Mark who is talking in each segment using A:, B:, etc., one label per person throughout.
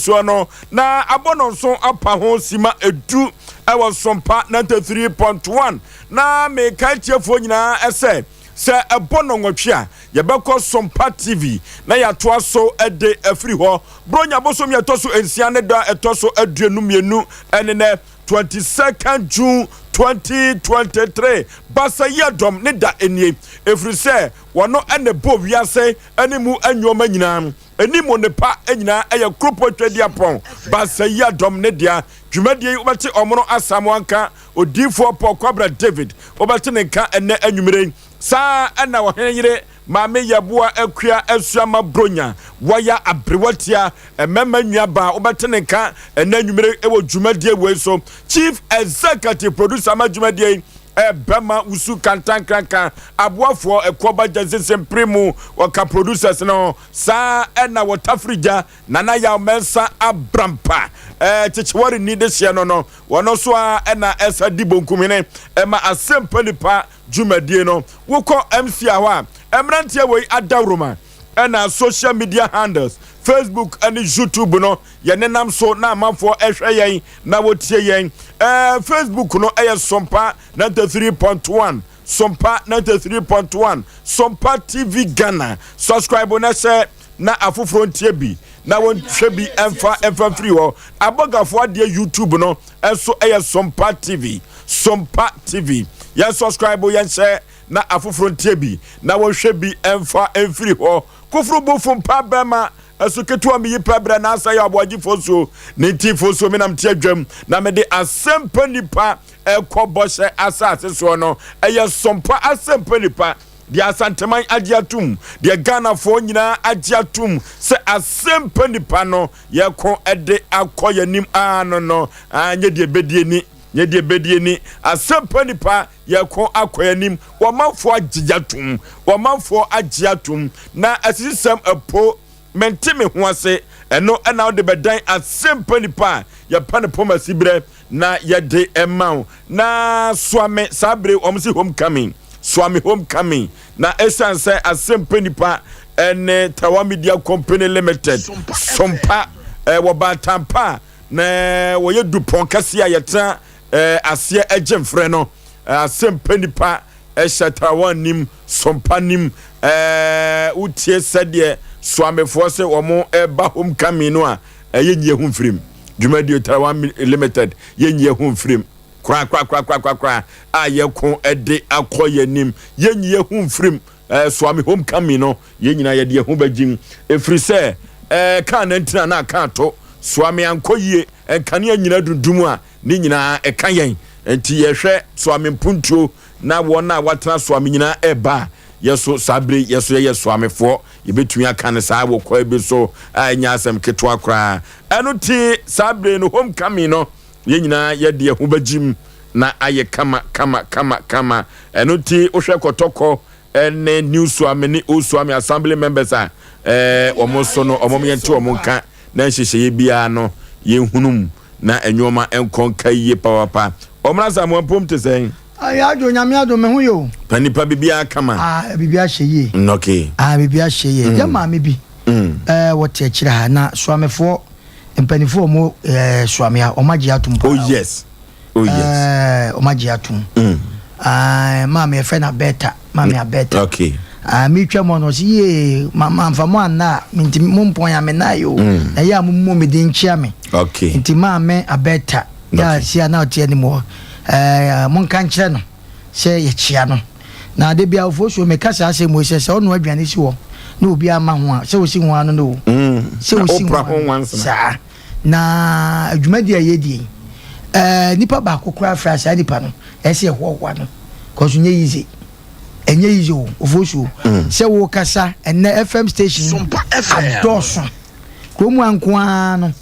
A: Soɔ no, na abɔ no nso apa ho sima edu wɔ Sompa 93.1. Na mekae tiefoɔ nyinaa sɛ, sɛ ɛbɔ nnɔnwɔtwe a, yɛbɛkɔ Sompa TV na yɛatoa so de afiri hɔ. Buronya bosome a ɛtɔ so nsia ne da a ɛtɔ so 22 ne nɛ, 22nd June 2023. Basayɛ dɔm ne da nie, ɛfiri sɛ wɔno na ɛbɔɔ wiase ne mu nnoɔma nyinaa. Ɛni mu nnepa nyinaa ɛyɛ kuropɔn Tweaduampɔn Basayia dɔm ne dea. Dwumadie yi wobɛte Ɔmono Asamoah nka, Odiyifoɔ Paul Kwabena David wobɛte ne nka ɛnnɛ anwumerɛ yi. Saa ara na Ɔhene yere Maame Yeboah Akua Asuama Bronya Waya Aberewatia Mmɛmma nuabaa wobɛte ne nka ɛnnɛ anwumerɛ yi wɔ dwumadie wei so. Chief Executive Producer ma dwumadie yi Ɛbɛma wusu kantankranka aboafoɔ ɛkɔba gya nsese mu wɔka producers no saa ɛna wɔtafiri gya Nana Yaw Mɛnsa Abrampa ɛɛ kyekyewɔre ni de hyɛ no wɔno nso a ɛna ɛsa di bonkumhene ɛma asɛmpa nipa dwumadie no. Wokɔ MC a hɔ a, mmeranteɛ wei adaworoma ɛna social media handles, Facebook ɛne YouTube no, yɛnenam so na amanfoɔ ɛhwɛ yɛn na wɔtie yɛn. Facebook no ɛyɛ Sompa 93.1, Sompa 93.1, Sompa TV Ghana. Subscribe na hyɛ na afoforɔ ntie bi na wɔnhwɛ bi ɛmfa mfiri hɔ. Abɔgafoɔ adeɛ YouTube no ɛnso ɛyɛ Sompa TV, Sompa TV. Yɛn subscribe, yɛn hyɛ na afoforɔ ntie bi na wɔnhwɛ bi ɛmfa mfiri hɔ. Koforo bufo mpa bɛrima ɛso ketewa meyi pɛ brɛ na asa yɛ aboagyefoɔ nsuo ne ntifoɔ nsuo. Menam te adwam na mede asɛmpa nipa ɛkɔ bɔhyɛ asase soɔ no. Ɛyɛ Sompa asɛmpa nipa deɛ Asanteman agye atom, deɛ Ghanafoɔ nyinaa agye atom sɛ asɛmpa nipa no yɛko ɛde akɔ yɛnim aa no nyɛ deɛ bɛdie ni, nyɛ deɛ bɛdie ni. Asɛmpa nipa yɛko akɔ yɛnim. Wɔmanfoɔ agye atom, wɔmanfoɔ agye atom na asisisɛm ɛpo mente me ho ase. Ɛno ɛna wode bɛdan asɛmpa nipa a yɛpa ne pɔm asiberɛ na yɛde ɛma wo na soame saa bere wɔn si homecoming, soame homecoming. Na ɛsiane sɛ asɛmpa nipa ɛne Tawa Media Company Limited Sompa wɔ baatampa na wɔyɛ dupɔn kɛseɛ a yɛtena aseɛ ɛgye mfrɛ no, asɛmpa nipa ɛhyɛ Tawa nim Sompa nim. Wotie sɛdeɛ soamefoɔ sɛ wɔn ɛba homecoming no a, ɛyɛ nyie ho mfirim dwumadie Tawa Limited yɛ nyie ho mfirim korakorakorakorakora a yɛko ɛde akɔ yɛn nim. Yɛn nyie ho mfirim soame homecoming no, yɛn nyinaa yɛde yɛn ho bɛgyim, ɛfiri sɛ kaa nantina na kaa to soame ankɔ yie, nkanea nyinaa dundum a ne nyinaa ɛka yɛn. Nti yɛhwɛ soame mpuntuo na wɔn a wɔatena soame nyinaa ɛba a, yɛso saa bere yɛso yɛyɛ soamefoɔ, yɛbɛtumi aka no saa wɔ kwan bi so a ɛnyɛ asɛm ketewa koraa. Ɛno te saa bere no homecoming no, yɛn nyinaa yɛde yɛn ho bɛgyim na ayɛ kama kama kama kama. Ɛno nti wohwɛ Kɔtɔkɔ ɛne New Suame ne Old Suame assembly members a wɔn nso no, wɔn yɛnte wɔn nka na nhyehyɛeɛ biara no yɛnhunu mu na nneɛma nkɔ nka yie papapa. Wɔn asamoah mpom te sɛn?
B: Ayɛ adwo, Nyame adwo, me ho yɛ o.
A: Pa nipa biribiara kama.
B: Ah, biribi ahyɛ yie. Ah, biribi ahyɛ yie. Yɛ maame bi wɔte akyire ha na soamefoɔ mpanimfoɔ wɔn soame ha, wɔn agye atom paa.
A: Oh yes, oh yes.
B: Wɔn agye atom. Ah, maame yɛfrɛ no Abɛta, maame Abɛta. Ah, mi twa mu ɔno ɔsi yie, mama nfa mo anna a nti mo mpɔn ya me na yi o. Na yɛ a mo mu mi de nkyia mi. Nti maame Abɛta yɛ a si a na ɔte anim hɔ, mo nka nkyerɛ no sɛ yɛkyia no. Na ade bia ofuo so meka saa asɛm wei sɛ ɔno aduane si hɔ na obi ama ho a, sɛ osi ho ano no o, sɛ osi ho ano saa na adwumadi a yɛdi yi, nipa baako koraa fra saa nipa no, ɛsɛ ɛhoahoa no kɔso nyɛ yize, ɛnyɛ yize o. Ofuo so sɛ wo kasa ɛnɛ FM station adɔɔso kurom a nko ara no,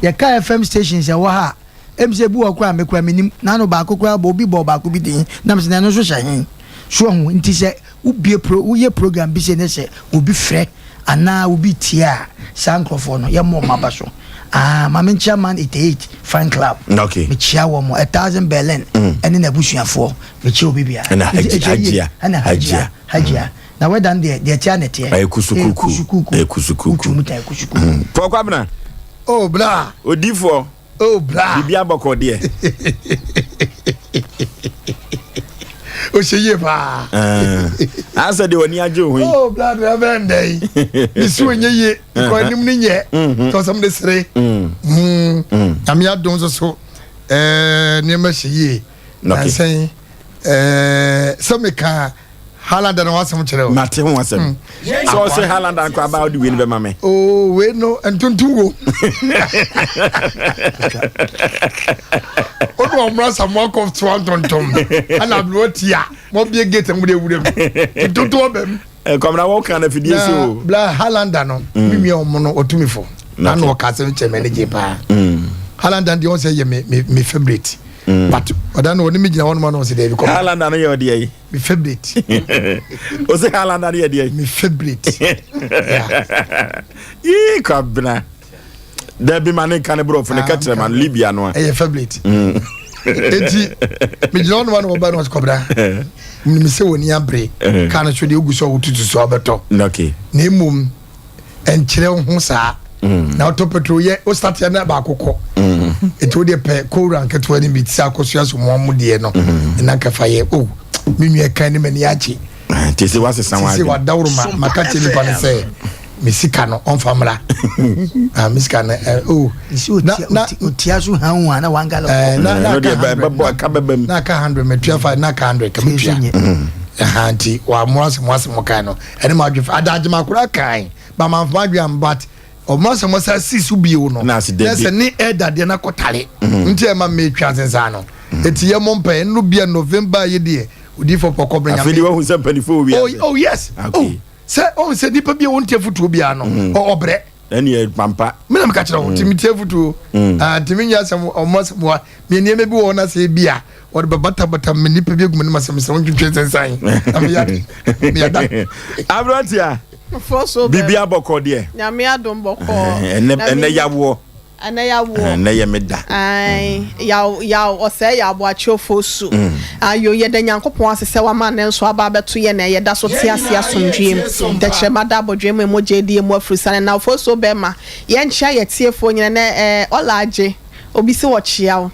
B: yɛka FM stations ɛwɔ ha a, ɛm sɛ ebi wɔ koraa mekura menim n'ano baako koraa bɔ obi bɔ baako bi din nam sɛ n'ano nso hyɛ he so ɔho. Nti sɛ wobie pro woyɛ program bi sɛ ne sɛ obi frɛ anaa obi tie a, saa nkurɔfoɔ no yɛmmɔ ɔmo aba so. Ah, maame nkyia Man 88 fan club. Mekyia wɔn mo 1000 Berlin ɛne n'abusuafoɔ, mekyia obi biara.
A: Ɛna Hajia.
B: Ɛna Hajia, Hajia na wɛda no deɛ tia ne teɛ.
A: Ɛyɛ kusukuku.
B: Kusukuku.
A: Ɛyɛ kusukuku.
B: Wotu mu ta kusukuku.
A: Pɔkɔ abena.
C: Oh bra.
A: Odifoɔ.
C: Oh bra.
A: Biribi abɔkɔ deɛ.
C: O ṣe yie paa.
A: Asɛ deɛ w'ani agye ho yi.
C: Oh bra deɛ ɛbɛn dɛ yi. Ne su onye yie. Nkɔ anim ne nyɛ. Tɔsɛm de sere. Nyame adom nso so. Nneɛma hyɛ yie. Nansɛn sɛ meka Haaland na wasɛm kyerɛ o.
A: Mate ho asɛm. Hmm. Sɛ ɔsɛ Haaland ankɔ aba ɔde wei no bɛma me.
C: Oo wei no ntontom wo. Wode ɔmmra sa mo akɔ soa ntontom. Ɛna aberewa tia mo abie gate mo de awura mu. Ntontom aba mu.
A: Kɔmina wɔ kan na fidie so.
C: Na bla Haaland no mm. me nua ɔmo no ɔtumi fo. Na na ɔka asɛm kyerɛ m'ani gye paa. Mm. Haaland deɛ ɔsɛ yɛ me me me favourite. Mm. But ɔda no ɔne me gyina hɔ nom na ɔsɛ dɛbi kɔmina.
A: Haaland no yɛ ɔdeɛ yi.
C: Me favourite.
A: O se Haaland no yɛ deɛ.
C: Me favourite.
A: Yii kwabena. Dabi ma ne nka ne borɔfo ne ka kyerɛ ma no Libya no a.
C: Ɛyɛ favourite. Mm. Eti me gyina hɔ nom na ɔba na ɔsɛ kɔbena. Menim sɛ w'ani abere. Eh. Kaa no so deɛ ogu so a wotutu so abɛtɔ.
A: Okay.
C: Na mmom ɛnkyerɛ wo ho saa mm. na wotɔ petrol yɛ wo start yɛ na baako kɔ mm. ɛti wodeɛ pɛ kowura nketewa no bi te sɛ akɔsua so mmoa mu deɛ no mm. na nkafa yɛ o oh, me nua kan ne m'ani agye
A: nti sɛ wasesa
C: sɛ wadaworo ma maka kyerɛ nipa no sɛ me sika no ɔmfa mmra ah, me sika no eh, oh.
B: na na otia so han wa na wangala
C: eh, na na aka 100 na aka 100 metua fa na aka 100 ka metua ɛha nti wɔamoa asɛm asɛm kan no ɛne ma adwe adagye ma akora kan ba ma nfa adwe am but ɔmo asɛm ɔsa si so bio no na sɛ ne ɛda deɛ na kɔtare mhm. nti ɛma metwa nsensan no mhm. eti yɛ mo mpɛ ɛno bia November yi deɛ odiifo pɔkɔ bere nyame
A: afei de wahu sɛ mpanimfoɔ wɔ wiase
C: oh, oh yes oh sɛ ɔhu sɛ nipa bi a wɔntie fotuo biara no mhm. ɔbrɛ
A: ɛne yɛ pampa
C: me na meka kyerɛ wo nti metie fotuo ah, nti menyɛ asɛm ɔmo asɛm wa me nneɛma bi wɔ hɔ na sɛ bi a wɔde bɛbatabata me nipa bi agu m'anim asɛm sɛ wontwetwe nsensan na meyɛ meyɛ da
A: aberanteɛ biribi abɔkɔ deɛ
D: nyame adom bɔkɔɔ
A: ɛnɛ yawoɔ
D: Ɛnɛ yawoɔ.
A: Ɛnɛ yɛ me da.
D: Ae yaw yaw ɔsɛe yaw aboakye ofosu. Ayo yɛda Nyankopɔn ase sɛ wama nnɛ nso aba abɛto yɛn na yɛda so te ase asomdwoeɛ mu. Tɛkyerɛma da abɔdwee mu mogya adi emu afurusane na ofosuo bɛma yɛnkyea yɛ tiefoɔ nyina nɛ ɛɛ ɔla agye obi se wɔkyea wo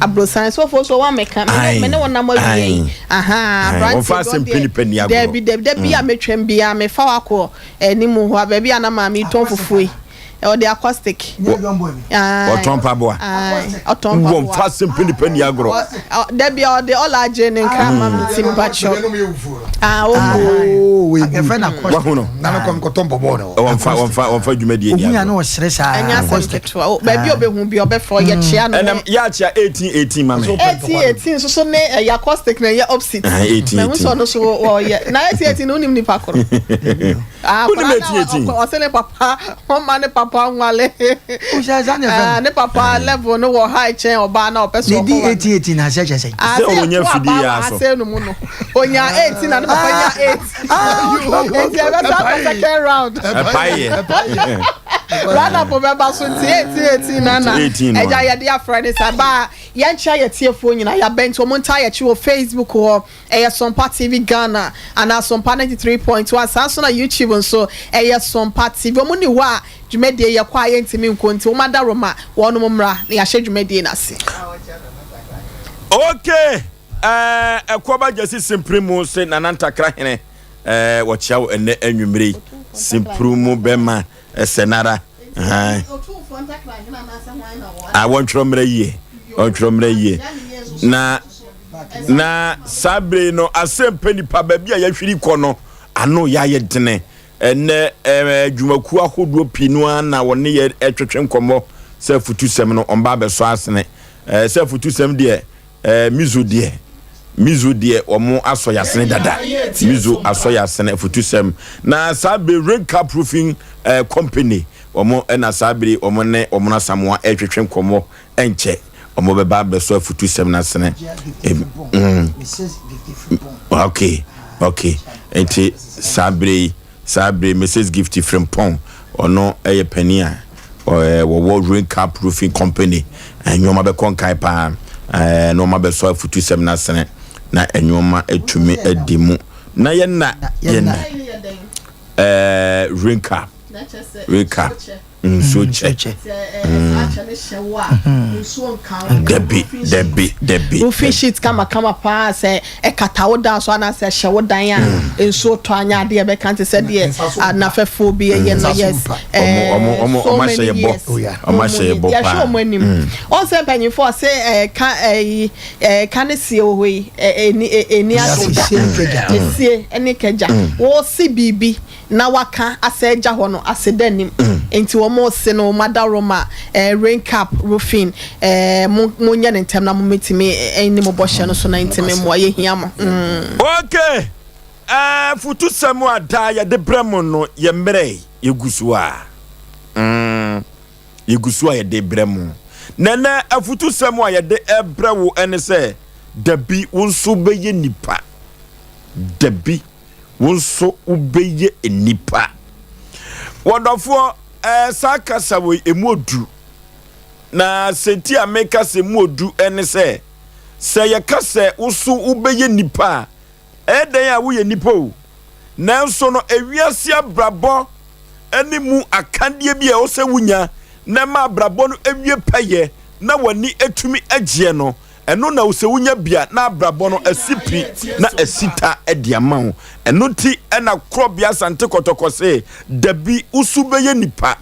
D: abrosan so ofosuo wa meka me ne wo nam awie yi ahaa abranteɛ bi ɔdeɛ dabi dabi dabi a metwam biara mefa wo akɔ anim hɔ a baabi a na maame yi tɔn fufuo yi. Ɔde acoustic.
A: Ɔtɔn mpaboa.
D: Ɔtɔn mpaboa.
A: Wɔn fa asɛm pɛ nipa ni agorɔ.
D: Dabi a ɔde ɔla agye ne nkra ma mi ti mpatsɔ. Ah o.
B: Yɛfrɛ no acoustic.
A: Wahu no.
C: Nana kɔm kɔtɔ mpaboa no.
A: Wɔn fa wɔn fa wɔn fa dwumadie ni agorɔ.
B: Ohun ya na ɔsere saa.
D: Ɛnyɛ asɛm ketewa. Baabi a ɔbɛhu bi ɔbɛfrɛ ɔyɛ kyea no.
A: Ɛnam yɛ akyea 18 18 ma me.
D: 18 18 nso so ne ɛyɛ acoustic na ɛyɛ opposite.
A: 18 18.
D: Mɛ nso ɔno so ɔyɛ na 18 18 no wonim nipa koro.
A: Wonim 18 18.
D: Ɔsɛ ne papa ɔma ne papa nwale.
B: Ah,
D: ne papa level no wɔ high kyɛn ɔbaa na ɔpɛ so
B: ɔkɔ wa. Ne di 18 18 na asɛ kyɛ sɛ.
D: Ah,
A: sɛ ɔnya fidie yɛ aso.
D: Asɛ no mu no. Onya 18 na ne papa nya 8. Eti ɛbɛ sa akɔ second round.
A: Ɛpae yɛ.
D: Round up bɛba so nti 18 18 na na. Ɛgya yɛde afrɛ ne sa ba yɛnkyɛ yɛ tiefoɔ nyinaa yɛabɛn nti wɔn ntaa yɛkyi wɔ Facebook hɔ. Ɛyɛ Sompa TV Ghana anaa Sompa 93.1 saa nso na YouTube nso ɛyɛ Sompa TV. Wɔn ni hɔ a dwumadie yɛ kɔ a yɛntumi nkɔ nti wɔn adaworoma wɔnom mmra na yɛahyɛ dwumadie no ase.
A: Okay eh, Ɛkoaba Gyasi Simpiri mu se Nana Ntakra Hene eh, wɔkyea wo ɛnnɛ anwummere yi. Simpiri mu bɛma ɛsɛ nara. Ahan. Ah, wɔntwerɛ mmerɛ yie. Wɔntwerɛ mmerɛ yie. Na na saa bere yi no asɛmpɛ nipa baabi a yɛahwiri kɔ no ano yɛ ayɛ dene. Ɛnɛ ɛɛ adwumakuo ahodoɔ pii no ara na wɔne yɛ ɛtwetwe nkɔmmɔ sɛ afutusɛm no wɔn ba abɛsɔ asene. Ɛɛ sɛ afutusɛm deɛ Ɛɛ mizo deɛ mizo deɛ wɔn asɔ yasene dada mizo asɔ yasene afutusɛm na saa bere rain car proofing ɛɛ eh, company wɔn ɛna saa bere wɔn ne wɔn asamoa ɛretwetwe nkɔmɔ ɛnkyɛ wɔn bɛba abɛsɔ afutusɛm n'asene mm okay okay nti saa bere yi. Saa bere yi, Mrs. Gifty Frimpong, ɔno yɛ panin a wɔwɔ Rain Cap Roofing Company. Nneɛma bɛkɔ nkan paa, nneɛma bɛsɔ afutusɛm no asene, na nneɛma atumi adi mu. Na yɛn na yɛn na Rain Cap, Rain Cap. Nsuo kyɛ. Dabi dabi dabi.
D: Roofing sheet kamakama paa sɛ ɛkata wo dan so anaasɛ ɛhyɛ wo dan a nsuo tɔ anya adeɛ bɛka nte sɛ deɛ anafɛfoɔ bi ɛyɛ no yes so many years
A: ɔmo ahyɛ yɛ bɔ paa
D: yɛhwɛ ɔmo anim ɔn sɛ mpanyinfoɔ sɛ ɛka ɛyi ɛka ne sie wɔ hɔ yi ɛni ɛni ase esie ɛne kɛgya wɔsi biribi na waka asɛ agya hɔ no aseda nnim nti wɔn se no wɔn adaworoma eh, rain cap roofing eh, mo mo nyɛ ne ntɛm na mo metumi ɛni mo bɔhyɛ no so na ntumi mmoa yɛhia mo.
A: Okay, eh, futusɛm a daa yɛde brɛ mo no yɛ mmerɛ yɛgu so a mm, yɛgu so a yɛde brɛ mo na ɛnɛ afutusɛm a yɛde brɛ wo ɛne sɛ dabi wo nso bɛyɛ nipa dabi wo nso wobɛyɛ nnipa. Wɔdɔfoɔ, ɛɛ saa kasa wei emu odu. Na sɛnti a meka sɛ emu odu ne sɛ, sɛ yɛka sɛ wo so wobɛyɛ nipa a, ɛyɛ dɛn a woyɛ nipa o. Nanso no, ewiase abrabɔ ne mu akadeɛ bi a ɛwɔ sɛ wonya na ɛma abrabɔ no awie pɛyɛ na w'ani atumi agyeɛ no, Ɛno na sɛ wonya bi a, na abrabɔ no asi pi na asi ta de ama wo. Ɛno nti na Korɔbea Asante Kɔtɔkɔ se, Dabi, wo so bɛyɛ nipa.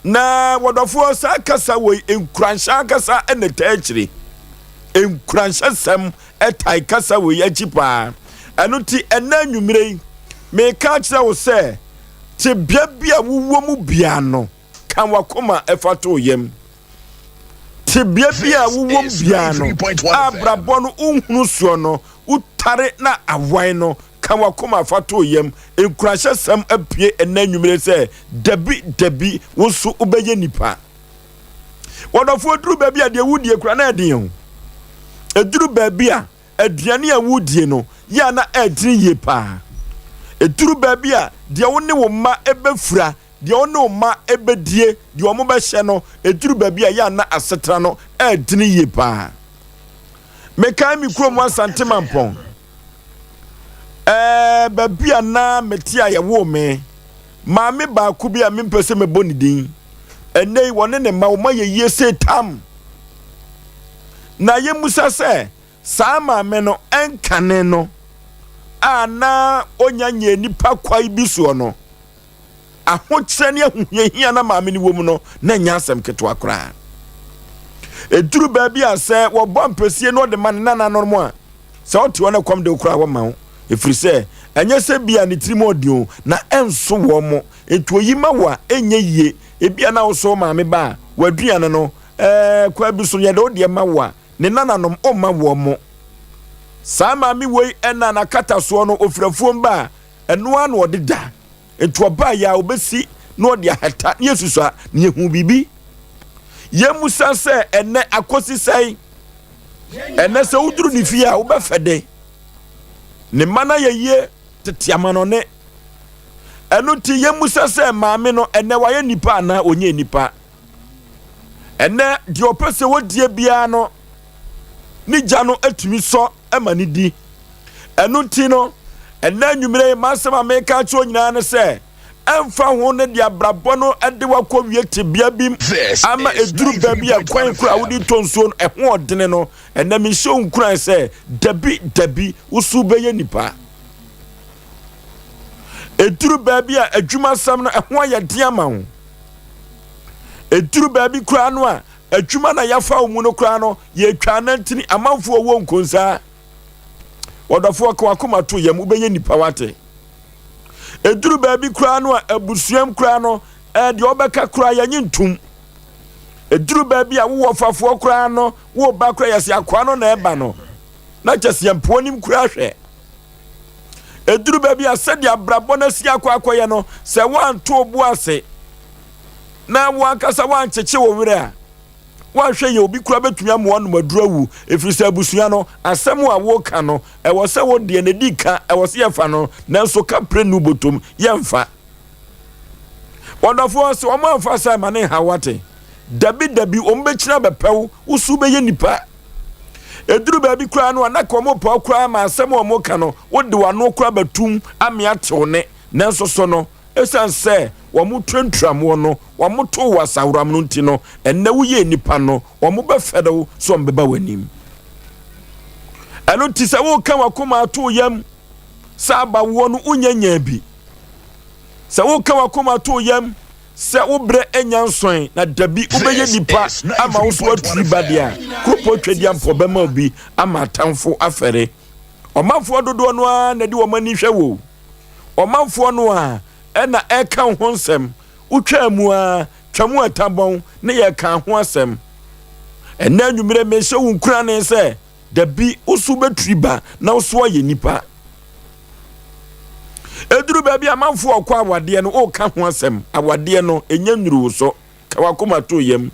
A: Na wɔdɔfoɔ, saa kasa wei, nkuranhyɛ ankasa na ɛtaa akyire. Nkuranhyɛsɛm tae kasa wei akyi paa. Ɛno nti ɛnnɛ anwummerɛ yi, meka akyerɛ wo sɛ, tebea bi a wowɔ mu biara no, Ka w'akoma fa to wo yam. Tebea bi a wowom biara no, a abrabɔ no wonhunu soɔ no, wotare na awae no, ka w'akoma fa to wo yam. Nkuranhyɛsɛm apue ɛnnɛ anwummere sɛ, Dabi, dabi, wo nso wobɛyɛ nipa. Wɔdɔfoɔ, ɛduru baabi a deɛ wodie koraa na ɛden o. Ɛduru baabi a aduane a wodie no yɛ a na ɛdene yie paa. Ɛduru baabi a deɛ wo ne wo mma bɛfira Deɛ wo ne wo mma bɛdie, deɛ wɔbɛhyɛ no, ɛduru baabi a ɛyɛ a na asetena no ɛredene yie paa. Mekae me kurom Asante Mampɔn, ɛɛ baabi a na mete a yɛwoo me, maame baako bi a mempɛ sɛ mɛbɔ ne din, ɛnnɛ yi wɔne ne mma wɔn ayɛ yie sei tam. Na yɛmmusa sɛ saa maame no ɛnkane no a na ɔnya nyɛ nipa kwae bi soɔ no, ahokyerɛ ne ahohiahia na maame no wɔ mu no, na ɛnyɛ asɛm ketewa koraa. Ɛduru baabi a sɛ wɔbɔ ampesie na ɔde ma ne nananom a, sɛ ɔte hɔ na kɔm de wo koraa wɔma wo, ɛfiri sɛ ɛnyɛ sɛ bi a ne tirim ɔden o, na ɛnso wɔn mo. Nti oyi ma wo a, ɛnyɛ yie. Ebi a na wosɔ wo maame ba a, w'aduane no, ɛɛ kwan bi so yɛde wo deɛ ma wo a, ne nananom ɔmma wɔn mo. Saa maame wei ɛna n'akatasoɔ no, ɔfiri afuom ba a, ɛno ara na ɔde da. Nti ɔbaa yɛ a ɔbɛsi na ɔde ahata ne yɛsusua na yɛhu biribi. Yɛmmusa sɛ ɛnɛ akɔsi sɛn? Ɛnɛ sɛ woduru ne fie a wobɛfɛ de. Ne mma no ayɛ yie tete amanɔne. Ɛno nti yɛmmusa sɛ maame no ɛnɛ wayɛ nipa anaa ɔnyɛ nipa. Ɛnɛ deɛ ɔpɛ sɛ wɔdie biara no ne gya no atumi sɔ ma no di. Ɛno nti no, ɛnnɛ anwummere yi, m'asɛm a meka akyerɛ wo nyinaa ne sɛ, ɛmfa ho ne deɛ abrabɔ no de wo akɔwie tebea bi mu ama ɛduru baabi a kwan koro a wode tɔ nsuo no ɛho ɔdene no, ɛnnɛ mehyɛ wo nkuran sɛ, dabi, dabi, wo so wobɛyɛ nipa. Ɛduru baabi a adwumasɛm no ɛho ayɛ den ama wo. Ɛduru baabi koraa no a adwuma na yɛafa wo mu no koraa no, yɛtwa anantini, amanfoɔ wɔ nkonsaa. Wɔdɔfoɔ ka wakoma to yam, wobɛyɛ nipa wate. Ɛduru baabi koraa no a abusuam koraa no, ɛɛ deɛ ɔbɛka koraa yɛnye ntum. Ɛduru baabi a wowɔ fafoɔ koraa no, woba koraa yɛsɛ akoa no na ɛba no. Na kyɛ sɛ yɛmpoɔ nim koraa hwɛ. Ɛduru baabi a sɛdeɛ abrabɔ no asi akɔ akɔyɛ no, sɛ woanto wo bo ase na wo ankasa woankyekye wo werɛ a, woanhwɛ yɛ obi koraa bɛtumi ama woanom aduru awu, ɛfiri sɛ abusua no, asɛm a woka no, ɛwɔ sɛ wo deɛ na ɛdi ka, ɛwɔ sɛ yɛfa no, nanso ka prenu botom, yɛmfa. Wɔdɔfoɔ, sɛ wɔn amfa saa ma ne nha wate. Dabi dabi, wɔn bɛkyina bɛpɛ wo, wo so wobɛyɛ nipa. Ɛduru baabi koraa no a, na ka wɔn pɛ wo koraa ma asɛm a wɔka no, wode w'ano koraa bɛtum ame ate wo ne, nanso so no, Esiane sɛ wɔturaturamm wo no, wɔtoo wo asaworam no nti no, ɛnnɛ woyɛ nnipa no, wɔbɛfɛre wo sɛ wɔbɛba w'anim. Ɛno nti sɛ woreka w'akoma ato wo yam sɛ abawoɔ no wonya nyaa bi. Sɛ woreka w'akoma ato wo yam sɛ wo berɛ anya nsɔe na dabi wobɛyɛ nipa ama wo so aturi ba deɛ a, kuropɔn Twedeampɔ bɛma wo bi ama atamfo afɛre. Ɔmanfoɔ dodoɔ no ara na ɛde wɔn ani hwɛ wo. Ɔmanfoɔ no ara na ɛreka wo ho nsɛm. Wotwaa mu ara, twa mu ɛtabɔn ne yɛkaa ho asɛm. Ɛnnɛ anwummerɛ mehyɛ wo nkurane sɛ dabi wo so wobɛturi ba na wo so ayɛ nipa. Ɛduru baabi amanfoɔ ɔkɔ awadeɛ no woka ho asɛm, awadeɛ no ɛnya nnuru wo so. Ka w'akoma to yam.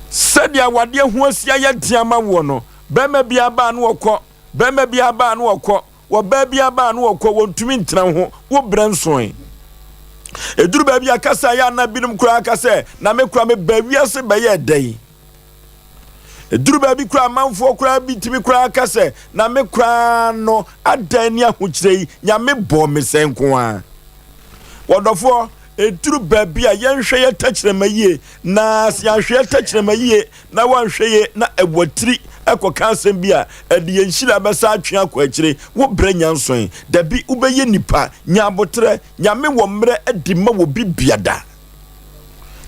A: Sɛdeɛ awadeɛ ho asi ayɛ den ama woɔ no, bɛrima biara ba a na ɔkɔ, bɛrima biara ba a na ɔkɔ, ɔbaa biara ba a na ɔkɔ, wɔntumi ntena wo ho, wo berɛ nsoe. Ɛduru baabi a kasa yɛ ana binom koraa ka sɛ, na me koraa mebaa wiase bɛyɛɛ dɛn? Ɛduru baabi koraa amanfoɔ koraa bi tumi koraa ka sɛ, na me koraa no adan ne ahokyerɛ yi, Nyame bɔɔ me sɛ nko ara. Wɔdɔfoɔ, ɛduru baabi a yɛnhwɛ yɛ tɛkyerɛma yie, na sɛ yɛanhwɛ yɛ tɛkyerɛma yie na woanhwɛ yie na ɛwatiri ɛkɔka asɛm bi a, ɛde yɛn nhyira bɛsa atwe akɔ akyire. Wo brɛ nya nsoe. Dabi, wobɛyɛ nipa. Nya aboterɛ. Nyame wɔ mmerɛ de ma wɔ bi biada.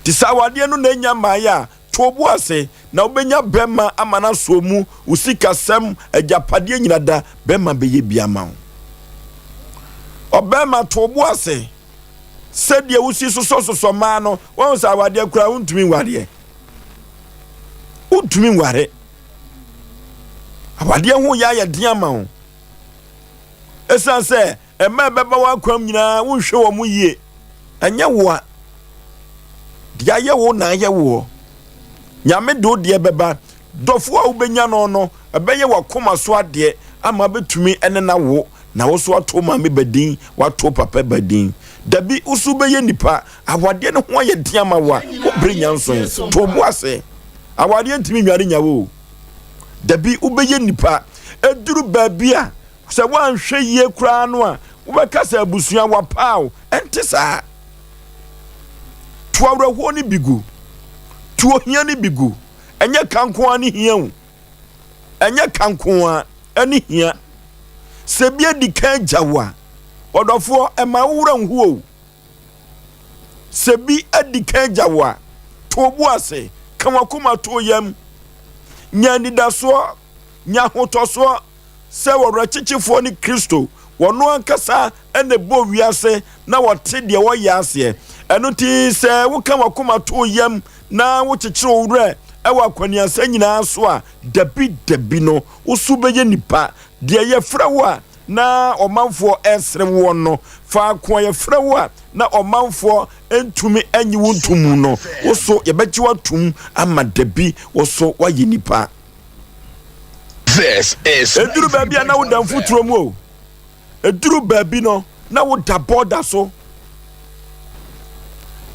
A: Nti sɛ awadeɛ no na ɛnya mmaeɛ a, to wo bo ase na wobɛnya bɛrima ama no asɔ mu, wo sikasɛm, agyapadeɛ nyina da, bɛrima bɛyɛ bi ama wo. Ɔbɛrima, to wo bo ase. Sɛdeɛ wosi sosɔsosɔ mmaa no, woahu sɛ awadeɛ koraa wontumi nwareɛ. Wontumi nware. Awadeɛ ho yɛ ayɛ den ama wo. Ɛsiane sɛ Mma a ɛbɛba w'akwam nyinaa, wonhwɛ wɔn yie. Ɛnyɛ wo a, deɛ ayɛ wo na ayɛ woɔ. Nyame de wo deɛ bɛba. Dɔfoɔ a wobɛnya no no, ɛbɛyɛ w'akoma so adeɛ ama wobɛtumi ne no awo, na wo so ato wo maame ba din, woato wo papa ba din. Dabi, wo so wobɛyɛ nipa. Awadeɛ no ho ayɛ den ama wo a, wo bere nya nsoe. To wo bo ase. Awadeɛ ntumi nnware nya wo o. Dabi, wobɛyɛ nipa. Ɛduru baabi a, Sɛ woanhwɛ yie koraa no a, wobɛka sɛ abusua wapaw. Ɛnte saa. To awerɛhoɔ no bi gu. To ohia no bi gu. Ɛnyɛ ka nko ara ne hia o. Ɛnyɛ ka nko ara ne hia. Sɛ bi adi kan agya wo a, ɔdɔfoɔ, ɛma wo werɛ nho o. Sɛ bi adi kan agya wo a, to wo bo ase, ka w'akoma to wo yam, nya anidasoɔ, nya ahotɔsoɔ. sɛ Ɔwerɛkyekyefoɔ ne Kristo, ɔno ankasa na ɛbɔɔ wiase na ɔte deɛ ɔyɛ aseɛ. Ɛno nti sɛ woka w'akoma to wo yam na wokyekyere wo werɛ wɔ akwaniasa nyinaa so a, dabi dabi no, wo so bɛyɛ nipa. Deɛ yɛfrɛ wo a na ɔmanfoɔ resere woɔ no, faako a yɛfrɛ wo a na ɔmanfoɔ ntumi nnye wo nto mu no, wo so yɛbɛgye wo atom ama dabi wo so woayɛ nipa. Ɛduru baabi a na woda mfuturo mu o. Ɛduru baabi no na woda bɔɔda so.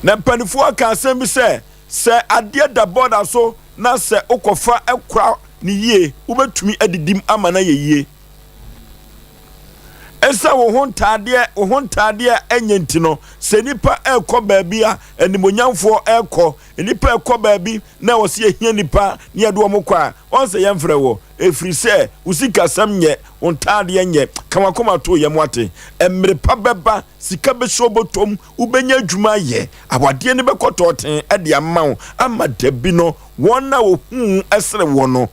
A: Na mpanimfoɔ aka asɛm bi sɛ, sɛ adeɛ da bɔɔda so na sɛ wokɔfa kora ne yie, wobɛtumi adidim ama no ayɛ yie. Ɛsɛ wo ho ntaadeɛ, wo ho ntaadeɛ a ɛnyɛ nti no, sɛ nipa ɛrekɔ baabi a animonyamfoɔ ɛrekɔ, nipa ɛrekɔ baabi na ɛwɔ sɛ yɛhia nnipa na yɛde wɔn kɔ a, wɔn sɛ yɛmfrɛ wɔ, ɛfiri sɛ wo sikasɛm nyɛ, wo ntaadeɛ nyɛ. Ka w'akoma to yam wate. Mmere pa bɛba, sika bɛsi wo bɔtɔm, wobɛnya adwuma ayɛ, awadeɛ no bɛkɔ tɔɔten de ama wo, ama da bi no wɔn a wɔhu wo sere woɔ no,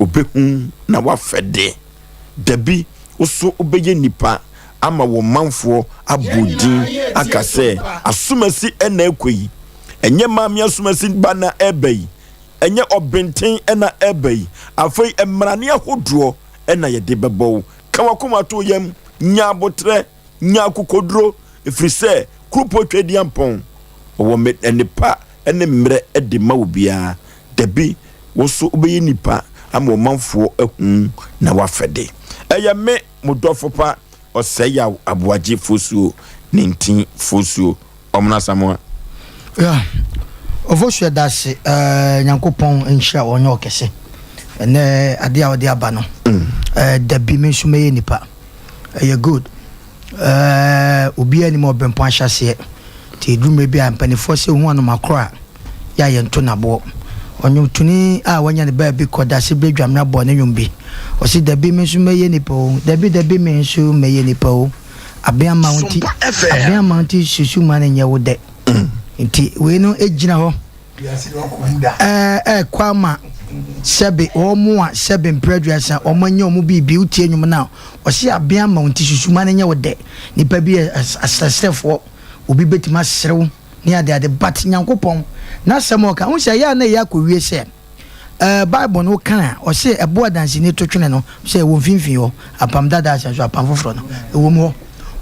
A: Obehu na wafɛ de. Dabi, wo so wobɛyɛ nipa ama wo manfoɔ abɔ din aka sɛ, Asomasi na ɛrekɔ yi, ɛnyɛ Maame Asomasi ba na ɛreba yi, ɛnyɛ Ɔbenten na ɛreba yi. Afei mmarane ahodoɔ na yɛde bɛbɔ wo. Ka w'akoma to wo yam, nya aboterɛ. Nya akokoduro, ɛfiri sɛ Kuropɔn Tweaduampɔn, ɔwɔ nnepa ne mmerɛ de ma obiara. Dabi, wo nso wobɛyɛ nipa ama ɔmanfoɔ ahu na woafɛ de. Ɛyɛ me, mo dɔfo pa, Ɔsɛeyaw Aboagye Fosuo Nintin Fosuo Ɔmono Asamoah.
B: Yeah. Ofosu yɛda ase eh, Nyankopɔn nhyira wo ɔnyɛ ɔkɛse ɛnɛ adeɛ a wode aba no mm. eh, dabi me nso mɛyɛ nipa. Ɛyɛ good. Ɛɛ obiara nim ɔbrɛmpɔn ahyɛaseɛ. Nti ɛduru mmerɛ bi a mpaninfoɔ sɛ wohu anoma korɔ a, yɛ a yɛnto no aboɔ. Ɔnwomtoni a wanya ne baabi kɔ Dasebrɛ Dwamena bɔɔ ne nwom bi. Ɔse dabi me nso mɛyɛ nipa o, dabi dabi me nso mɛyɛ nipa o. Aben ama wo nti, aben ama wo nti susu ma no nyɛ wo dɛ. Nti wei no gyina hɔ ɛɛkɔ ama sɛbe wɔn a sɛbe mprɛ aduasa wɔn anya wɔn biribi wotie nnwom no a ɔse aben ama wo nti susu ma no nyɛ wo dɛ. Nipa bi yɛ asrɛsrɛfoɔ, obi bɛtumi aserew ne ade ade but Nyankopɔn n'asɛm a ɔka wohu sɛ ɛyɛ a na ɛyɛ akɔwie sɛ ɛɛ Bible no wokan a ɔse ɛbo adanseni to twene no sɛ ɛwɔ mfimfini hɔ apam dada asɛm so apam foforɔ no ɛwɔ mu hɔ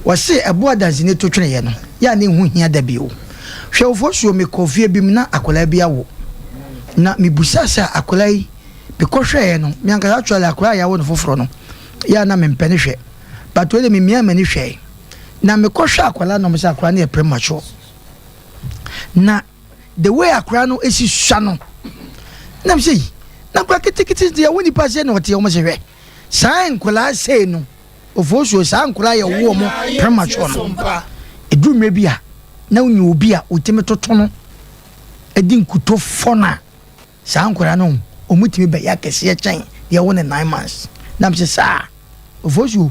B: ɔse ɛbo adanseni to twene yɛ no yɛ a na ɛho hia da bio hwɛ ofosuo mekɔ fie bi mu na akwadaa bi awo na mebusa sɛ akwadaa yi mekɔhwɛeɛ no me ankasa actually akwadaa a yɛawo no foforɔ no yɛ a na mempɛ ne hwɛ but wei de memia m'ani hwɛe Na me kɔ hwɛ akwadaa no ɔmo sɛ akwadaa no yɛ premature na the way akwadaa no esi sua no na mi sɛ yi na akwadaa ketekete deɛ wo nipa sɛ na ɔte ɔmo sɛ hwɛ saa nkwadaa sei no ofosuo saa nkwadaa yɛ wo ɔmo premature no eduru mmerɛ bi a na onye obi a otimi toto no edi nkuto fɔ no a Saa nkwadaa no wɔn tumi bɛyɛ akɛseɛ kyɛn deɛ ɛwɔ ne 9 months. Nam sɛ saa Ofosuo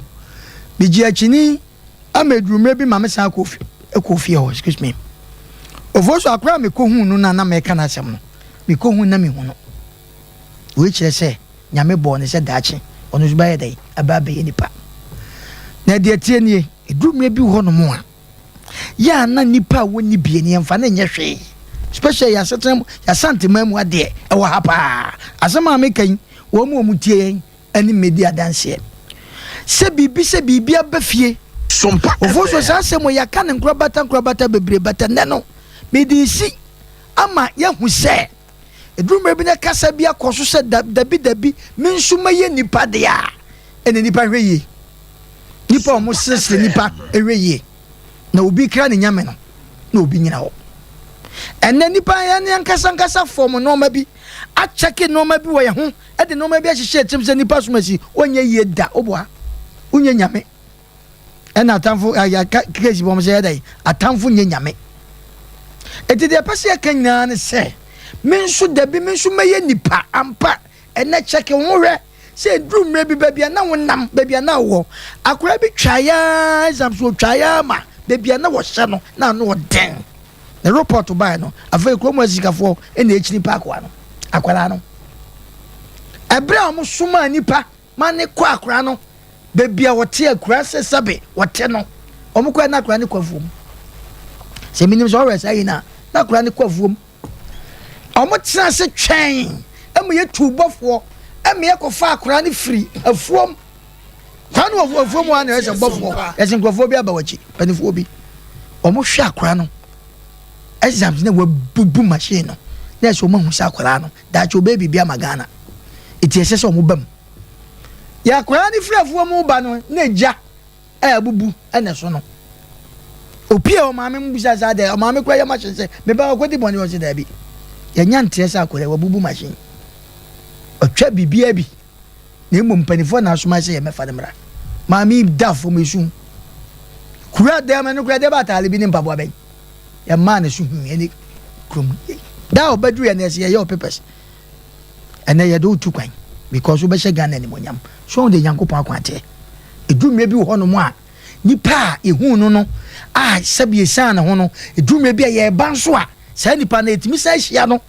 B: megye akyini ama eduru mmerɛ bi ma me san kɔ kɔ fie hɔ, excuse me Ofosuo, akwadaa a mekɔ hu no na na meka n'asɛm no, mekɔ hu na mehu no. Wei kyerɛ sɛ Nyame bɔɔ ne sɛ daakye ɔno nso bɛyɛ dɛn ɛbɛ abɛyɛ nipa. Na deɛ tie nie, eduru mmerɛ bi hɔ nom a yɛ a na nnipa a wɔnni bie no yɛmfa no nyɛ hwee, especially yɛn asetena mu, yɛn Asanteman mu adeɛ ɛwɔ ha paa. Asɛm a meka yi, wɔn a wɔtie yɛn ɛne mmɛdi adanseɛ sɛ biribi sɛ biribi aba fie. Ofo so saa asɛm wɔ yɛaka no nkorabata nkorabata bebree, but ɛnnɛ no mede si ama yɛahu sɛ ɛduru mmerɛ bi na kasa bi akɔ so sɛ dabi dabi me nso mɛyɛ nipa deɛ a, ɛna nipa hwɛ yie. Nipa a wɔn seresere nipa hwɛ yie na obi kra ne nyame no na obi nyina hɔ. Ɛnɛ nipa yɛn ankasa ankasa fɔm nneɛma bi akyɛke nneɛma bi wɔ yɛn ho de nneɛma bi ahyehyɛ tirim sɛ nipa som asi wɔnyɛ yie da oboa wonyɛ nyame. Ɛna atamfo ayɛ kesi wɔn sɛ yɛdɛ atamfo nyɛ nyame. Eti deɛ ɛpɛ sɛ yɛka nyinaa ne sɛ me nso dabi me nso mɛyɛ nipa ampa. Ɛnɛ kyɛke ho hwɛ sɛ ɛduru mmerɛ bi baabi a na wonam, baabi a na wowɔ. Akwadaa bi twaeɛ ara, exam so ɔtwaeɛ ara ma baabi a na wɔhyɛ no na ano ɔden. Ne report baeɛ no, afei kurom asikafoɔ na ɛkyini pa akoa no, akwadaa no. Ɛberɛ a wɔsomaa nipa ma ne kɔ akwadaa no baabi a wɔte akura sɛ sɛbe wɔte no, wɔn kɔɛ na akwadaa no kɔ afuom. Sɛ menim sɛ ɔwɛ saa yi na na akwadaa no kɔ afuom. Wɔtenaa ase twɛn ma yɛtuu bɔfoɔ ma yɛkɔfaa akwadaa no firi afuom. Akwadaa no wɔ afuom hɔ a na ɛyɛ sɛ bɔfoɔ, yɛsɛ nkurɔfoɔ bi aba w'akyi, mpanimfoɔ bi. Wɔhwɛ akwadaa no exams na wabubu machine no na ɛsɛ wɔn ahu sɛ akwadaa no daakye ɔbɛyɛ biribi ama Ghana. Eti ɛsɛ sɛ wɔn ba mu. Yɛ akwadaa no firi afuom ba no na egya a abubu na ɛso no. Opie ɔmaame mu bisa saa dɛ, ɔmaame kora yɛ machine sɛ, me ba wakɔdi bɔne? Ɔse daabi. Yɛnya nteɛ sɛ akwadaa wabubu machine. Ɔtwa biribiara bi. Na mmom mpanimfoɔ na asoma sɛ yɛmɛfa no mmra. Maame yi da fam esu. Kura dɛm ɛno kura dɛ ba ataale bi ne mpaboa bɛn. Yɛmaa ne so hu ɛne kurom. Da a ɔbɛduru yɛ na yɛsɛ yɛyɛ ɔpepɛs. Ɛnɛ yɛde wo tu kwan because wobɛhyɛ Ghana animuonyam. So wohu deɛ Nyankopɔn akwan teɛ? Ɛduru mmerɛ bi wɔ hɔnom a, nipa a yɛhuu no no a sɛbi yɛsiane ne ho no, ɛduru mmerɛ bi a yɛreba nso a, saa nipa no yɛtumi san hyia no.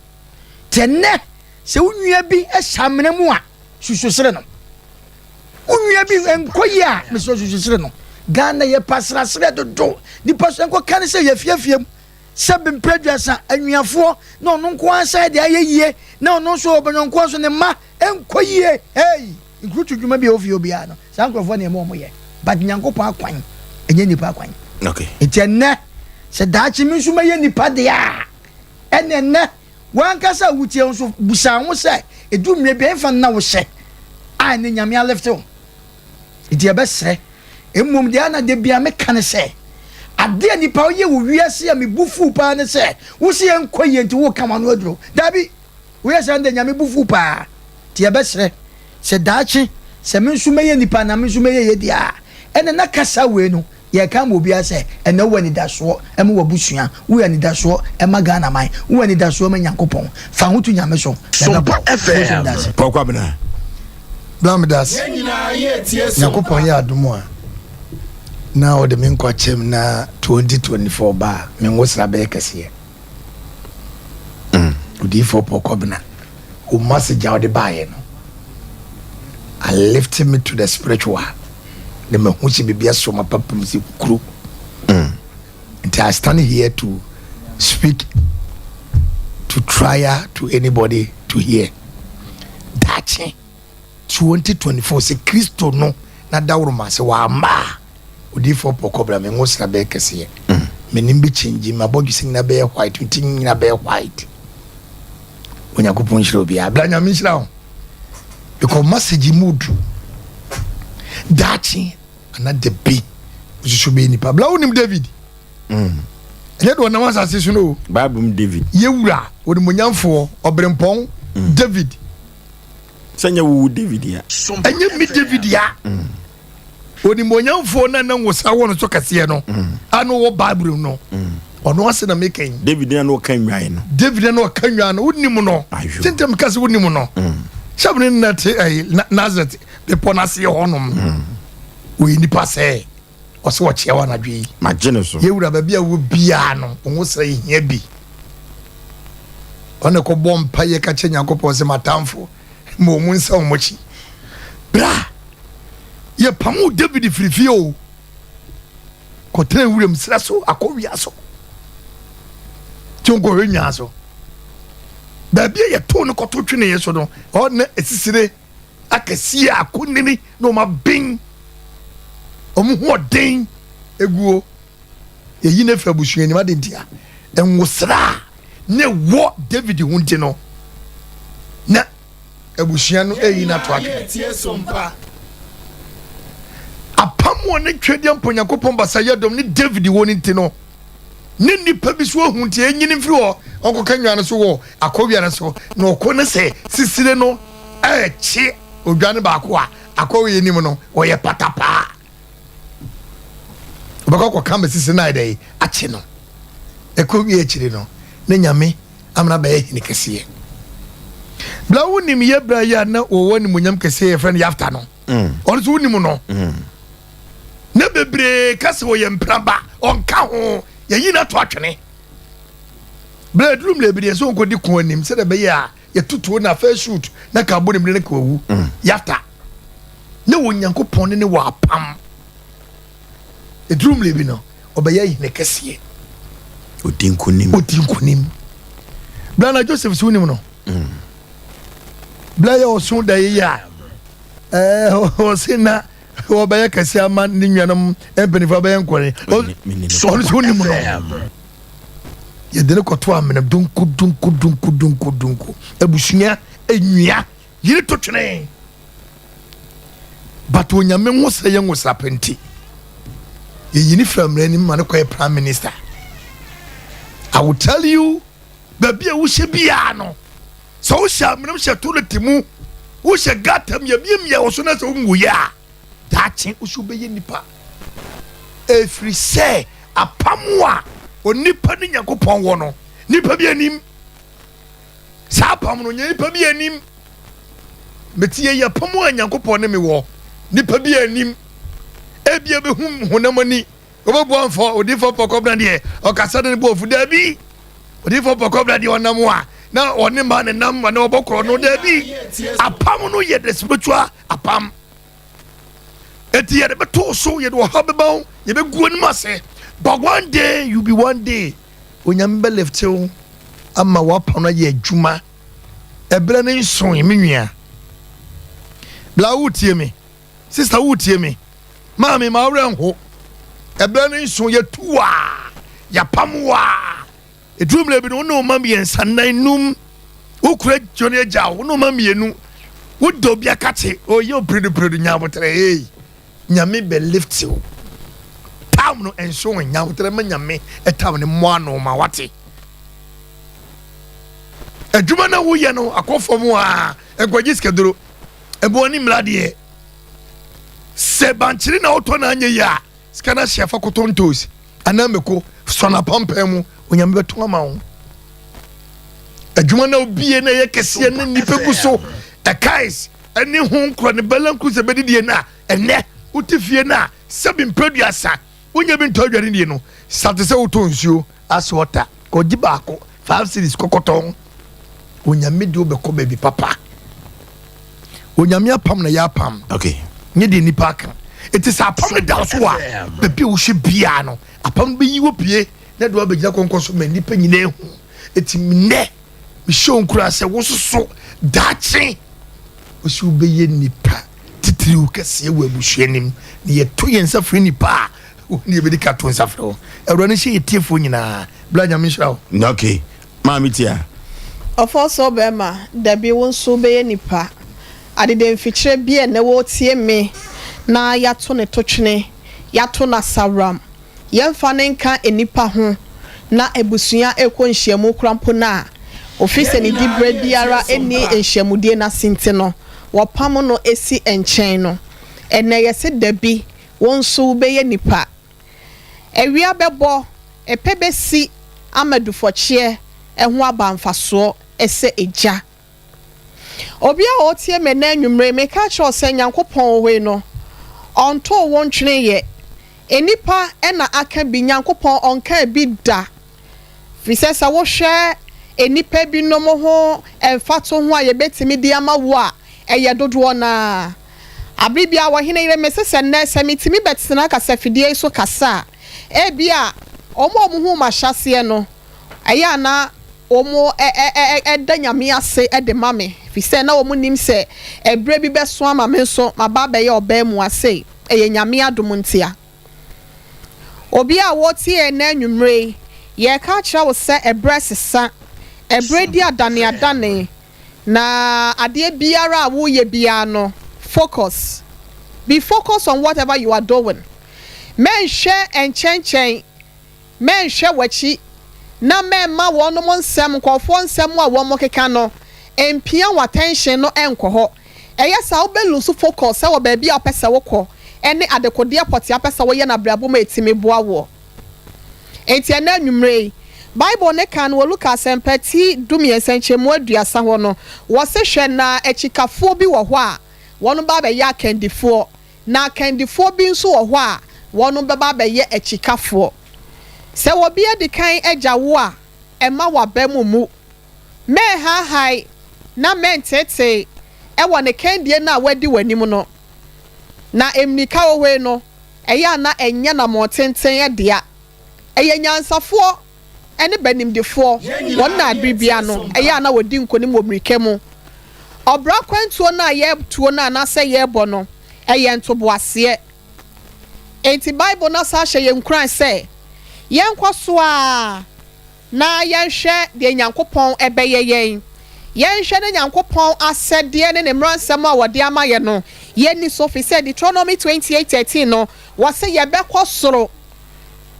B: Nti ɛnnɛ, sɛ wo nua bi hyɛ amena mu a, susu sere no. Wo nua bi nkɔ yie a, mesrɛ susu sere no. Ghana yɛ pasrasrɛ dodo. Nipa so nkɔka ne sɛ yɛafiafia mu. Sɛ be mprɛ aduasa anuafoɔ na ɔno nko ara san de ayɛ yie na ɔno nso ɔbɛnyɔnkoa nso ne mma nkɔ yie, hey, nkurutu dwuma bi a ɛwɔ fie obiara no saa nkurɔfoɔ na ɛma wɔn yɛ, but Nyankopɔn akwan ɛnyɛ nipa akwan.
A: Okay.
B: Nti ɛnnɛ sɛ daakye me nso mɛyɛ nipa deɛ a, ɛne ɛnnɛ wankasa a wotie nso busa ho sɛ ɛdu mmerɛ bi a ɛmfa nna wo hyɛ a ɛne Nyame alefte wo. Nti yɛbɛsrɛ. Mmom deɛ na da biara meka ne sɛ, adeɛ a nipa woyɛ wɔ wiase a me bo fuw paa ne sɛ, wo se ɛnkɔ yie nti woka w'ano aduro. Daabi! Woyɛ saa no deɛ Nyame bo fuw paa. Nti yɛbɛsrɛ sɛ daakye sɛ me nso mɛyɛ nipa anaa me nso mɛyɛ yie deɛ a, Ɛnɛ na kasa wei no yɛka ma obiara sɛ ɛnɛ wowɔ anidasoɔ ma w'abusua, wowɔ anidasoɔ ma Ghana man, wowɔ anidasoɔ ma Nyankopɔn. Fa ho to Nyame so na ɛbɛboa wo. Mose meda ase.
A: Paul Kwabena.
C: Bra meda ase. Nyankopɔn yɛ adom a na ɔde me nkwa kyɛm na 2024 ba a me ngosra bɛyɛ kɛseɛ. Odiyifoɔ Paul Kwabena, wo message a wode baeɛ no, I lift me to the spiritual. Na mahu sɛ biribi asɔ m'apampam sɛ kuro. Nti I stand here to speak to try to anybody to hear. Daakye 2024 sɛ Kristo no na dawuroma sɛ wamma a odiyifoɔ Paul Kwabena me ngosra bɛyɛ kɛseɛ. M'anim bɛ change, m'abɔdwesɛ nyinaa bɛyɛ white, me ti nyinaa bɛyɛ white. Onyankopɔn nhyira obiara. Bra Nyame nhyira wo. Because message mu du. Daakye ana da bi osusu bɛyɛ nipa. Bra wonim David. Ɛnyɛ de ɔnam asase so no o.
A: Bible mu David.
C: Yɛwura onimonyamfoɔ ɔberempɔn David.
A: Sɛ nyɛ wowo David ya.
C: Ɛnyɛ me David ya. Onimuonyamfoɔ no a na nwosa wɔ no so kɛseɛ no a na ɔwɔ Bible no ɔno ase na meka yi.
A: David na ɔka nnwan no.
C: David na ɔka nnwan no wonim no. Tentem ka sɛ wonim no. Sɛ ne nna te ɛyi Nazareth bepɔ no aseɛ hɔnom no. Ɔyɛ nipa sɛ ɔsɛ ɔkyea wɔ anadwo yi.
A: Magye no so.
C: Yɛwura baabi a wɔ biara no nwosa hia bi. Ɔne kɔbɔ mpa yɛ ka kyerɛ Nyankopɔn sɛ matamfo ma wɔn nsa wɔn akyi. Bra, yɛpamoo David firi fie o, kɔtena wuram serɛ so akɔwia so, nti ɔnkɔhwɛ nyaa so. Baabi a yɛtoo no kɔto tweneeɛ so no, hɔ na asisire akɛseɛ akonini na wɔn aben, wɔn ho ɔden eguo. Yɛyi no afiri abusua anim. Adɛn ntia? Nwosra a na ɛwɔ David ho nti no, na abusua no reyi no ato atwene. Apam wɔ ne Twedeɛ mpo Nyankopɔn basa yɛ dɔm ne David wɔ no nti no, ne nnipa bi so ahu nti ɛnyini mfiri hɔ ɔnkɔka nnwan no so wɔ akɔwia no so na ɔkɔ no sɛ sisire no ɛrekye odwan baako a akɔwia anim no ɔyɛ patapaa. Ɔbɛkɔ akɔka ma sisi no ayɛ dɛ akye no. Ɛkɔ wie akyiri no, na Nyame ama no abɛyɛ hene kɛseɛ. Bla wonim yɛ bra yi a na wɔwɔ animuonyam kɛseɛ yɛfrɛ no Yafta no. Mm. Ɔno nso wonim no. Mm. Na bebree ka sɛ ɔyɛ mpraba, ɔnka ho, yɛyi no ato atwene. Bla aduru mmerɛ bi deɛ sɛ ɔnkɔdi ko anim sɛdeɛ ɛbɛyɛ a yɛtutuo na afei shoot na ka abɔ ne mmerɛ na ka wawu. Mm. Yafta. Ne wɔ Nyankopɔn ne ne wɔ apam. Ɛduru mmerɛ bi no, ɔbɛyɛ hene kɛseɛ.
A: Ɔdi nkonim.
C: Ɔdi nkonim. Bla na Joseph so wonim no. Mm. Bla yɛ ɔso da yi a ɔse na ɔbɛyɛ kɛseɛ ama ne nuanom mpanimfoɔ abɛyɛ nkɔre. Ɔno so wonim no. Yɛde no kɔto amena dunku dunku dunku dunku dunku. Abusua enwia yiri to twene. But Onyame nwosra yɛ nwosra pɛ nti, yɛyi ne firi amena anim ma no kɔyɛ prime minister. I will tell you, baabi a wohyɛ biara no, sɛ wohyɛ amena mu hyɛ toilet mu, wohyɛ gutter mu, yɛmiamia wɔ so na sɛ wonwuiɛ a, daakye wo so wobɛyɛ nipa. Ɛfiri sɛ apam a onipa ne Nyankopɔn wɔ no, nipa bi anim. Saa apam no, nyɛ nipa bi anim. Mete yɛ apam a Nyankopɔn ne me wɔ, nipa bi anim. Ebia bɛhu honam ani, wɔbɛbu amfɔ, odiyifoɔ pɔkɔbena deɛ, ɔkasa de ne bo afu, daabi. Odiyifoɔ pɔkɔbena deɛ ɔnam a, na ɔne mmaa ne nam, na ɔbɔ korɔ no, daabi. Apam no yɛ the spiritual apam. Eti yɛde bɛto so, yɛde ɔhaw bɛba wo, yɛbɛgu anim ase. But one day, you be one day. Onyame bɛ lift wo ama w'apam no ayɛ adwuma. Ɛberɛ no nsoe, me nua. Bla wotie me. Sister wotie me. Maame ma worɛ nho. Ɛberɛ no nso yɛtu wo a, yɛapam wo a. Ɛduru mmerɛ bi no, wo ne wo mma mmiɛnsa, nnan, num, wo kura gyo ne agya wo ne wo mma mmienu, wodɔ obi akakye, ɔyɛ opiredupiredu, nya aboterɛ, hey. Nyame bɛ lift wo. Tam no nso nya aboterɛ ma Nyame tam no mmɔ ano ma wate. Adwuma na woyɛ no akɔ fam a, nkwagye sikaduro, ɛboɔ ne mmira deɛ. Sɛ bankyere na wotɔ na anyɛ yie a, sika no ahye afa kɔtɔ ntoos anaa mako sɔ no apampaa mu, Onyame bɛtɔn ama wo. Adwuma na obie na ɛyɛ kɛseɛ na nnipa gu so ɛkaes ɛne ho nkorɔ ne balanku sɛ bɛdidie no a ɛnɛ wote fie no a sɛbi mprɛduasa wonya bi ntɔ aduane die no sate sɛ wotɔ nsuo ase ɔta kɔgye baako 5 series kɔkɔtɔn. Onyame de wobɛkɔ baabi papa. Onyame apam na yɛ apam.
A: Okay.
C: Nye deɛ nipa aka. Eti sɛ apam no da so a, baabi a wohyɛ biara no, apam no bɛyi wo pie na de wabɛgyina kɔnkɔn so ma nnipa nyinaa ehu. Eti nnɛ, mehyɛ wo nkuran sɛ wo nso so daakye wosi wobɛyɛ nipa titiriw kɛseɛ wɔ abusua anim na yɛto yɛn nsa frɛ nipa a wo ne yɛbɛdi ka to nsa frɛ wo. Awurade nhyɛ yɛ tiefoɔ nyinaa. Bla Nyame nhyira wo.
A: Okay. Maame Tia.
D: Ɔfɔsɔɔ bɛɛma, dabi wo nso wobɛyɛ nipa. Adeda mfikyerɛ bi a ɛnɛ wɔretie me na yɛato no totwene, yɛato no asaworam. Yɛmfa no nka nnipa ho na abusua rekɔ nhyiamu koraa mpo no a, ofi sɛ ne diberɛ biara nni nhyiamudie no ase nti no, wɔpam no si nkyɛn no. Ɛnɛ yɛse dabi, wo nso wobɛyɛ nipa. Awia bɛbɔ, ɛpɛ bɛsi ama dufɔkyeɛ ho aba mfasoɔ sɛ egya. Obi a ɔretie me nnɛ anwummere yi, meka akyerɛ wo sɛ Nyankopɔn wɔ hɔ yi no, ɔntoo wo ntweneeɛ. Nnipa na aka bi, Nyankopɔn ɔnkaa bi da. Firi sɛ sɛ wohwɛ nnipa binom ho mfatoho a yɛbɛtumi de ama wo a, ɛyɛ dodoɔ no ara. Abere biara ɔhene yere mese sɛ nnɛ sɛ metumi bɛtena kasafidie yi so kasa a, ebia wɔn a wɔhuu m'ahyɛaseɛ no, ɛyɛ a na wɔda Nyame ase de ma me, ɛfiri sɛ na wɔnim sɛ ɛberɛ bi bɛso ama me nso maba abɛyɛ ɔbaamua sei, ɛyɛ Nyame adom ntia. Obi a woretie yɛn nnɛ anwummere yi, yɛreka akyerɛ wo sɛ ɛberɛ resesa, ɛberɛ di adaneadane, na adeɛ biara a woreyɛ biara no, focus. Be focused on whatever you are doing. Mɛnhwɛ nkyɛnkyɛn, mɛnhwɛ w'akyi, na mɛmma wɔnom nsɛm, nkurɔfoɔ nsɛm a wɔkeka no, mpia w'attention no nkɔ hɔ. Ɛyɛ saa a, wobɛ lose focus wɔ baabi a wopɛ sɛ wokɔ ne adekodeɛ pɔtee a wopɛ sɛ woyɛ no abrabɔ mu a ɛtumi boa woɔ. Enti ɛnnɛ anwummerɛ yi, Bible no ka no wɔ Luka Asɛmpa ti 13 nkyɛmu 30 hɔ no, wɔse, Hwɛ na akyikafoɔ bi wɔ hɔ a wɔn ba abɛyɛ akandifoɔ, na akandifoɔ bi nso wɔ hɔ a wɔn bɛba abɛyɛ akyikafoɔ. Sɛ obi adi kan agya wo a, mma w'aba mu mmu. Mɛnhaahae na mɛnteetee wɔ ne kandie no a wadi w'anim no. Na mmirika ohoe no, ɛyɛ a na ɛnyɛ namɔn tenten dea. Ɛyɛ nyansafoɔ ne banimdefoɔ, wɔn na bere biara no, ɛyɛ a na wɔdi nkonim wɔ mmirika mu. Ɔbra kwantuo no a yɛretuo no anaasɛ yɛrebɔ no, ɛyɛ ntoboaseɛ. Enti Bible no asan ahyɛ yɛn nkuran sɛ yɛnkɔ so ara na yɛnhwɛ deɛ Nyankopɔn bɛyɛ yɛn. Yɛnhwɛ ne Nyankopɔn asɛdeɛ ne ne mmaransɛm a ɔde ama yɛn no, yɛnni so, firi sɛ Deuteronomy 28:13 no, wɔse yɛbɛkɔ soro,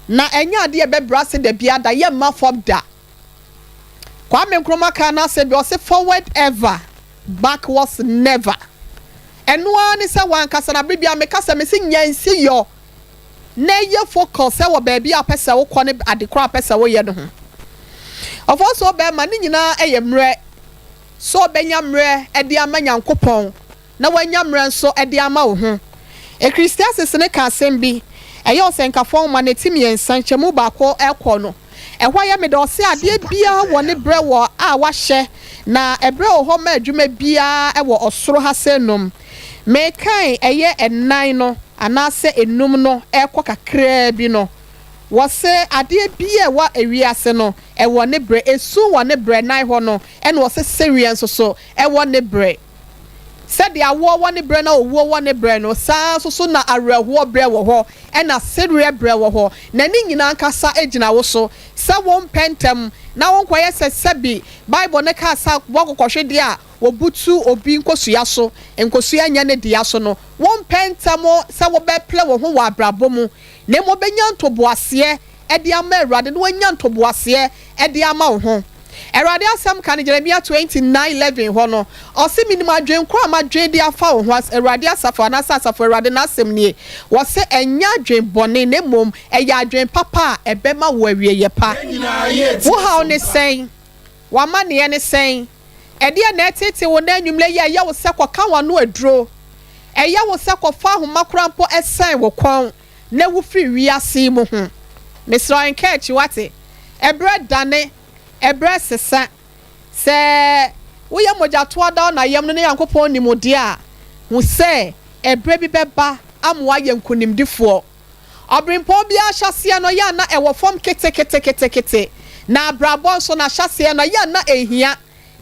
D: na ɛnyɛ adeɛ a ɛbɛbrɛ ase da biara da, yɛmma fam da. Kwame Nkrumah kaa n'asɛm bi, ɔse forward ever, backwards never. Ɛno ara ne sɛ w'ankasa no, abere biara meka sɛ, mese nyansi yɔ. na yɛ focus wɔ baabi a wopɛ sɛ wokɔ ne ade korɔ a wopɛ sɛ woyɛ no ho. Ɔfɔnsoɔ bɛrima, ne nyinaa yɛ mmerɛ sɛ ɔbɛnya mmerɛ de ama Nyankopɔn na wanya mmerɛ nso de ama wo ho. Ecclesiastes no ka asɛm bi, ɛyɛ Ɔsɛnkafoɔ nwoma no ti mmiɛnsa nkyɛmu baako kɔ no, ɛhɔ yɛ me dɛ, ɔse adeɛ biara wɔ ne berɛ wɔ a wahyɛ, na ɛberɛ wɔ hɔ ma adwuma biara wɔ ɔsoro ha sɛ num. Mekan ɛyɛ ɛnan no anaasɛ enum no ɛrekɔ kakraa bi no, wɔse adeɛ biara ɛwɔ ewiase no ɛwɔ ne berɛ, esu wɔ ne berɛ, nan hɔ no ɛna wɔse sereɛ nso so ɛwɔ ne berɛ. Sɛdeɛ awoɔ wɔ ne berɛ na owuo wɔ ne berɛ no, saa ara nso so na awerɛhoɔ berɛ wɔ hɔ ɛna sereɛ berɛ wɔ hɔ. Na ne nyinaa ankasa gyina wo so sɛ wompɛ ntɛm na wonkɔyɛ sɛ sɛbi Bible no kaa sɛ wɔkɔkɔhwe deɛ a wɔbutu obi nkosua so, nkosua nyɛ ne dea so no, wompɛ ntɛm sɛ wobɛpere wo ho wɔ abrabɔ mu, na mmom wobɛnya ntoboaseɛ de ama Awurade na woanya ntoboaseɛ de ama wo ho. Awurade asɛm ka no Jeremia 29:11 hɔ no, ɔse, Menim adwen korɔ a madwen de afa wo ho, Awurade asafo anaasɛ asafo Awurade n'asɛm nie, wɔse, ɛnyɛ adwen bɔne na mmom ɛyɛ adwen papa a ɛbɛma wo awieɛ pa. Wo haw ne sɛn? W'amaneɛ ne sɛn? Ɛdeɛn na ɛreteetee wo nnɛ anwummerɛ yi a ɛyɛ wo sɛ kɔka w'ano aduro? Ɛyɛ wo sɛ kɔfa ahoma koraa mpo sɛn wo kɔn na wu firi wiase yi mu ho? Mesrɛ wo, nka akyi, woate? Ɛberɛ dane, ɛberɛ sesa. Sɛ woyɛ mogyatoa da na yam no na Nyankopɔn nim wo deɛ a, hu sɛ ɛberɛ bi bɛba ama woayɛ nkonimdifoɔ. Ɔberempɔn biara ahyɛaseɛ no, ɛyɛ a na ɛwɔ fam keteketekete, na abrabɔ nso, n'ahyɛaseɛ no, ɛyɛ a na ɛhia,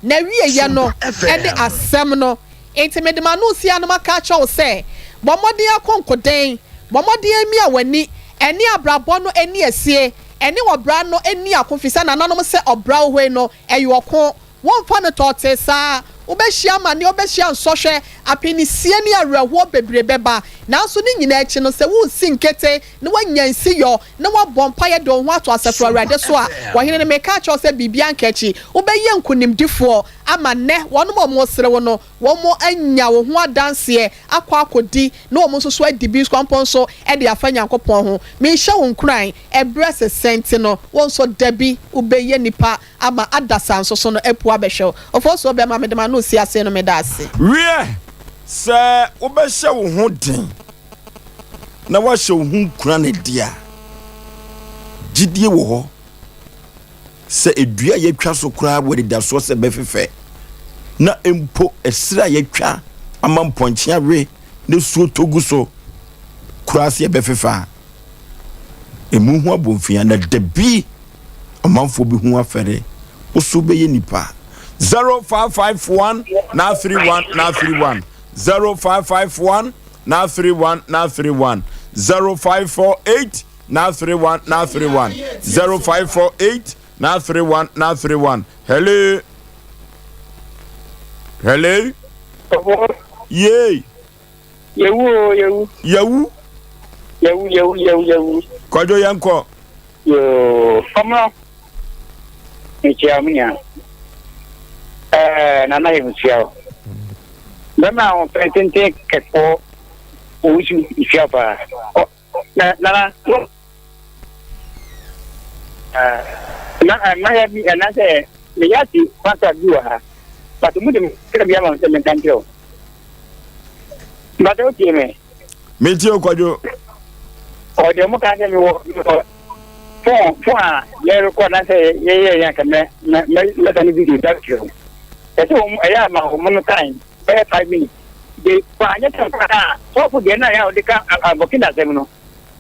D: n'awieeɛ no ne asɛm no. Enti mede m'ano resi ano maka akyerɛ wo sɛ, bɔ mmɔden akonkoden, bɔ mmɔden amia w'ani, ɛne abrabɔ no nni asie, ɛne ɔbra no nni ako, firi sɛ nananom sɛ ɔbra wɔ hɔ yi no, ɛyɛ ɔko. Wɔmfa no tɔɔtee saa. Wobɛhyia amaneɛ, wobɛhyia nsɔhwɛ, apinisie ne awerɛhoɔ bebree bɛba. Nanso ne nyinaa akyi no, sɛ woresi nkete na woanya nsiyɔ na woabɔ mpaeɛ de wo ho ato Asafo Awurade so a, Ɔhene no, meka akyerɛ wo sɛ biribiara nka akyi. Wobɛyɛ nkonimdifoɔ ama nnɛ wɔnom a wɔresere wo no, wɔanya wo ho adanseɛ akɔ akɔdi na wɔn nso so adi bi nkoampɔ nso de afa Nyankopɔn ho. Mehyɛ wo nkuran, ɛberɛ sesɛ nti no, wo nso da bi wobɛyɛ nipa ama adasa nso so no apu abɛhwɛ wo. Ofosuo bɛma mede m'ano resi ase no meda ase.
A: Wiɛ, sɛ wobɛhyɛ wo ho den na woahyɛ wo ho nkuran de a, gyidie wɔ hɔ sɛ dua a yɛatwa so koraa wɔ anidasoɔ sɛ ɛbɛfefɛ, na mpo ɛserɛ a yɛatwa ama mpɔnkye awe na suo tɔ gu so koraa sɛ ɛbɛfefɛ a, emu ho abomfia na dabi ɔmanfoɔ bi ho afɛre wo so bɛyɛ nipa 0551 931 931 0551 931 931 0548 931 931 0548 931 931 Hello Hello Yay
E: Yɛwu o yɛwu.
A: Yɛwu.
E: Yɛwu yɛwu yɛwu yɛwu.
A: Kwadwo yɛn kɔ.
E: Yoo kɔmɔ. Mekyia wo nua. Ɛɛ nana yɛ mekyia wo. Bɛma ahoɔfɛ tenten kɛkɔɔ owusu mekyia wo paa. Na nana. Na mmaayewa bi anaasɛ meyɛ ate pasta bi wɔ ha but mo de kra bi ama me sɛ menka nkyerɛ wo but wotie me
A: metie wo kwadwo
E: ɔde ɔmo ka sɛ mewɔ mewɔ fon fon a yɛrekɔ anaasɛ yɛyɛ yɛn anka mɛ mɛ mɛsa ne video da kyerɛ wo ɛsɛ wɔn ɛyɛ ama wɔn no time bɛyɛ 5 minutes de fa anyɛ sɛ koraa sɔfo deɛ na yɛ a ɔde ka abɔkina asɛm no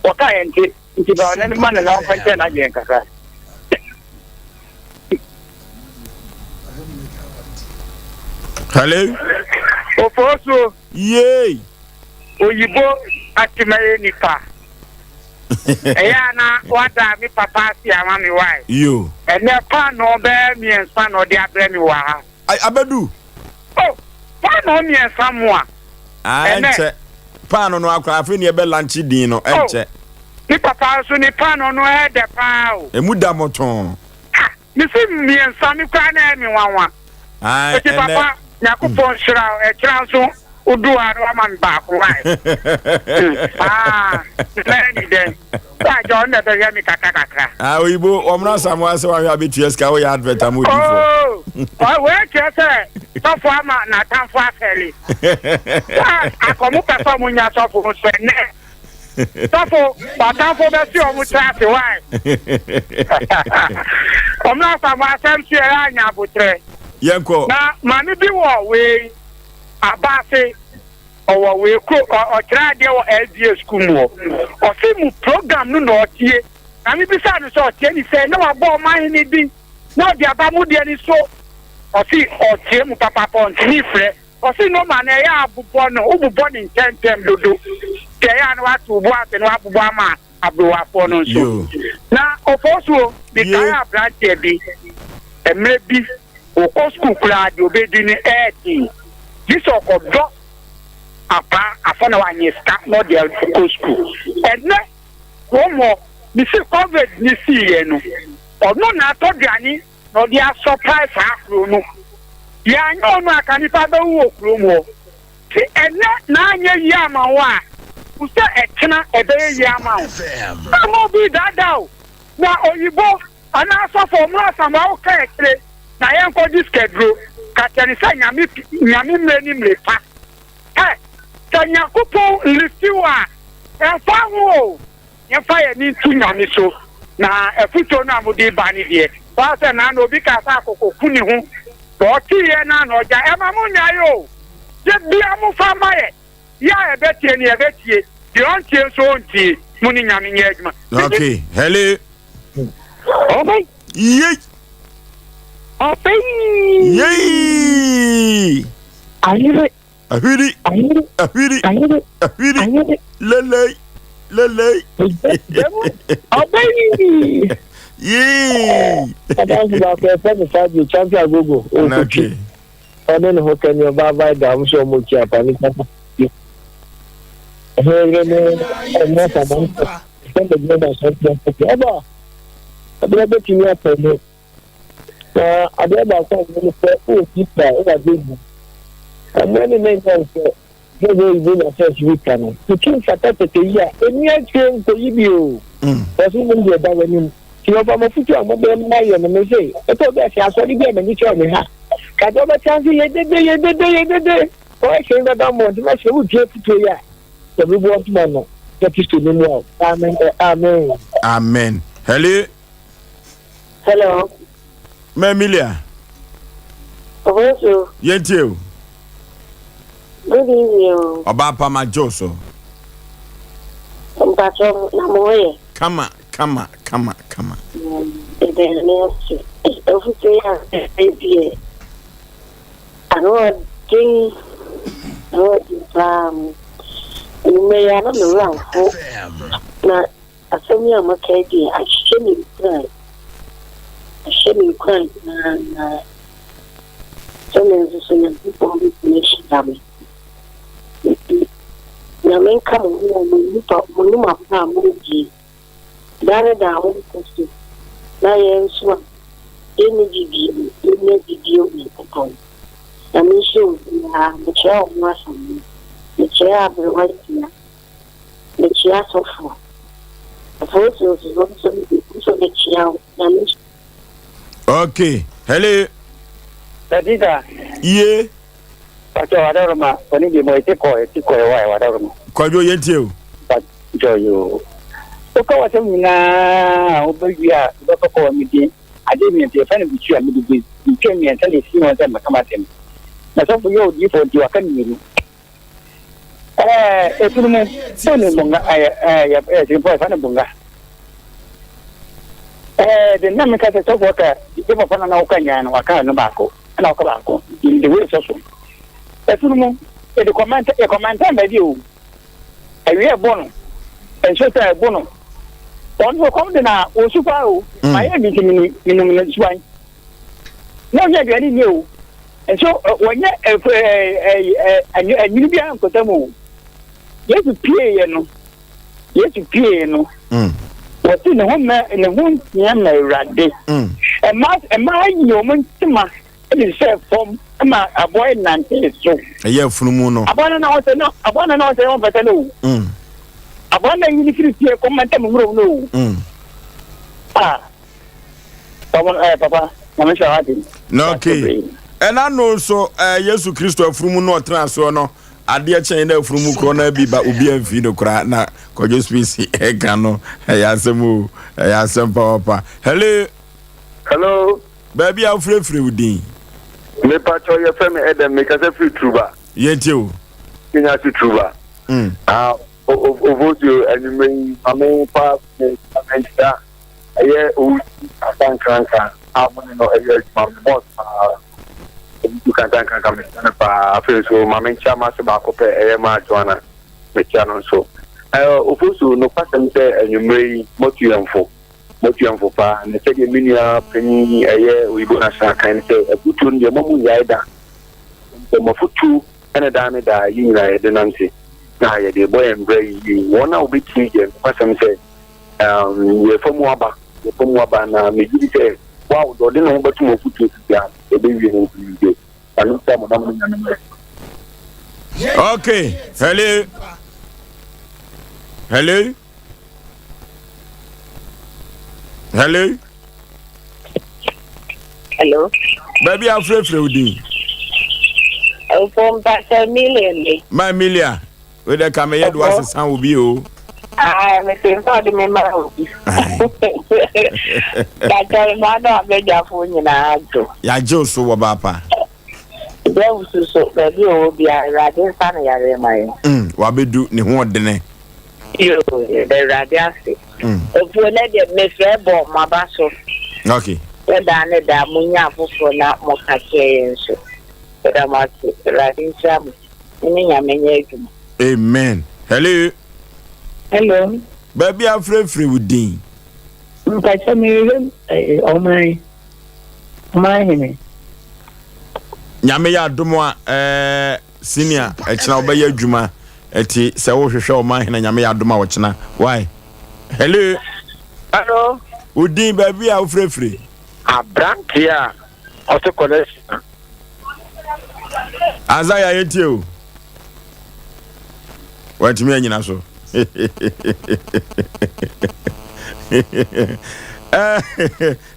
E: wɔka yɛn nti nti ba ɔno no ma no na ɔmfa nkyɛn n'adwene kakra.
A: Hello.
E: Ofosuo.
A: Yay.
E: Oyibo atimaye nipa. Ɛyɛ a na wada me papa ase ama me wae.
A: Yo.
E: Ɛnɛ paanoo bɛyɛ mmiɛnsa na ɔde abrɛ me wɔ ha.
A: Abɛdu.
E: Oh, paanoo mmiɛnsa moa.
A: Ah, ɛnkyɛ. Paano no akora afei ne ɛbɛ lanche din no ɛnkyɛ.
E: Oh, ne papa nso ne paanoo no ɛyɛ dɛ paa o.
A: Emu da mɔtɔn.
E: Ah, me se mmiɛnsa me koraa na ɛyɛ me nwanwa.
A: Ah,
E: ɛnɛ. Papa, Nyankopɔn nhyira wo, ɛkyerɛ nso wodu ha no wama me baako wae. Ah, mɛyɛ ne dɛn? Agya ɔno na ɛbɛhwɛ me kakra kakra.
A: Ah, oyibo, wɔn asamoa sɛ wahwɛ abetua sika woyɛ advert ama odiifo.
E: Oh, wei kyerɛ sɛ sɔfo ama n'atamfo afɛle. Sɛ akɔmo pɛ sɛ ɔmo nya sɔfo nso ɛnɛ. Sɔfo, w'atamfo bɛsi ɔmo tiri ase wae. Ɔmo asamoa asɛm so yɛ anya abotrɛ.
A: Yɛnkɔ.
E: Na maame bi wɔ wei abaase ɔwɔ wei kuro ɔkyerɛ adeɛ wɔ SDA school mu hɔ. Ɔse mu program no na ɔtie. Na mebisa no sɛ ɔtie ne sɛ na wabɔ ɔman hene din na ɔde aba mu deɛ ne so. Ɔse ɔtie mu papaapa ɔntumi frɛ. Ɔse nɔma no ɛyɛ a bobɔ no wobobɔ ne ntɛntɛm dodo nti ɛyɛ a na wato wo bo ase na wabobɔ ama aberewafoɔ no nso. Na Ofosuo mekae aberanteɛ bi mmerɛ bi ɔkɔ sukuu koraa deɛ ɔbɛdi no ɛyɛ den gye sɛ ɔkɔdɔ apaa afa na wanyɛ sika na ɔde akɔ sukuu. Ɛnɛ kurom hɔ mese covid ne siiɛ no ɔno na atɔ aduane. na ɔde asɔpae saa kuro no. Yɛanyɛ ɔno a ka nipa bɛwu wɔ kurom hɔ. Se ɛnnɛ na anyɛ yie ama wo a, hu sɛ ɛkyena ɛbɛyɛ yie ama wo. Mma obi redaadaa wo na oyibo anaa asɔfo ɔmmra Asamoah wo ka akyire na yɛnkɔgye sikaduro. Ka kyerɛ no sɛ Nyame Nyame mmerɛ ne mmire pa. Hɛ! Sɛ Nyankopɔn lifti wo a, ɛmfa ho o. Yɛmfa yɛn ani nto Nyame so, na afutuo no a mode ba no deɛ, waa sɛ naano obi kaa sɛ akoko ku ne ho, na ɔteeɛ no a na ɔgyae, ɛma mo nnyae o, da biara momfa mma yɛ, yɛ a yɛbɛtie no yɛbɛtie, deɛ ɔntie nso ɔntie, mo ne Nyame nyɛ adwuma.
A: Okay, hello.
F: Ɔbɛn.
A: Yei.
F: Ɔbɛn.
A: Yei.
F: Ayere.
A: Ahwiri. Ahwiri. Ahwiri. Lelei. Lelei.
F: Ɔbɛyi.
A: Yee.
F: Adansi baako ɛfɛ ne Fabio champion agogo. Okotwi. Ɔne ne ho kɛni ɔba abae da ɔmo sɛ ɔmo kyi apa ne papa. Ɛhɔ yere ne ɔmo asama nsɛ. Sɛ mo gyina na sɛ ɔmo ɔba. Ɛbɛrɛ bɛtumi apɛ mu. Na adeɛ baako a wɔn sɛ wowɔ sika a wowɔ adeɛ bi ɛmmerɛ ne ne nyɛ sɛ sɛ sɛ ibo na sɛ ɛsi ka no tutu mfata tete yi a ɛni akyire nkɔyi bi o wɔso mmom deɛ ɛda w'anim nti wɔfa mafotu a mobɛ ma yɛ no me se ɛtɔ bi ase asɔre bi a m'ani kyerɛ me ha kade wɔbɛtra nse yɛ dede yɛ dede yɛ dede wɔhyɛ bɛba mmɔ nti mɛsrɛ wotie fotuo yi a yɛbɛboa ntoma no sɛ kristo no mu a amen amen
A: amen hello
G: Hello.
A: Ma Emilia.
G: Obosu.
A: Yɛntie o.
G: Good evening o.
A: Ɔbaa pa ma gye so.
G: Mpatsɔ na mo ho yɛ.
A: Kama kama kama kama.
G: Ɛdɛ ne ase. Afutuo yi a ɛdeɛ ano ɔden ano ɔden paa mu. Enyimire yi ano me wura mfo na Asɛm yi a moaka yi deɛ, ahyɛ me nkuran. Ahyɛ me nkuran paa sɛ me nso so Nyankopɔn bɛtumi ahyira me. Nti, Nyame nka mo ho wɔ mo nnipa, mo nnwuma pa a moredie. Daa ne daa monkɔ so na yɛn nso a yɛnni gyidie no, yɛnnya gyidie wɔ Nyankopɔn. Nyame nhyira obiara. Mekyerɛ wo ho asɛm no. Mekyerɛ aberewa Tia. Mekyia sɔfo. Afonso nso nso nso mekyia wo. Nyame
A: Okay. Hello.
H: Tatita.
A: Ye.
H: Pacho wadaroma oni bi mo eti kɔ eti kɔ ɛwa wadaroma.
A: Kwadwo yɛn tie o.
H: Pacho yo. Woka wasɛm nyinaa wobɛwie a wobɛkɔ kɔ wɔ mede ade mmiɛnsa yɛfrɛ no butu a mede butu mmiɛnsa na ɛsi wɔn sɛ mmɛka m'asɛm. Na sɔfo yɛ odiyifoɔ nti waka mmienu. Ɛɛ efunu mu sɛ ne bonga ɛyɛ ɛɛ yɛ siripɔ yɛfa ne bonga ɛɛ de nam ka sɛ sɔfo ka yɛ papa na na ɔka nyaa no waka no baako ɛna ɔka baako de wei sɔ so efunu mu yɛde kɔmanta yɛ kɔmanta baabi o ɛwie ɛbɔ no nsuo sɛ ɛbɔ no wɔn nso kɔm de na wɔsu paa o ma yɛ bi nti minum ne suban na ɔnyɛ aduane nni o Nso wɔnyɛ ɛnwene biara nkɔta mu o. Yesu pieeɛ no, Yesu pieeɛ no, mm. wɔsi ne ho mɛ ne ho nsia ma Awurade. Mm. Mmaa mmaa yi wɔn ntoma de hyɛ fam ma aboa yi nante so.
A: Ɛyɛ afunumu no.
H: Aboa no na ɔsɛ no aboa no na ɔsɛ wɔn fɛsɛ no o. Mm. Aboa no yi ne firi fie kɔma ntam nwuram no o. Ah. Eh, papa, na me hyɛ ade.
A: Na okay. Ɛna no nso eh, Yesu Kristo afunumu no ɔtena soɔ no adeɛ kyɛn na afunumu korɔ no bi ba obi amfi no koraa na kɔdwo space ɛka no ɛyɛ asɛm o ɛyɛ asɛm pawapa. Hello.
I: Hello.
A: Baabi a wofirefire wo din.
I: Mepatwɔ yɛfrɛ me Edem mekasa firi Turuba.
A: Yɛntie o.
I: Kenya se Turuba. Mm. Ah, ovotuo anwummerɛ yi ma memfa me nkyia Ɛyɛ Owusu Kantankranka a mo ne no yɛ adwuma, me boss paa. Owusu Kantankranka, mekyia no paa. Afei nso, ma menkyia m'ase baako pɛ, ɛyɛ Maa Joanna, mekyia no nso. Ɛɛ, Ofosu, nokwasɛm sɛ anwummerɛ yi, moatu yɛn fo. Moatu yɛn fo paa. Na sɛdeɛ me nua panin ɛyɛ Oyibo National kan no sɛ, afutuo no deɛ, mma monnyae da. Sɛ mo afutuo ne daa ne daa, yɛn nyinaa yɛde nante, na yɛde rebɔ yɛn bra yie. Wɔn a wɔbɛtie deɛ, nokwasɛm sɛ, Um, yɛfa mu aba, yɛfa mu aba, na megye di sɛ Wow, deɛ ɔde ne ho bɛto mo afotuo so biara no, ɛbɛwie no nkonimdie. Nyame nhyira mo na mo ne Nyame nyɛ adwuma.
A: Okay, hello. Hello. Hello.
G: Hello.
A: Baabi a frɛfrɛ wo din.
G: Mfo mpasa Emilia ni.
A: Ma Emilia, wei dɛ ka meyɛ de wasesa wo bi o.
G: Ah, mese nsa ɔde me ma obi. Kakyɛ mmaa no abadwafoɔ nyinaa dwo.
A: Yɛagye wo so wɔ baapa.
G: Dɛ wusu so baabi a ɔwɔ biara Awurade nsa no yareɛ ma yɛn.
A: Mm, wabedu ne ho ɔdene.
G: Yoo, yɛda Awurade ase.
A: Mm.
G: Ofuo nɛ deɛ mefrɛ bɔ mo aba so.
A: Okay.
G: Sɛ daa ne daa monya afoforɔ na moka kyerɛ yɛn nso. Yɛda mo ase. Awurade nhyira mo. Mo ne Nyame nyɛ adwuma.
A: Amen. Hello.
J: Hello.
A: Baabi a frɛfrɛ wo din.
J: Mpakyɛ mehwehwɛ eh, ɔman ɔman hene.
A: Nyame yɛ adom a eh, senior ɛkyena wobɛyɛ adwuma ɛti sɛ wohwehwɛ ɔman hene Nyame yɛ adom a ɔkyena. Why? Hello.
F: Hello.
A: Wo din baabi a wofrɛfrɛ.
F: Aberanteɛ a ɔte kɔnɛhyɛn.
A: Isaiah yɛntie o. Wantumi anyina so. Eh,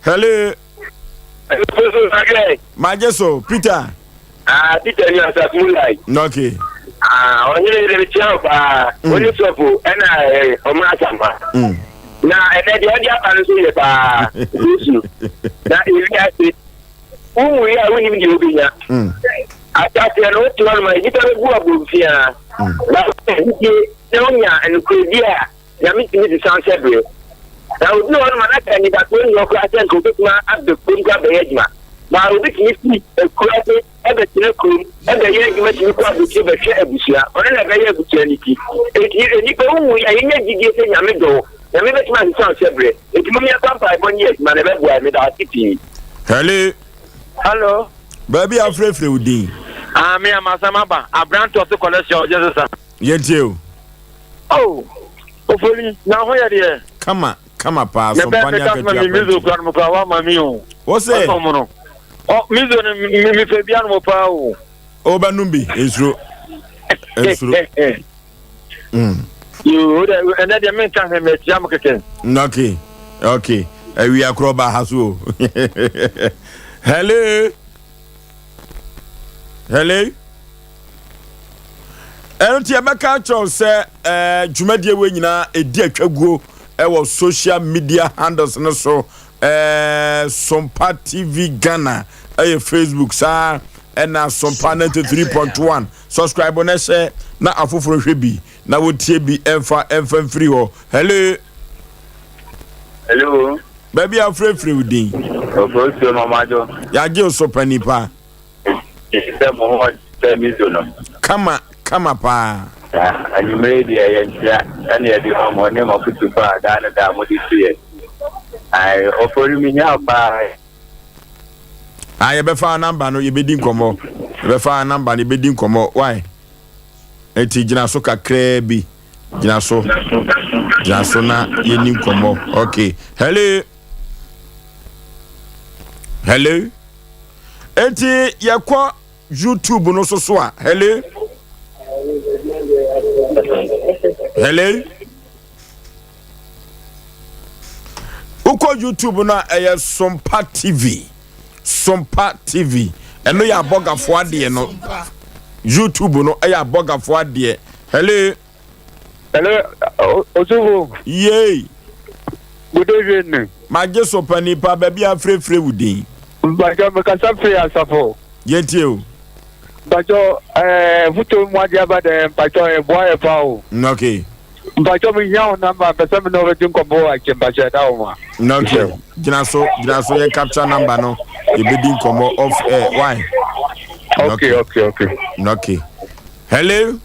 A: hello. Magye so, Peter.
F: Ah, Peter ni asase mu lai.
A: Okay.
F: Ah, ɔnyere yere kyia wo paa. Oni sɔfo ɛna ɔmo asama. Na ɛnɛ deɛ ɔde aba no so yɛ paa. Yesu. Na ewi ase. Wo wui a wonim deɛ wobɛnya. Ahyɛaseɛ no wote hɔnom a nnipa bɛbu wo abomfiaa. Na wonya anigye na wonya nokorɛdie a Nyame tumi sesa wo hyɛberɛ. Na obi wɔ hɔnom a na sɛ anidasoɔ nni hɔ koraa sɛ nka obɛtumi aba kurom koraa abɛyɛ adwuma. Na obi tumi fi akuraase bɛtena kurom bɛyɛ adwuma tumi kɔ aburokyire bɛhwɛ abusua. Ɔno na ɛbɛyɛ abusua no ti. Enti nnipa wowui a yɛnya gyidie sɛ Nyame dɔ wo. Nyame bɛtumi asesa wo hyɛberɛ. Enti mom yɛmfa mpaebɔ nyɛ adwuma na ɛbɛboa yɛn. Meda ase pii.
A: Hello.
F: Hello.
A: Baabi a wofrɛfrɛ wo din.
F: Ah, me a masam aba. Aberante ɔte kɔlɛhyɛ ɔgye sesa.
A: Yɛntie o.
F: Oh, Ofoli, na ho yɛ deɛ.
A: Kama, kama paa, so mpa ne akatua
F: paa. Mizo kura no mu kura wa ma mi o.
A: Wo se?
F: Ɔsɔn mu no. Ɔ mizo no mi mi fɛ bi anum paa o.
A: O bɛ num bi, nsuro. Nsuro. Mm.
F: Yoo, o de ɛnɛ deɛ mi nka hwɛ mɛ tia mo kɛkɛ.
A: Okay, okay. Awia korɔ ba ha so o. Hello. Hello. Ɛno nti yɛbɛka akyerɛ wo sɛ ɛɛ dwumadie wei nyinaa ɛdi atwaguo ɛwɔ social media handles no so ɛɛ Sompa TV Ghana ɛyɛ Facebook saa ɛna Sompa 93.1 subscribe na hyɛ na afoforɔ hwɛ bi na wɔtie bi ɛmfa ɛmfa mfiri hɔ. Hello.
I: Hello.
A: Baabi a wofrɛfrɛ wo din.
I: Ofosuo Mamajo.
A: Yɛagye wo so pani pa.
I: Sɛ mo ho sɛ miso no.
A: Kama kama paa.
I: Na anwummere deɛ yɛ nkyea ɛna yɛde ma mo ne mo afotu pa a daa ne daa mode tu yɛ. Ae, Ofori mehia wo paa.
A: Ah, yɛbɛfa namba no yɛbɛdi nkɔmmɔ. Yɛbɛfa namba no yɛbɛdi nkɔmmɔ. Why? Eti gyina so kakraa bi. Gyina so. Gyina so na yɛni nkɔmmɔ. Okay. Hello. Hello. Eti yɛkɔ YouTube no so so a. Hello. Hello. Wokɔ YouTube no a ɛyɛ Sompa TV. Sompa TV. Ɛno yɛ abɔgafoɔ adeɛ no. YouTube no ɛyɛ abɔgafoɔ adeɛ. Hello.
F: Hello, Osofo.
A: Yay.
F: Good evening.
A: Magye so pa nipa baabi a frɛfrɛ wo din.
F: Mpakyɛ mekasa firi asafo.
A: Yɛntie o.
F: Mpakyɛ ɛɛ foto mu adeɛ aba dɛ mpakyɛ ɛboa yɛ paa o.
A: Okay.
F: Mpakyɛ me hia wo number mpɛ sɛ me ne wo bɛdi nkɔmmɔ wɔ akyire mpakyɛ ɛda wo ma.
A: Okay. Gyina so gyina so yɛn capture number no yɛbɛdi nkɔmmɔ off air why?
F: Okay okay okay.
A: Okay. Hello.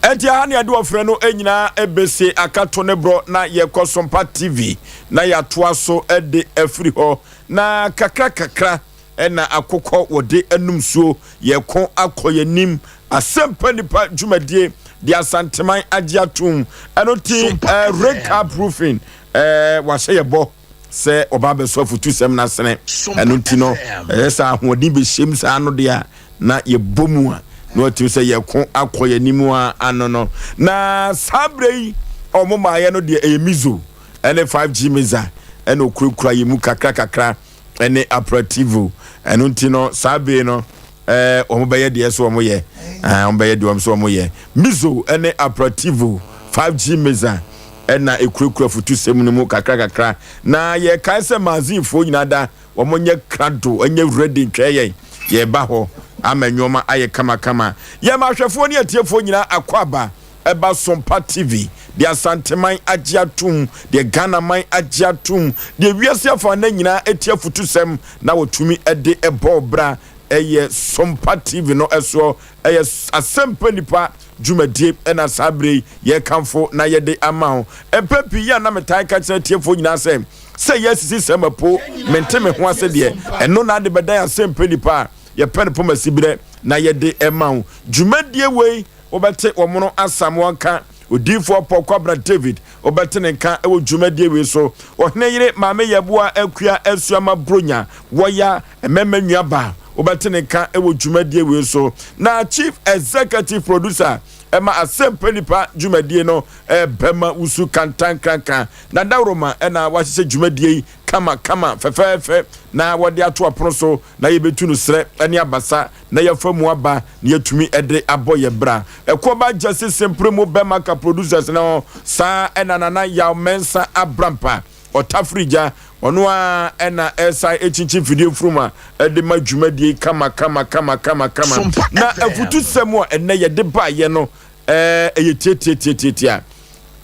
A: Ɛnti aha ne yɛde ɔfrɛ no nyinaa ɛbɛsie akato ne borɔ na yɛkɔ Sompa TV na yɛatoa so de afiri hɔ na kakra kakra ɛna akokɔ wɔde anum suo yɛko akɔ yɛnim asɛmpa nipa dwumadie de Asanteman agye atom ɛno ti eh, red cap roofing eh, wahyɛ yɛbɔ. sɛ ɔba abɛsɔ afutusɛm no asene. Ɛno nti no, ɛyɛ sɛ ahoɔden bɛhyɛm saa no deɛ a, na yɛbɔ mu a, na watumi sɛ yɛko akɔ yɛn anim a ano no. Na saa berɛ yi a wɔn maayɛ no deɛ ɛyɛ Mizo ɛne 5G Miza ɛna okurakura yɛn mu kakra kakra ɛne Aperativo. Ɛno nti no, saa berɛ no ɛɛ wɔn bɛyɛ deɛ so wɔn yɛ ɛɛ wɔn bɛyɛ deɛ wɔn so wɔn yɛ. Mizo ɛne Aperativo 5G Miza ɛna ekurakura futusɛm no mu kakra kakra. Na yɛkae sɛ Mazinfoɔ nyinaa da wɔn nyɛ krado nyɛ ready ntwɛn yɛn yɛba hɔ ama nneɛma ayɛ kamakama. Yɛma ahwɛfoɔ ne atiefoɔ nyinaa akɔ aba ɛba Sompa TV deɛ Asanteman agye atom, deɛ Ghanaman agye atom, deɛ wiase afanan nyinaa ɛti afutusɛm na wɔtumi de ɛbɔ bra ɛyɛ Sompa TV no ɛsoɔ ɛyɛ Asɛmpa Nipa dwumadie ɛna saa berɛ yi yɛkamfo na yɛde ama wo. Mpɛn pii yɛ a na metaa ka kyerɛ atiefoɔ nyinaa sɛ sɛ yɛasisi sɛ mapo mente me ho ase deɛ ɛno na ade bɛdan Asɛmpa Nipa a yɛpɛ no poma siberɛ na yɛde ɛma wo. Dwumadie wei wobɛte wɔn Asamoah nka, Odiyifoɔ Paul Kwabena David wobɛte ne nka wɔ dwumadie wei so, Ɔhene yere Maame Yɛboa Akua Asuama Bronya Wɔya Mmɛmma Nuaba wobɛte ne nka wɔ dwumadie wei so, na Chief Executive Producer ɛma Asɛmpa Nipa dwumadie no Bɛma Wusu Kantankranka na Dawuroma ɛna wahyehyɛ dwumadie yi kama kama fɛfɛɛfɛ na wɔde ato apono so na yɛbɛtu no serɛ ne abasa na yɛafa mu aba na yɛatumi de abɔ yɛn bra. Ɛkoɔba Gyasi Simpere mu bɛma ka producers no ho, saa ɛna Nana Yaw Mensah Abrampa Ɔtafiri gya, ɔno ara ɛna ɛsan ɛkyinkyin fidie mfuruma ɛde ma dwumadie yi kama kama kama kama kama. Na afutusɛm a ɛnɛ yɛde baeɛ no ɛyɛ tiatiatiatiatia,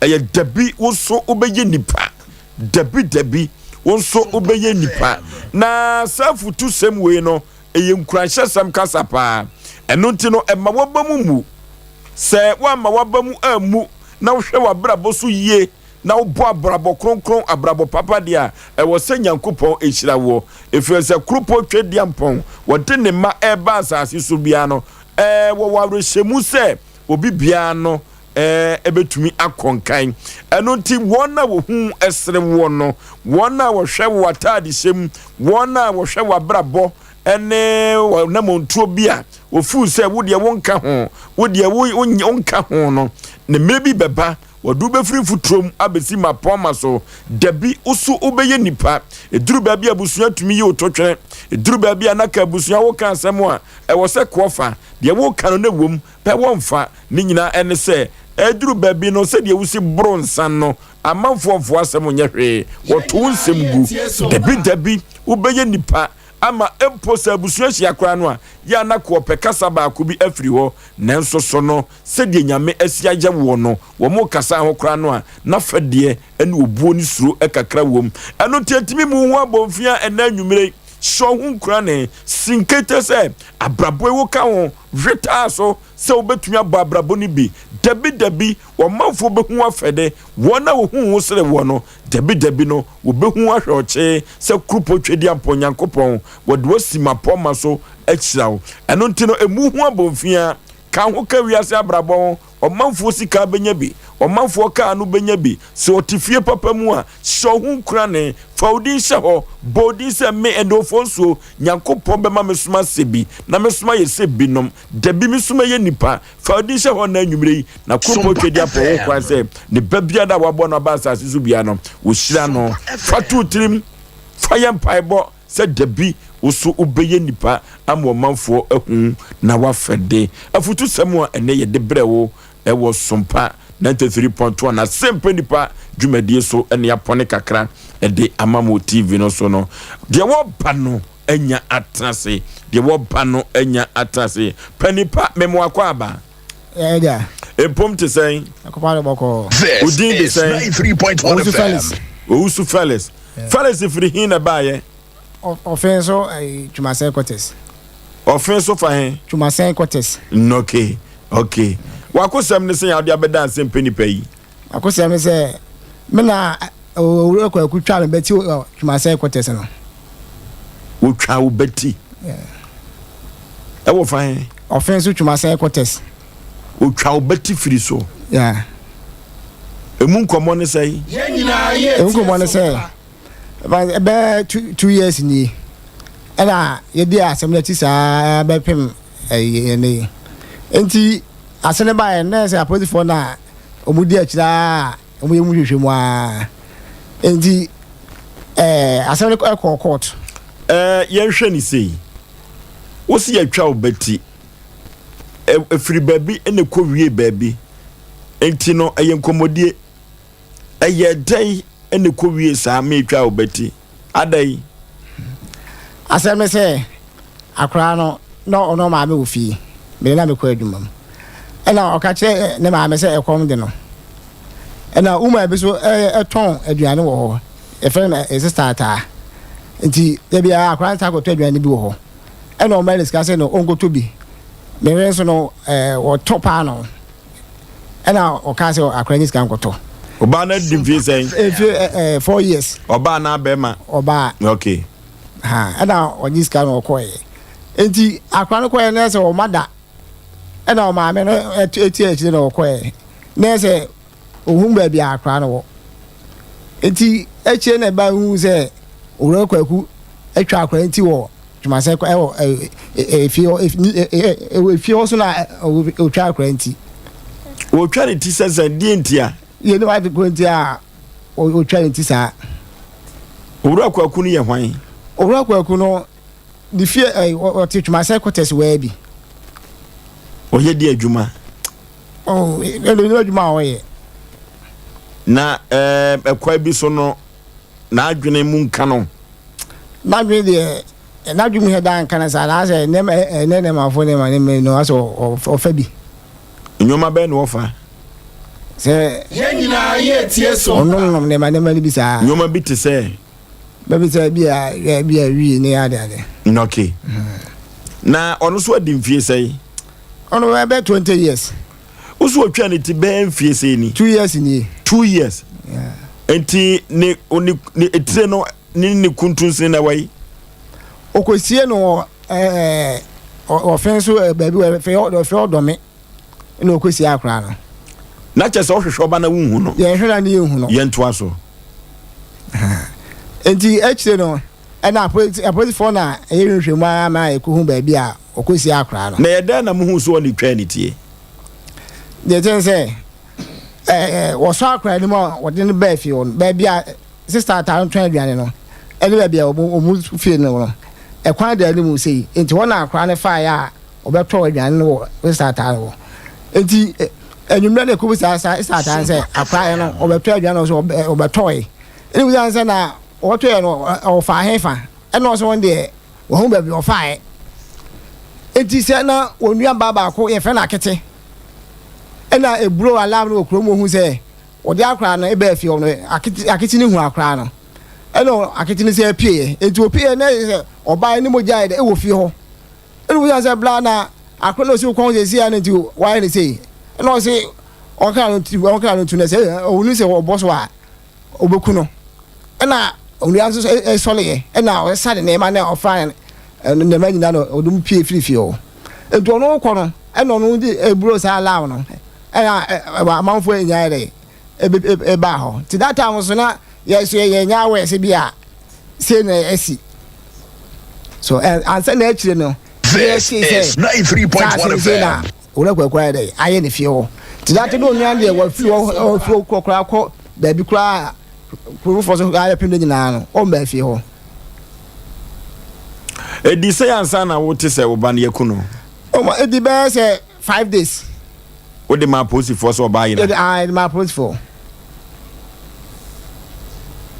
A: ɛyɛ dabi wo nso wobɛyɛ nipa, dabi dabi wo nso wobɛyɛ nipa. Na saa afutusɛm wei no Ɛyɛ nkuranhyɛsɛm kasa paa. Ɛno nti no, mma w'aba mu mmu. Sɛ woamma w'aba mu ammu na wohwɛ w'abrabɔ so yie na wobɔ abrabɔ kronkron, abrabɔ papa deɛ a, ɛwɔ sɛ Nyankopɔn hyira woɔ. Ɛfiri sɛ Kuropɔn Twedeampɔn, wɔde ne mma reba asase so biara no, wɔwɔ awerɛhyɛmu sɛ obi biara no bɛtumi akɔ nkan. Ɛno nti, wɔn a wɔhu wo sere woɔ no, wɔn a wɔhwɛ wo ataadehyɛ mu, wɔn a wɔhwɛ w'abrabɔ ne w'anammɔntuo bi a wɔfuu sɛ wo deɛ wonka ho, wo deɛ wonka ho no, ne mmerɛ bi bɛba, wɔde wo bɛfiri mfuturo mu abɛsi mmapɔmma so. Dabi, wo so wobɛyɛ nipa. Ɛduru baabi a abusua tumi yi wo totwene. Ɛduru baabi a na ka abusua woka asɛm a, ɛwɔ sɛ koɔ fa. Deɛ woka no na ɛwom. Pɛ wɔmfa, ne nyinaa ɛne sɛ, ɛduru baabi no sɛdeɛ wosi boro nsa no, amanfoɔ mfoɔ asɛm nyɛ hwee, wɔto wo nsɛm gu. Dabi dabi, wobɛyɛ nipa ama mpo sɛ abusua hyia koraa no a, yɛ a na koɔpɛ kasa baako bi afiri hɔ, nanso so no sɛdeɛ Nyame asi ayɛ woɔ no, wɔn kasa ho koraa no a, na fɛdeɛ ne obuo ne suro kakra wom. Ɛno nti ɛntumi mmu wo ho abɔnfia ɛnnɛ anwummere yi, hyɛ wo ho nkurane, si nkete sɛ abrabɔ yi woka ho, Hwɛ so sɛ wobɛtumi abɔ abrabɔ no bi. Dabi, dabi, w'amanfoɔ bɛhu w'afɛde, wɔn a wɔhuu wo sere woɔ no, dabi, dabi no, wɔbɛhu wo ahwɛ ɔkyee sɛ kuropɔn Twedeampɔn Nyankopɔn, wɔde wo asi mmapɔmma so ahyira wo. Ɛno nti no, mmu wo ho abomfiaa, ka ho ka wiase abrabɔ ho, Ɔmanfoɔ sika bɛnya bi, ɔmanfoɔ kaa no bɛnya bi. Sɛ ɔte fie papa mu a, hyɛ wo ho nkurane, fa wo din hyɛ hɔ, bɔ wo din sɛ, Me, Ɛdɔɔfoɔ Nsuo, Nyankopɔn bɛma me som asɛ bi, na me som ayɛ sɛ binom. Dabi, me som ɛyɛ nnipa. Fa wo din hyɛ hɔ nnɛ anwummerɛ yi, na Kuropɔn Twedeampɔn ho kwan sɛ ne ba biara a wɔaboa no aba asase so biara no, wɔhyira no. Fa to wo tirim, fa yɛ mpaebɔ. Sɛ dabi wo so wobɛyɛ nipa ama ɔmanfoɔ ahu na wafɛ de. Afutusɛm a ɛnɛ yɛde brɛ wo wɔ Sompa 93.1 Asɛmpa Nipa dwumadie so ne apɔne kakra de ama mo TV no so no, deɛ wɔba no anya atena ase, deɛ wɔba no anya atena ase. Pa nipa memoakɔ aba.
K: Ɛgya.
A: Mpom te sɛn?
K: Akɔpa de bɔkɔɔ.
A: Wo din de sɛn?
K: Owusu Felix.
A: Owusu Felix. Felix firi he na ɛbaeɛ?
K: Ɔfe so Twumasɛn quarters.
A: Ɔfe so fa he?
K: Twumasɛn quarters.
A: Okay, okay. W'akosɛm ne sɛn a wode abɛda asɛmpɛ nipa yi?
K: M'akosɛm ne sɛ, me na Owura Kwaku twaa me bɛti wɔ Twumasɛn quarters no.
A: Wotwaa wo bɛti? Ɛwɔ fa he?
K: Ɔfe so Twumasɛn quarters.
A: Otwa wo bɛti firi so.
K: Yeah.
A: Emu nkɔmmɔ ne sɛn?
K: Emu nkɔmmɔ ne sɛ, Ɛbɛyɛ 2 years nie ɛna yɛdi asɛm no akyi saa bɛpem ɛyɛ ne yi. Nti asɛm no baeɛ na sɛ apolisifoɔ no a wɔn di akyire a wɔn yɛ mu hwehwɛ mu aa, nti asɛm no ɛkɔɔ court.
A: Yɛnhwɛ ne sei, wosi yɛtwa wo bɛti ɛfiri baabi ɛna ɛkɔ wie baabi, nti no ɛyɛ nkɔmmɔdie. Ɛyɛ dɛn ɛna ɛkɔ wie saa meetwa wo bɛti adɛn?
K: Asɛm ne sɛ akwaraa no na ɔno maame wɔ fie, mede na mekɔ adwuma mu, ɛna ɔka kyerɛ ne maame sɛ ɛkɔm de no. Ɛna woman bi so ɛtɔn aduane wɔ hɔ, yɛfrɛ no Sister Ataa. Nti dabi a akwaraa no taa kɔtɔ aduane bi wɔ hɔ, ɛna ɔma ne sika sɛ no ɔnkɔtɔ bi. Mere nso no wɔtɔ paano, ɛna ɔka sɛ akwaraa nye sika nkɔtɔ.
A: Ɔbaa no adi mfie sɛn?
K: Mfie 4 years.
A: Ɔbaa na bɛrima?
K: Ɔbaa. Ha, ɛna ɔgye sika no ɔkɔɛ. Nti akwaraa no kɔɛ na sɛ ɔma da, ɛna ɔmaame no ɛti akyire na ɔkɔɛ na sɛ ohun baabi a akwaraa no wɔ. Nti akyire na ɛba hu sɛ Owura Kwaku atwa akwaraa nti wɔ dwumasɛ ɛwɔ efie hɔ, ɛwɔ efie hɔ so na otwa akwaraa nti.
A: Wɔtwa ne ti sɛ deɛ ntia?
K: Yɛn ni wade kuro nti a otwa ne ti saa.
A: Owura Kwaku no yɛ hwan?
K: Owura Kwaku no ne fie ɔte Twumasɛ quarters waa bi.
A: Ɔyɛ di adwuma?
K: Oh, ɛno ne adwuma a ɔyɛ.
A: Na ɛkwan bi so no n'adwene mu nka no?
K: N'adwene deɛ, n'adwene mu hɛ da nka no saa, na asɛ nneɛma ɛnɛ nneɛmafo nneɛma nneɛma no asɛ ɔfa bi.
A: Nneɛma bɛn na ɔfa?
K: Sɛ
L: Yɛn nyinaa yɛ tie so.
K: Ɔnonom nneɛma nneɛma no bi saa.
A: Nneɛma bi te sɛ?
K: Bɛbi sɛ bi a wii ne ade ade.
A: Okay, na ɔno nso adi mfie sɛn?
K: Ɔno bɛbɛ 20 years.
A: Woso otwa ne ti bɛyɛ mfie sɛn ni?
K: 2 years nie.
A: 2 years. Nti ne etire no ne kuntunsini na ɛwɔ yi?
K: Okosie no wɔ ɔfɛn so baabi wɔ ɛfɛ ɔdɔme na okosie akora no.
A: Na kyerɛ sɛ ɔhwehwɛ ɔba na wunhu no?
K: Yɛn hwɛ na ne yɛn hu no.
A: Yɛn toa so.
K: Nti akyire no ɛna apolisifoɔ na ɛyɛ nhwehwɛmu ara ma ɛkɔhu baabi a ɔkɔsie akora no.
A: Na yɛ dɛn na muhu so ɔne twa ne tie?
K: Deɛ kyɛn sɛ wɔsɔ akora no mu a wɔde no baa fie hɔ no, baabi a Sister Atare tɔn aduane no ɛne baabi a wɔn fie no no, ɛkwan da anim sei. Nti hɔ na akora no faeɛ a ɔbɛtɔ aduane no wɔ Sister Atare hɔ. Nti anwummerɛ no ɛkɔbu saa Sister Atare sɛ akora no ɔbɛtɔ aduane no so ɔbɛtɔe, ɛne bisa sɛ na ɔtɔɛ no ɔfa hefa, ɛna ɔsɛ wɔn deɛ wɔn baabi ɔfaeɛ. Nti sɛ na wɔn nua baa baako yɛfrɛ no Akete, ɛna eburo alarm no wɔ kurom, ohun sɛ wɔde akora no ɛbɛɛ fie hɔ no, Akete no hu akora no, ɛna Akete no sɛ apue. Nti opue na sɛ ɔbaa ne mogya yɛ dɛ ɛwɔ fie hɔ, ɛna obi sɛ bla na akora no osi kɔn sɛ esi ya no, nti wayɛ ne sei, ɛna ɔse ɔkra no tu na sɛ ɔwɔ sɛ ɔbɔ so a ɔbɛku no. Ɛna onua nso ɛsɔleɛ, ɛna ɔsa ne nneɛma na ɔfa nneɛma nyinaa na ɔde mu pie firi fie hɔ. Nti ɔno kɔ no, ɛna ɔno de eburo saa alarm no, ɛna amanfoɔ nyinaa yɛ dɛ ɛbaa hɔ. Nti that time so na yɛ so yɛ nya awɔ ɛsɛ bi a sei na ɛsi so ansa na akyire no.
L: This is 93.1 FM.
K: Owura Kwaku ayɛ dɛ ayɛ ne fie hɔ. Nti that no onua deɛ wafiri hɔ, ɔfiri hɔ koraa kɔ baabi koraa, kuro foforɔ so ayɛ pem ne nyinaa no, ɔmba fie hɔ.
A: Ɛdi sɛ ansa na wote sɛ wo ba no yɛku no?
K: Ɔma ɛdi bɛyɛ sɛ 5 days.
A: Wode ma apolisifoɔ sɛ ɔbaa yera?
K: Yɛde yɛde ma apolisifoɔ.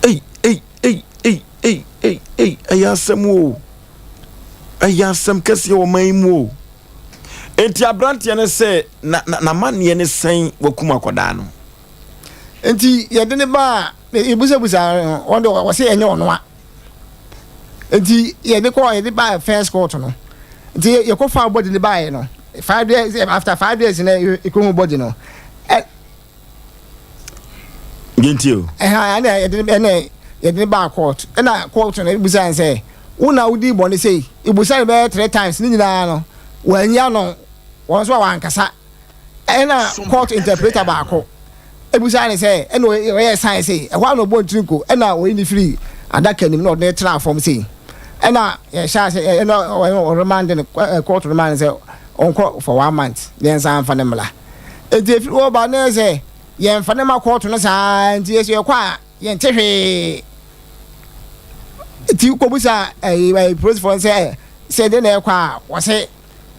A: Ei, ei, ei, ei, ei, ei, ei, ɛyɛ asɛm o, ɛyɛ asɛm kɛseɛ wɔ man yi mu o. Enti aberanteɛ no sɛ na n'amanneɛ ne sɛn, wakum akwadaa no?
K: Nti yɛde ne ba a yɛbusabusa no, wɔn de wɔsɛ ɛnyɛ ɔno a. Nti yɛde kɔ, yɛde ba first court no, nti yɛkɔ fa body ne baeɛ no 5 days, after 5 days na yɛkɔhu body no ɛ.
A: Yɛntie o.
K: Ɛha ɛna yɛde ne baa court, ɛna court no ebusa sɛ wo na wodi bɔne sei. Ebusa no bɛyɛ three times ne nyinaa no wɔanyi ano, wɔn nso a wɔankasa. Ɛna court interpreter baako ebusa ne sɛ, ɛna ɔyɛ sign sei, ɛhɔ a na ɔbɔ ntiri nko, ɛna ɔyi ne firi. adaka no mu na ɔde no tenaa fam sei. Ɛna yɛhyɛ ase ɛna ɔremande no court remand sɛ ɔnkɔ for one month na yɛnsan mfa no mmra. Nti efiri hɔ ba na yɛ sɛ yɛmfa no ma court no saa nti yɛ sɛ yɛkɔ a yɛnte hwee. Nti kɔbusa ɛyi ɛyi polisifoɔ sɛ sɛ de na ɛkɔ a wɔsɛ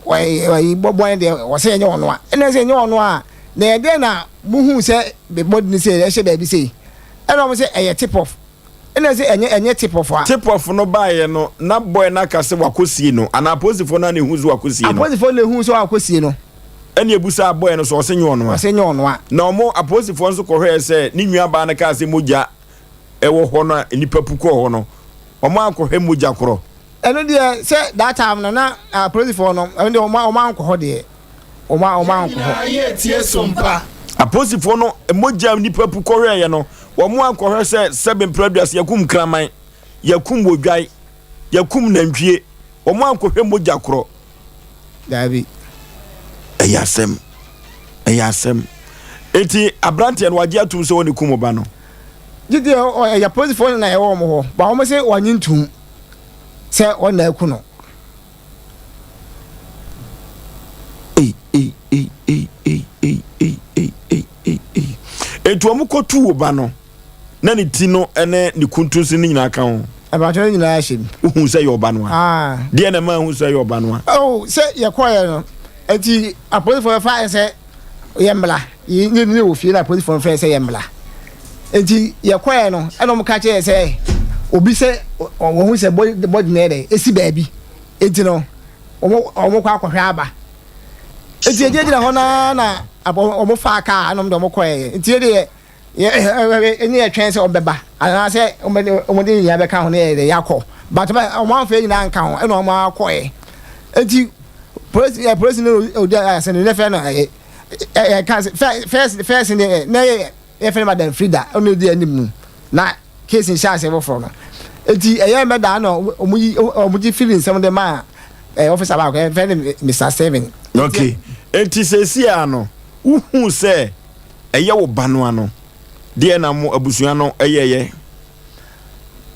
K: ɛyi bɔbɔ deɛ wɔsɛ ɛnyɛ ɔno a ɛna sɛ ɛnyɛ ɔno a na yɛdeɛ na muhu sɛ bɔdi no sɛ ɛhyɛ baabi sei ɛna wɔn sɛ ɛyɛ tip off ɛna sɛ ɛnyɛ ɛnyɛ tip off a.
A: Tip off no baeɛ no na boy no aka sɛ wakɔsie no anaa apolisifoɔ no na ehu sɛ wakɔsie no.
K: Apolisifoɔ no na ehu sɛ wakɔsie no.
A: Ɛna ebusaa boy no sɛ ɔsɛ nyɛ ɔno a.
K: Ɔsɛ nyɛ ɔno a.
A: Na wɔn apolisifoɔ nso kɔhwɛɛ sɛ ne nua baa no kaa sɛ mogya ɛwɔ hɔ no a nnipa pu kɔɔ hɔ no wɔn ankɔhwɛ mogya korɔ.
K: Ɛno deɛ sɛ that time no na apolisifoɔ no ɛno deɛ wɔn wɔn ankɔ hɔ deɛ wɔn wɔn ankɔ hɔ.
L: Yɛn nyinaa yɛ tie sompa.
A: Apolisifoɔ no mogya a nnipa pu kɔhwɛeɛ no wɔn ankɔhwɛ sɛ sɛbe mprɛduasa yɛkum kraman, yɛkum odwan, yɛkum nantwie wɔn ankɔhwɛ mogya korɔ.
K: Daabi.
A: Ɛyɛ asɛm. Ɛyɛ asɛm. Eti aberanteɛ no wagye atum sɛ ɔne kum ɔba no.
K: Gye deɛ ɛyɛ apolisifoɔ no na ɛwɔ wɔn hɔ ba wɔn se wɔnye ntum sɛ wɔn na aku no.
A: Ei ei ei ei ei ei ei ei ei ei ei. Eti wɔn kɔtu wo ba no. na ne ti no ne ne kuntunsi no nyinaa ka ho.
K: Aberanteɛ no nyinaa hyɛ mu.
A: Wohu sɛ yɛ ɔba no a. Ah. Deɛ na ɛma ehu sɛ yɛ ɔba no a.
K: Oh, sɛ yɛkɔɛ no, nti apolisifoɔ bɛfa yɛ sɛ yɛ mmla. Yɛ ne wɔ fie na apolisifoɔ no frɛ sɛ yɛ mmla. Nti yɛkɔɛ no, ɛna wɔn ka kyerɛ sɛ obi sɛ wɔn sɛ bɔdi na yɛ dɛ esi baabi. Nti no, wɔn wɔn kɔ akɔhwɛ aba. Nti yɛgyinagyina hɔ naa na wɔn faa kaa ɛna wɔn de wɔn kɔɛ. Nti yɛ deɛ. Ɛne yɛtwɛn sɛ wɔbɛba anaasɛ wɔde nyinaa bɛka ho na yɛde yɛakɔ but wɔn amfa yɛn nyinaa nka ho ɛna wɔn akɔɛ nti polisi ɛ polisi no odi asɛm no ne fɛ no ɛ ɛ ka fɛs fɛs ne na yɛ yɛfɛ no madam Frida ɔno odi anim no na case nhyɛ ase foforɔ no nti ɛyɛ mɛda na wɔn yi wɔn gye fili nsɛm de maa ɛ ɔfisa baako yɛfɛ no Mr Seven.
A: Okay nti sɛsi a no wohu sɛ. Ɛyɛ wo ba no ano. Deɛ na mo abusua no yɛeɛ?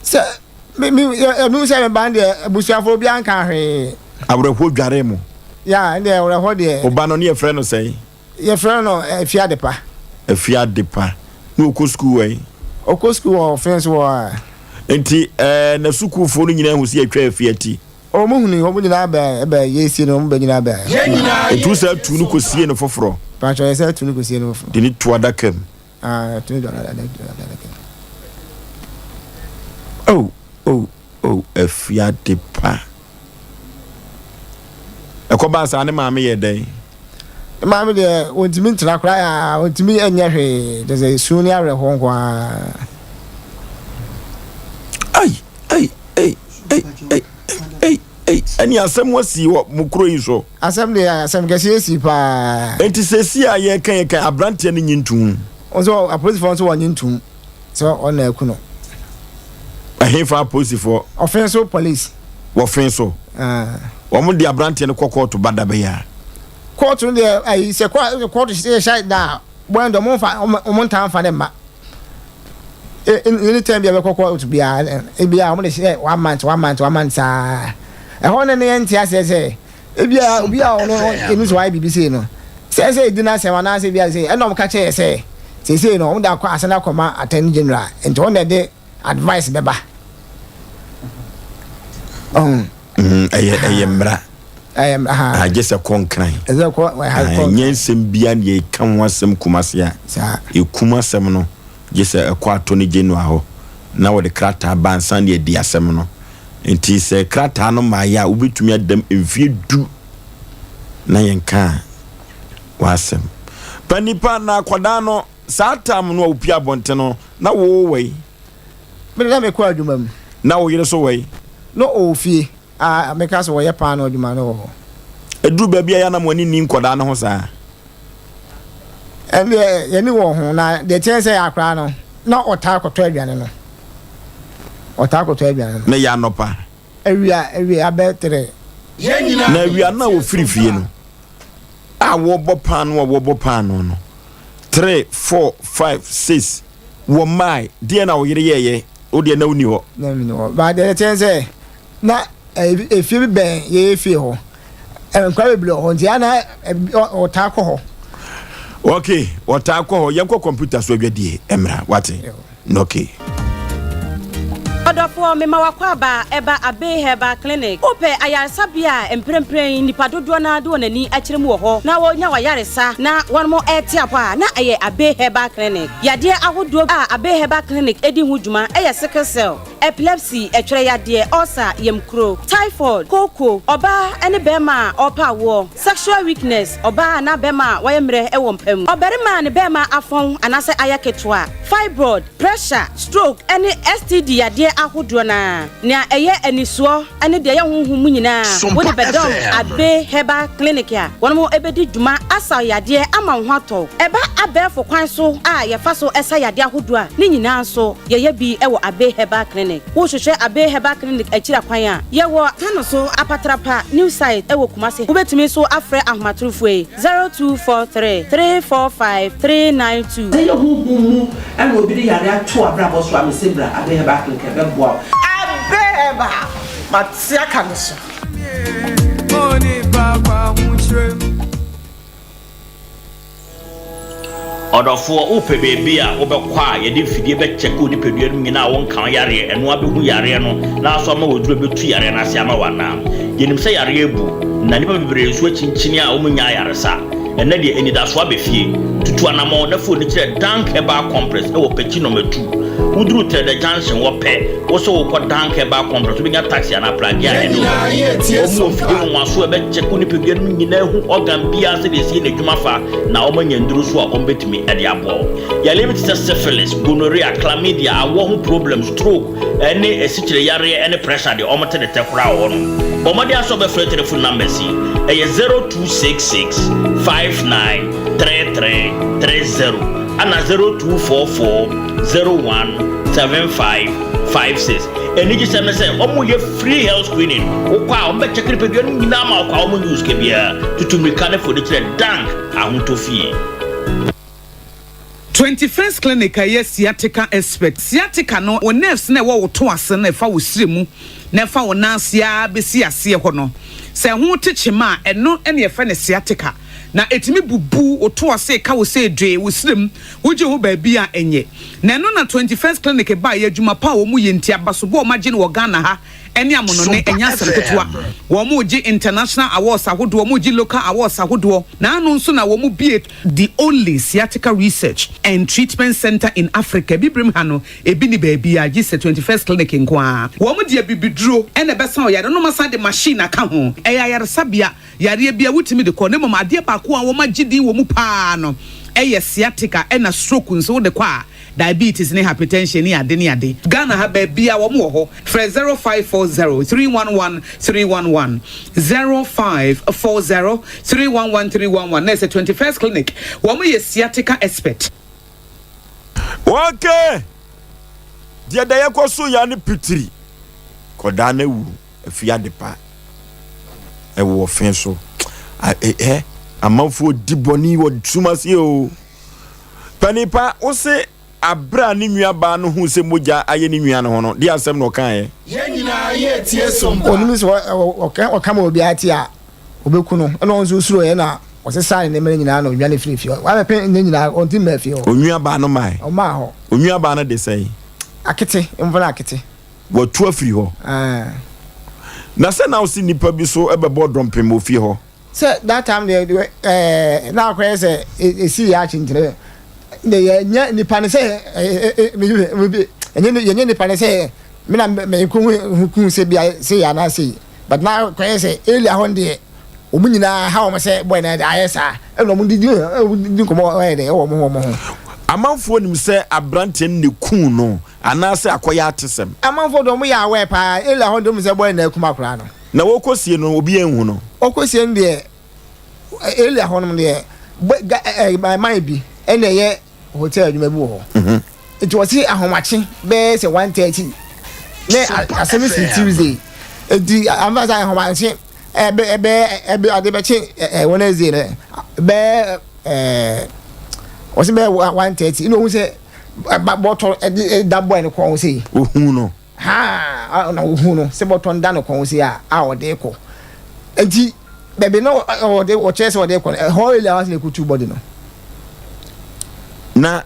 K: Sɛ me me ɛnu sɛ me ba no deɛ abusuafoɔ obiara nka hwee.
A: Awerɛhoɔ dwaree mo.
K: Ya ɛndeɛ awerɛhoɔ deɛ.
A: Wo ba no ne yɛfrɛ no sɛn?
K: Yɛfrɛ no Afie Adepa.
A: Afie Adepa. Na ɔkɔ sukuu wɔ he?
K: Ɔkɔ sukuu wɔ Ɔfee so wɔ a.
A: Nti ɛɛ na sukuufoɔ no nyinaa hu sɛ yɛatwa Afie ati?
K: Wɔn hunui, wɔn nyinaa bɛɛ bɛɛ yɛsie no, wɔn bɛ nyinaa bɛɛ.
A: Etu saa tu no kɔsie no foforɔ.
K: Paatwa yɛ sɛ tu no kɔsie no foforɔ.
A: De ne tu adaka mu.
K: Ah, tu no adaka mu.
A: Oh, oh, oh, afie ade pa. Ɛkɔbaa saa ne maame yɛ dɛn?
K: Ne maame deɛ wɔntumi ntena koraa, wɔntumi nyɛ hwee, kyerɛ sɛ su ne awerɛhoɔ nko ara.
A: Ai, ai, ai. Ei, ei, ei, ei, ɛne asɛm asi wɔ mo kuro yi so.
K: Asɛm deɛ asɛm kɛseɛ asi paa.
A: Enti seesei a yɛreka yɛka aberanteɛ no nye ntom.
K: Nso apolisifoɔ nso wɔnye ntom sɛ ɔna aku no.
A: Ɛhefa apolisifoɔ?
K: Ɔfen so police.
A: Wɔfen so. Wɔn de aberanteɛ no kɔ kɔɔto ba da bɛyɛ a.
K: Kɔɔto no deɛ ayi sɛ kɔɔto hyɛ da a wɔn deɛ wɔn nfa wɔn ntaa nfa ne mma. Anytime bi a bɛkɔ court biara ebi a wɔn de hyɛ one month one month one month saa ɛhɔ no ne yɛn nte aseɛ sɛ ebi a obi a ɔno ɛnu sɛ wayɛ biribi sei no sɛ sɛ edi n'asɛm anaasɛ ebi a sɛ ɛna wɔn ka kyerɛ sɛ seesei no wɔn de akɔ asɛn akɔma attorney general nti wɔn na ɛde advice bɛba.
A: Ɛyɛ ɛyɛ mmara. Agye sɛ kɔ nkran. Ɛnyɛ nsɛm bia na yɛka ho asɛm Kumase a. Ɛkum asɛm no gye sɛ ɛkɔ attorney general hɔ na wɔde krataa ba ansa na yɛadi asɛm no. Nti sɛ krataa no mmaeɛ a wobɛtumi adam mfeɛ du na yɛnkaa w'asɛm. Pa nipa na akwadaa no saa tam no a wopie abɔnten no na wowɔ yi.
K: Me de na mekɔ adwuma mu.
A: Na wo yere so wɔ yi?
K: Na ɔwɔ fie. A meka sɛ wɔyɛ paanoo adwuma no wɔ hɔ.
A: Ɛduru baabi a yɛ a na mo ani nni nkwadaa no ho saa?
K: Ɛndeɛ yɛni wɔn ho, na deɛ ɛteɛ ne sɛ akwadaa no, na ɔtaa kɔtɔ aduane no. Ɔtaa kɔtɔ aduane no.
A: Na ɛyɛ anɔpa?
K: Awia, awia abɛtere.
A: Na awia no a wɔfiri fie no, a wɔrebɔ paanoo a wɔrebɔ paanoo no, 3, 4, 5, 6, wɔmmae, deɛn na wo yere yɛeɛ? Wo deɛ na wonni hɔ.
K: Na menni hɔ. But deɛ ɛkyɛn sɛ na efie bi bɛn yɛyɛ fie hɔ. Nkwadaa bebree wɔ hɔ nti ana ɔtaa kɔ hɔ.
A: Ok, ɔtaa kɔ hɔ. Yɛnkɔ kɔmputa so adwadie mmra, wate? Ok.
M: Ɔdɔfoɔ, mema w'akwaaba ɛba Abbey Herbal Clinic. Wopɛ ayaresabea a mprempren nnipa dodoɔ no ara de wɔn ani akyerɛ mu wɔ hɔ na wɔnya w'ayaresa na wɔnom rete apɔ a, na ɛyɛ Abbey Herbal Clinic. Yadeɛ ahodoɔ a Abbey Herbal Clinic di ho dwuma yɛ sickle cell, epilepsy, ɛtwerɛ yadeɛ, ulcer, yamkuro, typhoid, kooko, ɔbaa ne barima a ɔrepɛ awoɔ, sexual weakness, ɔbaa anaa barima a wayɛ mmerɛ wɔ mpa mu, ɔbarima a ne barima afɔn anaasɛ ayɛ ketewa, fibroid, pressure, stroke ne STD yadeɛ ahodoɔ no ara. Nea ɛyɛ anisoɔ ne deɛ ɛyɛ honhom mu nyinaa, wode bɛdɔm Abbey Herbal Clinic a wɔn bɛdi dwuma asa wo yadeɛ ama wo ho atɔ wo. Ɛba abɛɛfo kwan so a yɛfa so sa yadeɛ ahodoɔ a, ne nyinaa nso yɛyɛ bi wɔ Abbey Herbal Clinic. Wohwehwɛ Abbey Herbal Clinic akyiri akwan a, yɛwɔ Tano so Apatrapa New Site wɔ Kumasi. Wobɛtumi nso afrɛ ahomatorofoɔ yi, 0243 345 392.
N: Sɛ ɛyɛ honhom mu na obi de yare ato w'abrabɔ so a, mese bra Abbey Herbal Clinic ɛbɛboa wo.
O: Abbey Herbal, mate aka me so.
P: Ɔdɔfoɔ, wopɛ baabi a wobɛkɔ a yɛde mfidie bɛkyɛke wo nipadua no mu nyinaa a wonka wo yareɛ, ɛno ara bɛhu yareɛ no na aso ama wo aduro a ɛbɛtu yareɛ no ase ama wo anaa? Yɛnim sɛ yareɛ abu, na nnipa bebree nso akyinkyini a wɔnnya ayaresa. Ɛnnɛ deɛ, anidasoɔ aba fie. Tutu anammɔn na fa w'ani kyerɛ Dank Herbal Complex wɔ Pekyi Nɔma Tu. Woduru Trɛdɛ Junction hɔ pɛ, wo sɛ worekɔ Dank Herbal Complex, wobɛnya taxi anaa pragea a ɛne wo bɛkɔ. Wɔn wɔ mfidie nwonwasoɔ a ɛbɛkyɛke wo nipadua no mu nyinaa ahu organ biara sɛdeɛ ɛsi yɛ n'adwuma fa, na wɔanya nnuru nso a wɔbɛtumi de aboa wo. Yareɛ bi te sɛ syphilis, gonorrhea, chlamydia, awoɔ ho problems, stroke, ne asikyire yareɛ ne pressure deɛ wɔte ne tɛ koraa wɔ hɔ nom. Bɔ mmɔden ara sɛ wobɛfrɛ telephone numbers yi, ɛyɛ 0266 59 33 30 ɛna 0244 01 75 56. Anigyesɛm ne sɛ wɔyɛ free health screening, wokɔ a wɔbɛkyɛke nipadua no nyinaa ma wokɔ a wɔnnye wo sika biara. Tutu mmirika ne fa w'ani kyerɛ Dank Ahotɔ Fie.
Q: 21st Clinic a ɛyɛ sciatica expert. Sciatica no, wo nerves no a ɛwɔ wo to ase no a ɛfa wo srɛ mu na ɛfa wo nan ase ara bɛsi aseɛ hɔ no, sɛ ɛho te kyema a, ɛno na yɛfrɛ no sciatica. Na ɛtumi bubu wo to ase, ɛka wo sɛ dwee, wo srɛ mu, wogye ho baabi a ɛnyɛ. Na ɛno na 21st Clinic baeɛ, adwuma pa a wɔyɛ nti, abasobɔ a wɔagye no wɔ Ghana ha ne amonone ɛnyɛ asɛm ketewa. Wɔregye international awards ahodoɔ, wɔregye local awards ahodoɔ. Na ano nso na wɔbue the only sciatica research and treatment centre in Africa. Abibirem ha no, ebi nni baabiara gye sɛ 21st Clinic nko ara. Wɔde abibiduro na ɛbɛsa ɔyare no na wɔasan de machine aka ho. Ɛyɛ ayaresabea, yareɛ biara wotumi de kɔ na mmom adeɛ baako a wɔagye din wɔ mu pa ara no yɛ sciatica ɛna stroke nso wode kɔ a diabetes ne hypertension ne ade ne ade. Ghana ha baabia wɔn wɔ hɔ frɛ 0540 311 311 0540 311 311 na ɛsɛ 21st clinic wɔn yɛ sciatica expert.
A: Okay! Deɛ da yɛkɔ so ya ne pitiri kɔdaa no awu afi adepa ɛwɔ ɔfe so ɛ amanfoɔ di bɔne wɔ sum ase o. Panin pa, wo se aberɛ a ne nua baa no huu sɛ mogya ayɛ ne nua no ho no, deɛ asɛm na ɔkaeɛ?
L: Yɛn nyinaa yɛ tie som pa.
K: Onim sɛ ɔka ma obiara te a, obeku no. Ɛnna ɔno nso suroeɛ na ɔsesaa ne nneɛma no nyinaa na ɔdwane firii fie hɔ. Wabɛpem nnɛ nyinaa, ɔnte mmaa fie hɔ.
A: Onua baa no mae.
K: Ɔmaa hɔ.
A: Onua baa no de sɛn?
K: Akete, mfa no akete.
A: Watu afiri hɔ.
K: Ɛɛ.
A: Na sɛ na wo se nnipa bi so bɛbɔ dɔmpem wɔ fie hɔ.
K: Sɛ that time deɛ ɛɛ na akɔyɛ sɛ esi yɛ akyenkyerɛ de yɛnyɛ nipa no sɛ ɛɛ ɛnyɛ yɛnyɛ nipa no sɛ me na me ko ho kun sɛ bia sɛ yɛ anaasɛ yi but na akɔyɛ sɛ area hɔ deɛ wɔn nyinaa ha wɔn sɛ boy na ayɛ saa ɛna wɔn didi di nkɔmɔ ɛyɛ dɛ ɛwɔ wɔn ho wɔn ho.
A: Amanfoɔ nim sɛ abranteɛ no na ekuu no anaasɛ akɔyɛ atesɛm.
K: Amanfoɔ deɛ wɔn yɛ aware paa area hɔ deɛ wɔn sɛ boy na akum akwadaa no.
A: Na wɔkɔsie no, obiara anhu no.
K: Wɔkɔsie no deɛ, area hɔ nom deɛ, bɛ man bi ɛna ɛyɛ hotel adwuma bi wɔ hɔ. Mhm. Nti wɔsi ahomakye bɛyɛ sɛ 1:30 ne asɛm si Tuesday. Nti amfa sɛ ahomakye ɛbɛ ɛbɛ ɛbɛ ade bɛkye ɛ Wednesday no bɛyɛ ɛɛ wɔsi bɛyɛ 1:30 ɛna ohun sɛ. Bɔtɔ ɛde da bɔɛ no kɔn ho sei.
A: Ohun no.
K: Haa na ohun no sɛ bɔtɔ no da ne kɔn ho sei a a ɔde kɔ. Nti baabi na ɔde ɔkyerɛ sɛ ɔde kɔ no ɛhɔ area hɔ na ekutu bɔdi no.
A: Na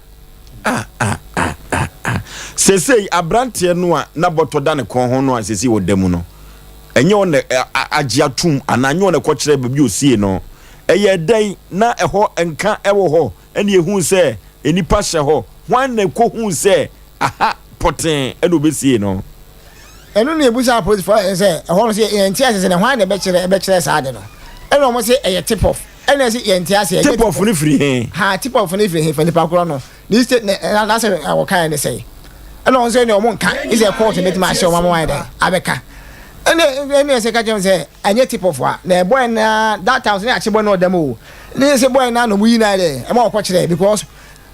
A: ah ah ah ah ah sesei abranteɛ no a na bɔtɔ da ne kɔn ho no a sesei ɔda mu no ɛnyɛ ɔna agye atum anaa ɛnyɛ ɔna ɛkɔkyerɛ baabi osie no ɛyɛ dɛn na ɛhɔ nka ɛwɔ hɔ ɛna ehuu sɛ nnipa hyɛ hɔ. Hwan na ɛkɔhuu sɛ aha pɔtee na ɔbɛsiee no?
K: Ɛno na yɛbisaa apolisifoɔ no sɛ ɛhɔ no sɛ yɛnte aseɛ sɛ na hwan na ɛbɛkyerɛ ɛbɛkyerɛ saa ade no. Ɛna wɔn se ɛyɛ tip off. Ɛna yɛse yɛnte aseɛ ɛnyɛ
A: Tip off no firi he?
K: Haa tip off no firi he fa nipa korɔ no ne state ne n'asɛm a wɔkaeɛ ne sɛn? Ɛna wɔn nso ɛne wɔn nka gye sɛ court na bɛtumi ahyɛ wɔn ama wɔayɛ dɛn abɛka. Ɛna ɛna yɛsɛ ka kyerɛ wɔn sɛ ɛnyɛ tip off a na ɛbɔɛ na that time nso na yɛakye bɔ no ɔda mu o. Ne sɛ boy na na ɔmo yi na dɛ ɛma ɔkɔ kyerɛ because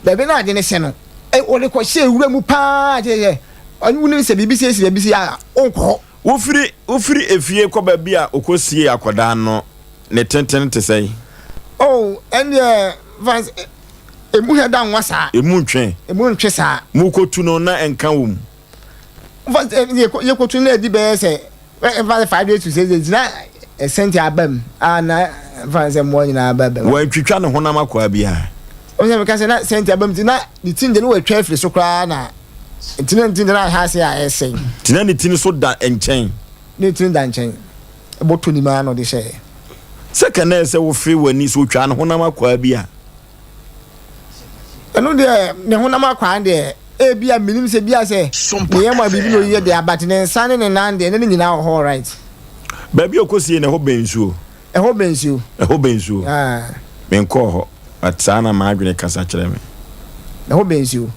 K: baabi na ade ne hyɛ no ɔde kɔ hyɛ wura mu paa kyerɛ sɛ ɔne wonim sɛ biribi sɛ esi baabi si a ɔnkɔ hɔ.
A: Wofiri wofiri efie kɔ baabi a ɔkɔsiee akwadaa no ne tenten te sɛn?
K: Oh ɛndeɛ fans emu hɛ da nwa saa.
A: Emu ntwe.
K: Emu ntwe saa.
A: Mokɔtu no na ɛnka wɔ mu.
K: Fans yɛkɔtu no na ɛdi bɛyɛ sɛ. Ɛfa sɛ 5 days to 6 days na ɛsɛnti aba mu a na ɛfa sɛ mmoa nyinaa aba mu.
A: Wɔantwitwa ne honam akwaa biara.
K: Wɔn sɛ meka sɛ na sɛnti aba mu ti na ne ti deɛ na wɔatwa afiri so koraa na nti na ne ti deɛ na ahɛ ase a ɛsɛn.
A: Ti na ne ti no so da nkyɛn.
K: Ne ti no da nkyɛn bɔtɔ ne mu ara na ɔde hyɛɛ.
A: Sɛ ka na ɛsɛ wofe w'ani so otwaa ne honam akwaa bi a.
K: Ɛno deɛ ne honam akwaa deɛ ebia menim sɛ bia sɛ ne yam a biribi na ɔyɛ deɛ but ne nsa ne ne nan deɛ ne ne nyinaa wɔ hɔ alright.
A: Baabi a ɔkɔsie no ɛhɔ bɛn nsuo?
K: Ɛhɔ bɛn nsuo.
A: Ɛhɔ bɛn nsuo. Ah. Menkɔɔ hɔ but saa na m'adwene kasa kyerɛ me.
K: Ɛhɔ bɛn nsuo.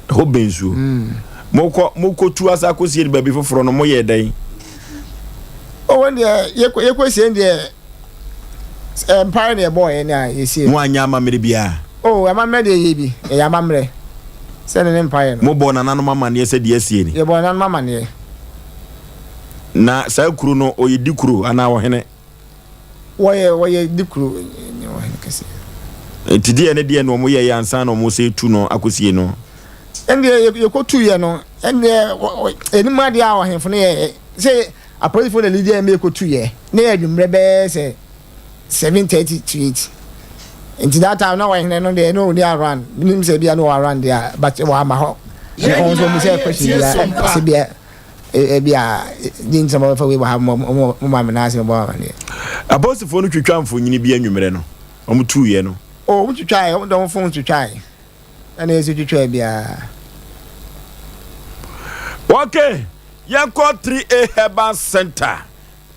A: Ɛhɔ bɛn nsuo. Mm. Mokɔ mokɔtu asa akɔsie no baabi foforɔ no moyɛɛ dɛn?
K: Ɔwɔ deɛ yɛkɔ yɛkɔsie deɛ Mpaeɛ na yɛbɔɔ yɛn a yɛsie.
A: Mo anyɛ amammerɛ biara?
K: Oh, amammerɛ deɛ yɛyɛ bi. Yɛyɛ amammerɛ. Sɛ ne ne mpaeɛ no.
A: Mobɔɔ nananom amanneɛ sɛ deɛ asie ni?
K: Yɛbɔɔ nananom amanneɛ.
A: Na saa kuro no, ɔyɛ dikuro anaa ɔhene?
K: Wɔyɛ, wɔyɛ dikuro ne ɔhene kɛseɛ.
A: Nti deɛ ne deɛ na wɔn yɛeɛ ansa na wɔn sɛ tu no akɔsie no?
K: Ɛndeɛ yɛkɔtuiɛ no, ɛndeɛ yɛnim adeɛ a ɔhemfo no yɛeɛ. Sɛ Apolisifo na Lydia Emmie kotuiɛ. Na ɛyɛ anwummerɛ bɛyɛ sɛ 7:30 to 8. Nti that time na ɔhene no deɛ na ɔnni around. Menim sɛ ebia na ɔwɔ around deɛ a but wamma hɔ. Na ɔno nso ɔmmisaa question biara sɛ bia ebia deɛ nti na mobɛfa wei wɔ ha mo ma me nan ase mebɔ amaneɛ.
A: Apolisifoɔ no twitwaa mfonini bi anwummerɛ no, wɔtuiɛ no.
K: Oh, wɔtwitwaeɛ, wɔde wɔn phone twitwaeɛ. Ɛna yɛsi twitwaa biara.
A: Okay. Yɛnkɔ 3A Herbal Center.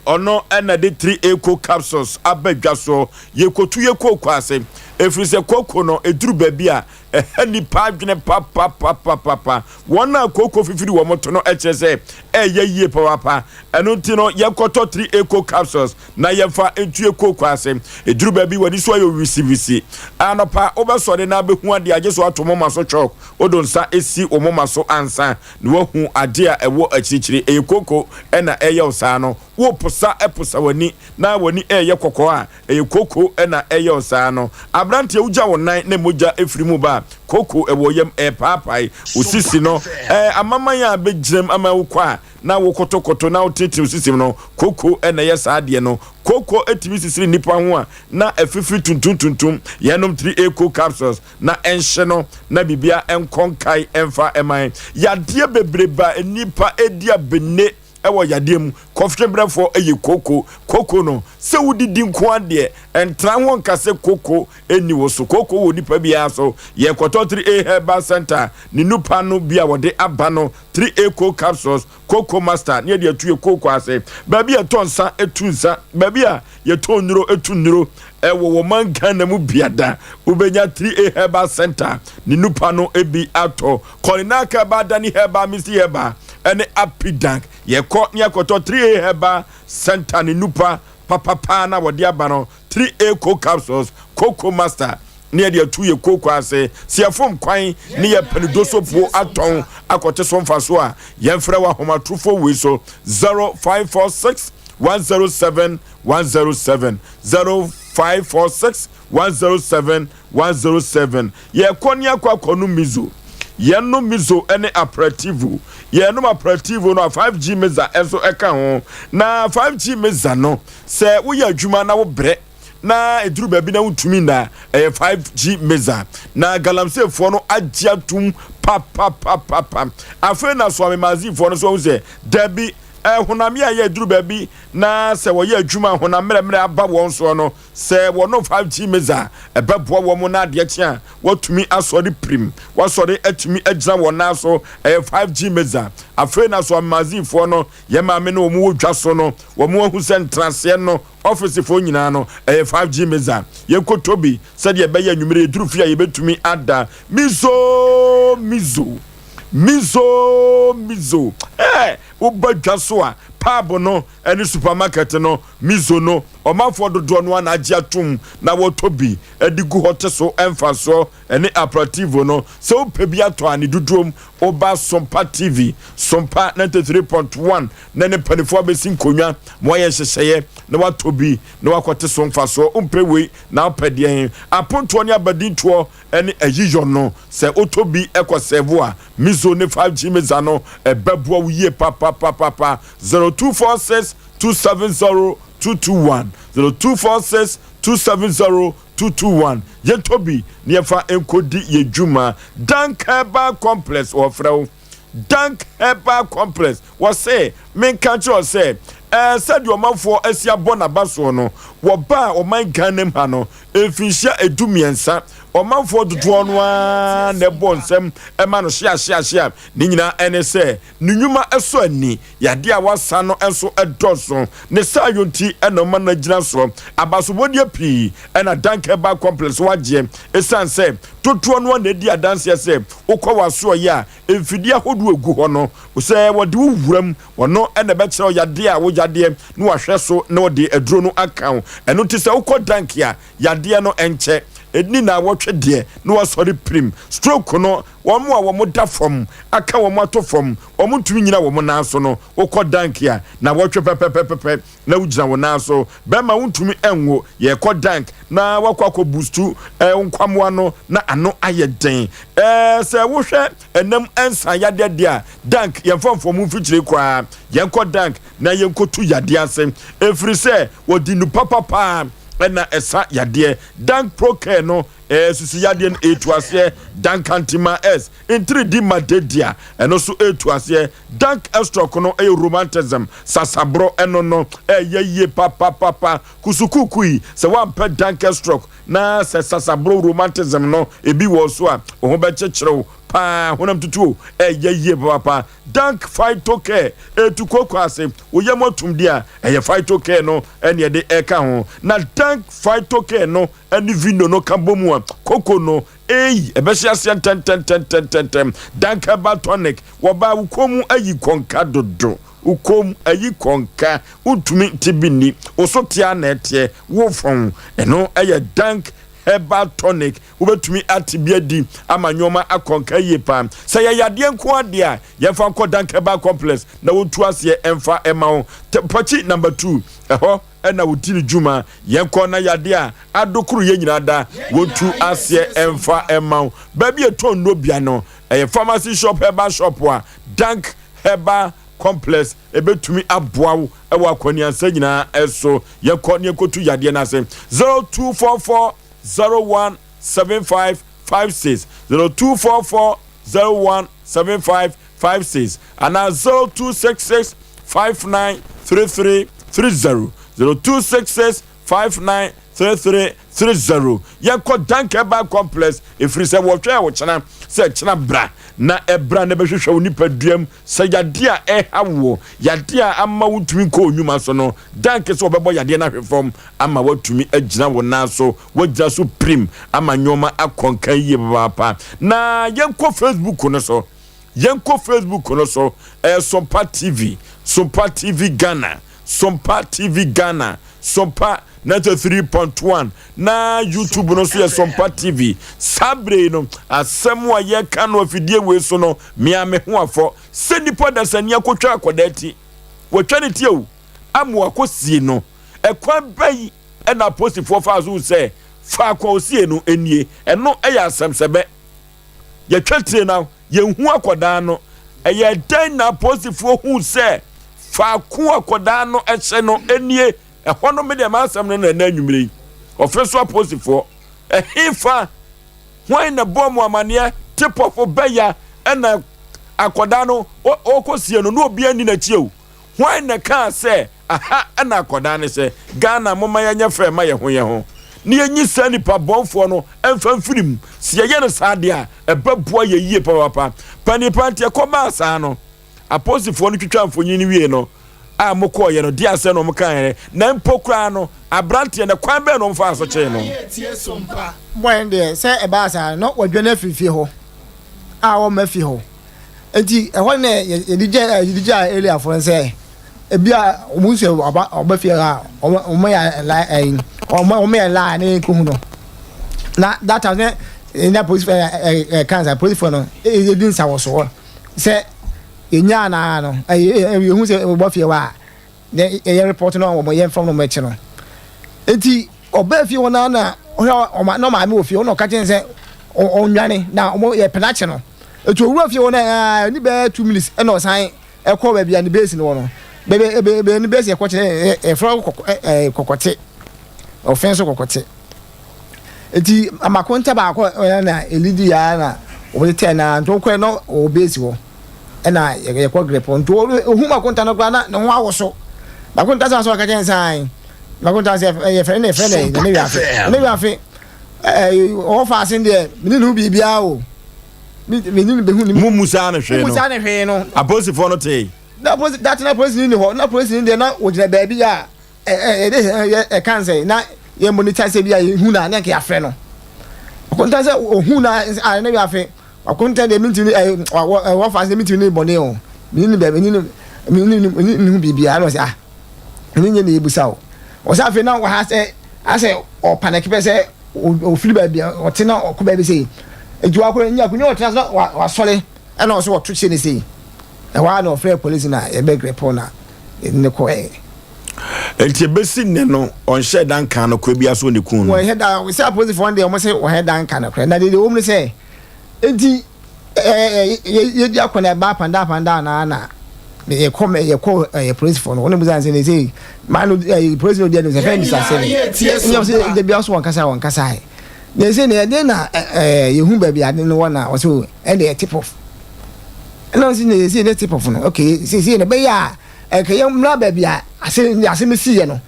A: Ɔno na de 3A Co Capsules aba dwa so. Yɛkɔtu yɛ kooko ase. Ɛfiri sɛ kooko no, ɛduru baabi a, ɛha nnipa adwene papapapapapa. Wɔn a kooko fifiri wɔn to no kyerɛ sɛ ɛyɛ yie papaapa. Ɛno nti no, yɛnkɔtɔ 3A Co Capsules na yɛmfa ntu yɛ kooko ase. Ɛduru baabi, w'ani so ayɛ wisiwisi. Anɔpa, wobɛsɔre na abɛhu adeɛ agye so ato moma so chalk. Wode wo nsa si wo moma so ansa na woahu ade a ɛwɔ akyirikyiri. Ɛyɛ kooko na ɛreyɛ wo saa no. Woreposa posa w'ani na w'ani reyɛ kɔkɔɔ a, ɛyɛ kooko na ɛreyɛ wo saa no. Aberanteɛ, wogya wo nan na mogya firi mu ba a, kooko wɔ wo yam ɛrepaapae wo sisi no. Ɛɛ, amaman a bɛgyinam ama wokɔ a na wokotokoto na wotenetene wo sisi no, kooko na ɛyɛ saa adeɛ no. Kooko tumi sisiri nnipa ho a na afifiri tuntum tuntum. Yɛnom 3A capsules. na ɛnhye no na biribiara nkɔ nkae mfa mma yɛn. Yadeɛ bebrebe a nnipa redi abene wɔ yadeɛ mu, kɔfebrɛfoɔ yɛ koko. Koko no, sɛ wodidi nko ara deɛ, ɛntra ho nka sɛ koko nni wo so. Koko wɔ nipa biara so. Yɛkɔtɔ 3A Herbal Center ne nupa no bi a wɔde aba no, 3A Cold Capsules, Koko Master, ne yɛde atu yɛ koko ase. Baabi a yɛtɔ nsa tu nsa, baabi a yɛtɔn nnuro tu nnuro. Ɛwɔ wɔ man Ghana mu biada wobɛnya 3A Herbal Center ne nupa no bi atɔ. Kɔlinak Herbal, Dani Herbal, Misty Herbal ɛne Apidank. Yɛkɔ ne akɔtɔ 3A Herbal Center ne nupa papapaa na wɔde aba no, 3A Co Capsules, Coco Master ne yɛde atu yɛ kooko ase. Sɛ yɛfom kwan ne yɛpɛ no dosopuo atɔn akɔte so mfaso a, yɛmfrɛ wɔ ahomatrofoɔ wei so 0546 107 107 0546 107 107. Yɛkɔ ne akɔ akɔnom mizo. Yɛnom Miso ne Aperitivo. Yɛnom Aperitivo no a 5G Meza nso ka ho. Na 5G Meza no, sɛ woyɛ adwuma na wobrɛ na ɛduru baabi na wontumi nna a, ɛyɛ 5G Meza. Na Galamseyfoɔ no agye atum papapapapa. Afei na Soame-Mazifoɔ no nso ahu sɛ dabi, eh, honam yɛ a ɛyɛ aduru baabi na sɛ wɔyɛ adwuma a honam mmerɛmmerɛ aba wɔn soɔ no, Sɛ wɔnom 5G meza a, ɛbɛboa wɔn na adeɛ kye a, wɔatumi asɔre pirim, wɔasɔre atumi agyina wɔn nan so. Ɛyɛ 5G meza. Afei na so Amazigh-foɔ no, yɛn maame ne wɔn wɔ dwa so no, wɔn ahu sɛ ntenaseɛ no, ɔfisefoɔ nyinaa no, ɛyɛ 5G meza. Yɛnkɔtɔ bi sɛdeɛ ɛbɛyɛ anwummere yɛduru fie a yɛbɛtumi ada. Mizo! Mizo! Mizo! Mizo! Ɛɛ, woba dwa so a, pub no ne supermarket no, Mizo no, ɔmanfoɔ dodoɔ no ara na agye atom na wɔtɔ bi de gu hɔ te so mfasoɔ ne aperativo no. Sɛ wopɛ bi atɔ a ne dodoɔm woba Sompa TV, Sompa 93.1 na ne mpanifoɔ abɛsi nkonnwa ma wɔayɛ nhyehyɛeɛ na woatɔ bi na woakɔte so mfasoɔ. Wompɛ wei na wopɛ deɛn? Apontoɔ ne abadintoɔ ne ayiyɔ no, sɛ wotɔ bi kɔ sɛɛvo a, Mizo ne 5G Meza no ɛbɛboa wo yie papapapapa. 0246 270 221 0246 270 221 Yɛntɔ bi na yɛmfa nkɔdi yɛn dwuma. Dank Herbal Complex wɔfrɛ wo Dank Herbal Complex wɔse menka nkyerɛ wo sɛ ɛɛ sɛdeɛ ɔmanfoɔ asi abɔ n'aba soɔ no wɔbaa ɔman Ghana mu ha no mfinhyia 13 ɔmanfoɔ dodoɔ no ara na ɛbɔ nsɛm ɛma no hyeahyeahyea ne nyinaa ɛne sɛ ne nnwuma sɔ ani, yadeɛ a wasa no nso dɔɔso. Ne saayɔ nti na ɔma no agyina soɔ. Abasobɔdeɛ pii na Dank Herbal Complex wɔ agyeɛ ɛsiane sɛ dodoɔ no ara na ɛdi adanseɛ sɛ wokɔ w'asoɔyɛ a mfidie ahodoɔ ɛgu hɔ no sɛ wɔde wo wura mu ɔno na ɛbɛkyerɛ wo yadeɛ a wo yadeɛ na wahwɛ so na ɔde aduro no aka wo. Ɛno nti sɛ wokɔ Dank a yadeɛ no nkyɛ ɛnni naawɔtwe deɛ na wasɔre pirim. Stroke no Wɔn a wɔda fam, aka wɔn ato fam, wɔntumi nnyina wɔn nan so no, wokɔ dank a, nnawɔtwe pɛpɛpɛpɛ na wogyina wo nan so. Bɛrima wontumi nwo, yɛkɔ dank na woakɔ akɔ bustu eh, wo nkwammoa no na ano ayɛ den. Eh, sɛ wohwɛ ɛnam nsa yadeɛ deɛ a, dank yɛmfa mfɔm mfikyire koraa. Yɛnkɔ dank na yɛnkɔtu yadeɛ ase, ɛfiri sɛ wɔde nnu papapaa na ɛsa yadeɛ. Dank Procare no Ɛɛ sisi yadeɛ no ɛretu aseɛ. Dankantima S ntiridi ma dedia ɛno nso ɛretu aseɛ. Dank ɛstrɔk no ɛyɛ romantism sasaborɔ ɛno no ɛyɛ yie papapapa. Kusukuku yi sɛ woampɛ dank ɛstrɔk na sɛ sasaborɔ romantism no ebi wɔ so a wo ho bɛkyekyere wo paa honam tutuo ɛyɛ yie papapa. Dank phyto care ɛretu kooko ase wo yam atum deɛ a ɛyɛ phyto care no ɛne ɛde ɛka ho na dank phyto care no ne vino no ka bɔ mu a, koko no, ei, ɛbɛhye aseɛ ntɛntɛntɛntɛntɛm. Dank Herbal Tonic, wɔbaa wo kɔn mu ayi kɔnka dodo. Wo kɔn mu ayi kɔnka, wontumi nte bi nni. Wo so teɛ ara na ɛteɛ, wo fɔn. Ɛno yɛ Dank Herbal Tonic. Wobɛtumi ate bi adi ama nneɛma akɔ nka yie paa. Sɛ yɛ yadeɛ nko ara deɛ a, yɛmfa nkɔ Dank Herbal Complex na wɔntu aseɛ mfa mma wo. Pɔkyi number two, ɛhɔ. na wɔdi ne dwuma. Yɛnkɔ na yadeɛ a adokoro yɛn nyinaa da, wɔntu aseɛ mfa mma wo. Baabi a ɛtɔn nnuro bia no, ɛyɛ pharmacy shop, herbal shop a Dank Herbal Complex ɛbɛtumi aboa wo wɔ akwaniansa nyinaa so. Yɛnkɔ na yɛnkɔtu yadeɛ no ase. 0244 01 75 56 0244 01 75 56 anaa 0266 59 33 30 0266 59 33 30. Yɛnkɔ Dank Herbal Complex ɛfiri sɛ wɔhwɛ wo kyena sɛ kyena bra na ɛbra na ɛbɛhwehwɛ wo nipaduam sɛ yadeɛ a ɛha woɔ, yadeɛ a ama wontumi nkɔ wo nnwuma so no. Dank sɛ wɔbɛbɔ yadeɛ no ahwe fam ama woatumi agyina wo nan so, woagyina so pirim ama nneɛma akɔ nkan yie papaapa. Na yɛnkɔ Facebook no so. Yɛnkɔ Facebook no so, ɛyɛ Sompa TV, Sompa TV Ghana, Sompa TV Ghana, Sompa 93.1, na YouTube no so yɛ Sompa TV. Saa bere yi no, asɛm a yɛka no afidie wei so no, mea me ho afɔ sɛ nipa dasani akɔtwa akwadaa ti. Wɔatwa ne ti o, ama wakɔsie no. Ɛkwan bɛn na apolisifoɔ faa so hu sɛ faako a ɔsie no nie? Ɛno yɛ asɛmsɛbɛ. Yɛtwa tire no. Yɛnhu akwadaa no. Ɛyɛɛ dɛn na apolisifoɔ huu sɛ faako akwadaa no hyɛ no nie? Ɛhɔ no, me deɛ m'asɛm no na ɛnɛ anwummerɛ yi. Ɔfe so apolisifoɔ, ɛhefa? Hwan na ɛbɔɔ mo amaneɛ? Tepɔfo bɛya ɛna akwadaa no ɔrekɔsie no na obiara nni n'akyi o. Hwan na ɛkaa sɛ aha na akwadaa no hyɛ? Ghana momma yɛnyɛ fɛ mma yɛn ho yɛn ho na yɛnyi saa nipa bɔnfoɔ no mfa mfiri mu. Sɛ yɛyɛ no saa deɛ a, ɛbɛboa yɛn yie papaapa. Panin pa nti ɛkɔbaa saa no, apolisifoɔ no twitwaa mfonyin no wiei no a mokɔɔeɛ no, deɛ asɛm na wɔkaeɛ? Na mpo koraa no, aberanteɛ no, kwan bɛn na wɔfaa so kyee no?
K: Bɔe no deɛ, sɛ ɛbaa saa no, na wadwane afiri fie hɔ a ɔmma fie hɔ. Enti ɛhɔ na yɛde gya yɛde gyaa Eliafoɔ no sɛ ebi a wɔn nso ɔba ɔba fie ha a wɔn yɛ la ɛyi wɔn wɔn yɛ la ne nkohu no na that time ne na polisi ɛ ɛ ɛ kan sɛ polisifoɔ no yɛdi nsawɔsoɔ sɛ yɛnyaa naa no ɛyɛ yɛhu sɛ ɔba fie hɔ a na yɛyɛ report no a wɔn yɛ nfam no wɔn akyi no eti ɔbaa fie hɔ naa na ɔhwɛ ɔma na ɔmaame wɔ fie hɔ na ɔka kyɛn sɛ ɔnwane na wɔn yɛ pɛ n'akyi no eti owura fie hɔ na ɛɛ ne bɛyɛ 2 minutes ɛna ɔsan ɛkɔ baabi a ne base no wɔ no baabi baabi ne base ɛkɔ kyerɛ ɛfrɛ kɔkɔ ɛɛ kɔkɔte ɔfɛn so kɔkɔte eti amakonta baako ɛna na elidi ya na wɔde tɛn na nti ɔkɔ na ɔwɔ base hɔ ɛna yɛkɔ grip nti ohun makonta no koraa na ne ho awoso makonta sɛ asɔ ɔka kyɛn san makonta sɛ ɛyɛ fɛ ne fɛ ne ne wiafe ne wiafe ɛɛ ɔwɔ faase deɛ mene ne ho biribiara o mene ne bɛhu ne
A: mu musa ne hwee no
K: musa ne hwee no
A: apolisifoɔ no tee
K: na polisi dati na polisi ni hɔ na polisi ni deɛ na wɔgyina baabi a ɛɛ ɛde ɛyɛ ɛka nsɛ na yɛ monitor sɛ bi a yɛhu na ne nka yɛafrɛ no akonta sɛ ohun na a ne wiafe akonta deɛ mintimi ɛɛ wɔ faase deɛ mintimi ne bɔne o mene ne baabi ne ne ne ne ne ho biribiara na ɔsɛ ah ɛne nyɛ na ebusa o ɔsɛ afei na wɔ ha sɛ asɛ ɔpanɛki pɛ sɛ ofiri baabi a ɔte na ɔkɔ baabi sɛ nti wakɔ nya akonnwa ɔtena so na wasɔre ɛna ɔsɛ ɔto kyɛ ne sei ɛhɔ a na ɔfrɛ polisi na yɛbɛ grɛpɔ na yɛde ne kɔ ɛ.
A: Nti ebesi nnɛ no ɔnhyɛ da nka nokorɛ biara sɛ ɔne kun no.
K: Wɔnhyɛ da sɛ apolisifoɔ no deɛ wɔn sɛ wɔnhyɛ da nka nokorɛ na deɛ ɛwɔ mu ne sɛ nti ɛɛ yɛdi akɔneaba apandaa apandaa na na yɛkɔ yɛkɔ ɛyɛ polisifoɔ no wɔn mu sɛ ne sɛ maa no ɛyɛ polisi no deɛ no sɛ fɛn bisa sɛ ne ɛnyɛ sɛ dabi aso wɔn kasa wɔn kasa yɛ na ɛsɛ ne ɛdeɛ na ɛɛ yɛhu baabi ade no wɔ na wɔsɛ ɛna yɛ tip off ɛna wɔsɛ ne yɛsɛ ne tip off no okay sɛ sɛ ne bɛyɛ a ɛka yɛn mmra baabi a ase asɛm si yɛ no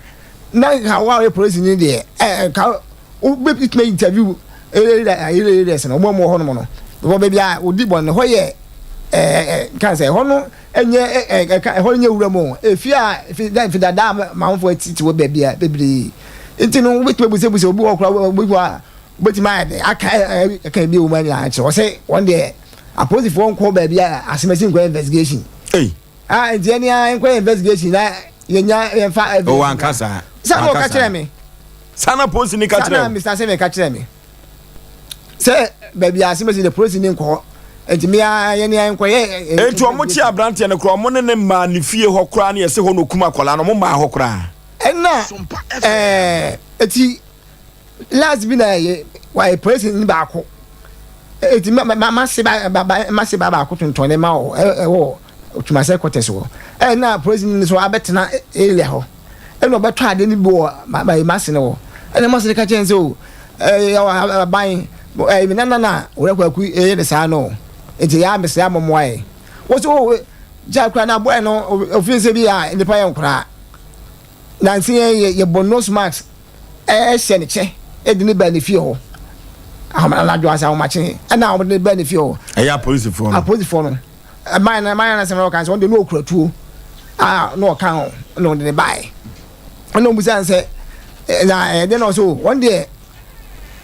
K: na nka wo a wɔyɛ polisi ni deɛ ɛɛ nka wobɛtumi interview area areas no wɔn a wɔwɔ hɔnom no because baabi a wɔdi bɔne no hɔ yɛ ɛɛ nka sɛ ɛhɔ no nyɛ ɛɛ ɛka ɛhɔ no nyɛ wura mu efi a efi da efi dada a manfoɔ tete wɔ baabi a bebree nti no wobɛtumi abusabusa obi wɔ koraa obi wɔ a wobɛtumi ayɛ dɛ aka ɛɛ ɛka ebi wɔ mu anya akyerɛ wɔ sɛ wɔn deɛ apolisifoɔ nkɔ baabi a asɛm asi nkɔ investigation.
A: Hey.
K: Ah, nti ɛni a nkɔ investigation na yɛnya yɛnfa evidence.
A: O wanka saa.
K: Saa na ɔka kyerɛ me.
A: Saa na polisi ni ka kyerɛ.
K: Saa na Mr. Seme ka kyerɛ me. Sɛ baabi a asɛm asi de polisi ni nkɔ hɔ. Nti me a yɛne a nkɔ yɛ.
A: Nti ɔmo kye aberanteɛ no koraa ɔmo ne ne maa ne fie hɔ koraa ne yɛsɛ hɔ na okum akwadaa no ɔmo maa hɔ koraa.
K: Ɛna ɛɛ eti last bi na yɛ wayɛ polisi ni baako eti ma ma ma se ba ba ma se ba baako tontɔn ne ma wɔ ɛwɔ Twumase quarters hɔ ɛna polisi ni so abɛtena area hɔ ɛna ɔbɛtɔ ade no bi wɔ ma ma ma se no hɔ ɛna ma se no ka kyɛn sɛ o ɛɛ aban ɛɛ mi nana na wɔrɛ kwaku ɛyɛ ne saa no eti yɛ amesɛ amɔmoa yɛ wɔsɛ o gya kura na abɔɛ no ofin sɛ bi a nipa yɛ nkoraa nansi yɛ yɛ bɔ nose mask ɛhyɛ ne kyɛ ɛde ne ba ne fie hɔ anadwo asa ahomakye ɛna wɔde ne ba ne fie hɔ.
A: Ɛyɛ apolisifoɔ no.
K: Apolisifoɔ no ɛman na ɛman na sɛm na ɔka sɛ wɔn de no okura tuo a na ɔka ho na wɔde ne baeɛ ɛna wɔn bisa sɛ na ɛde na ɔsɛ wɔn deɛ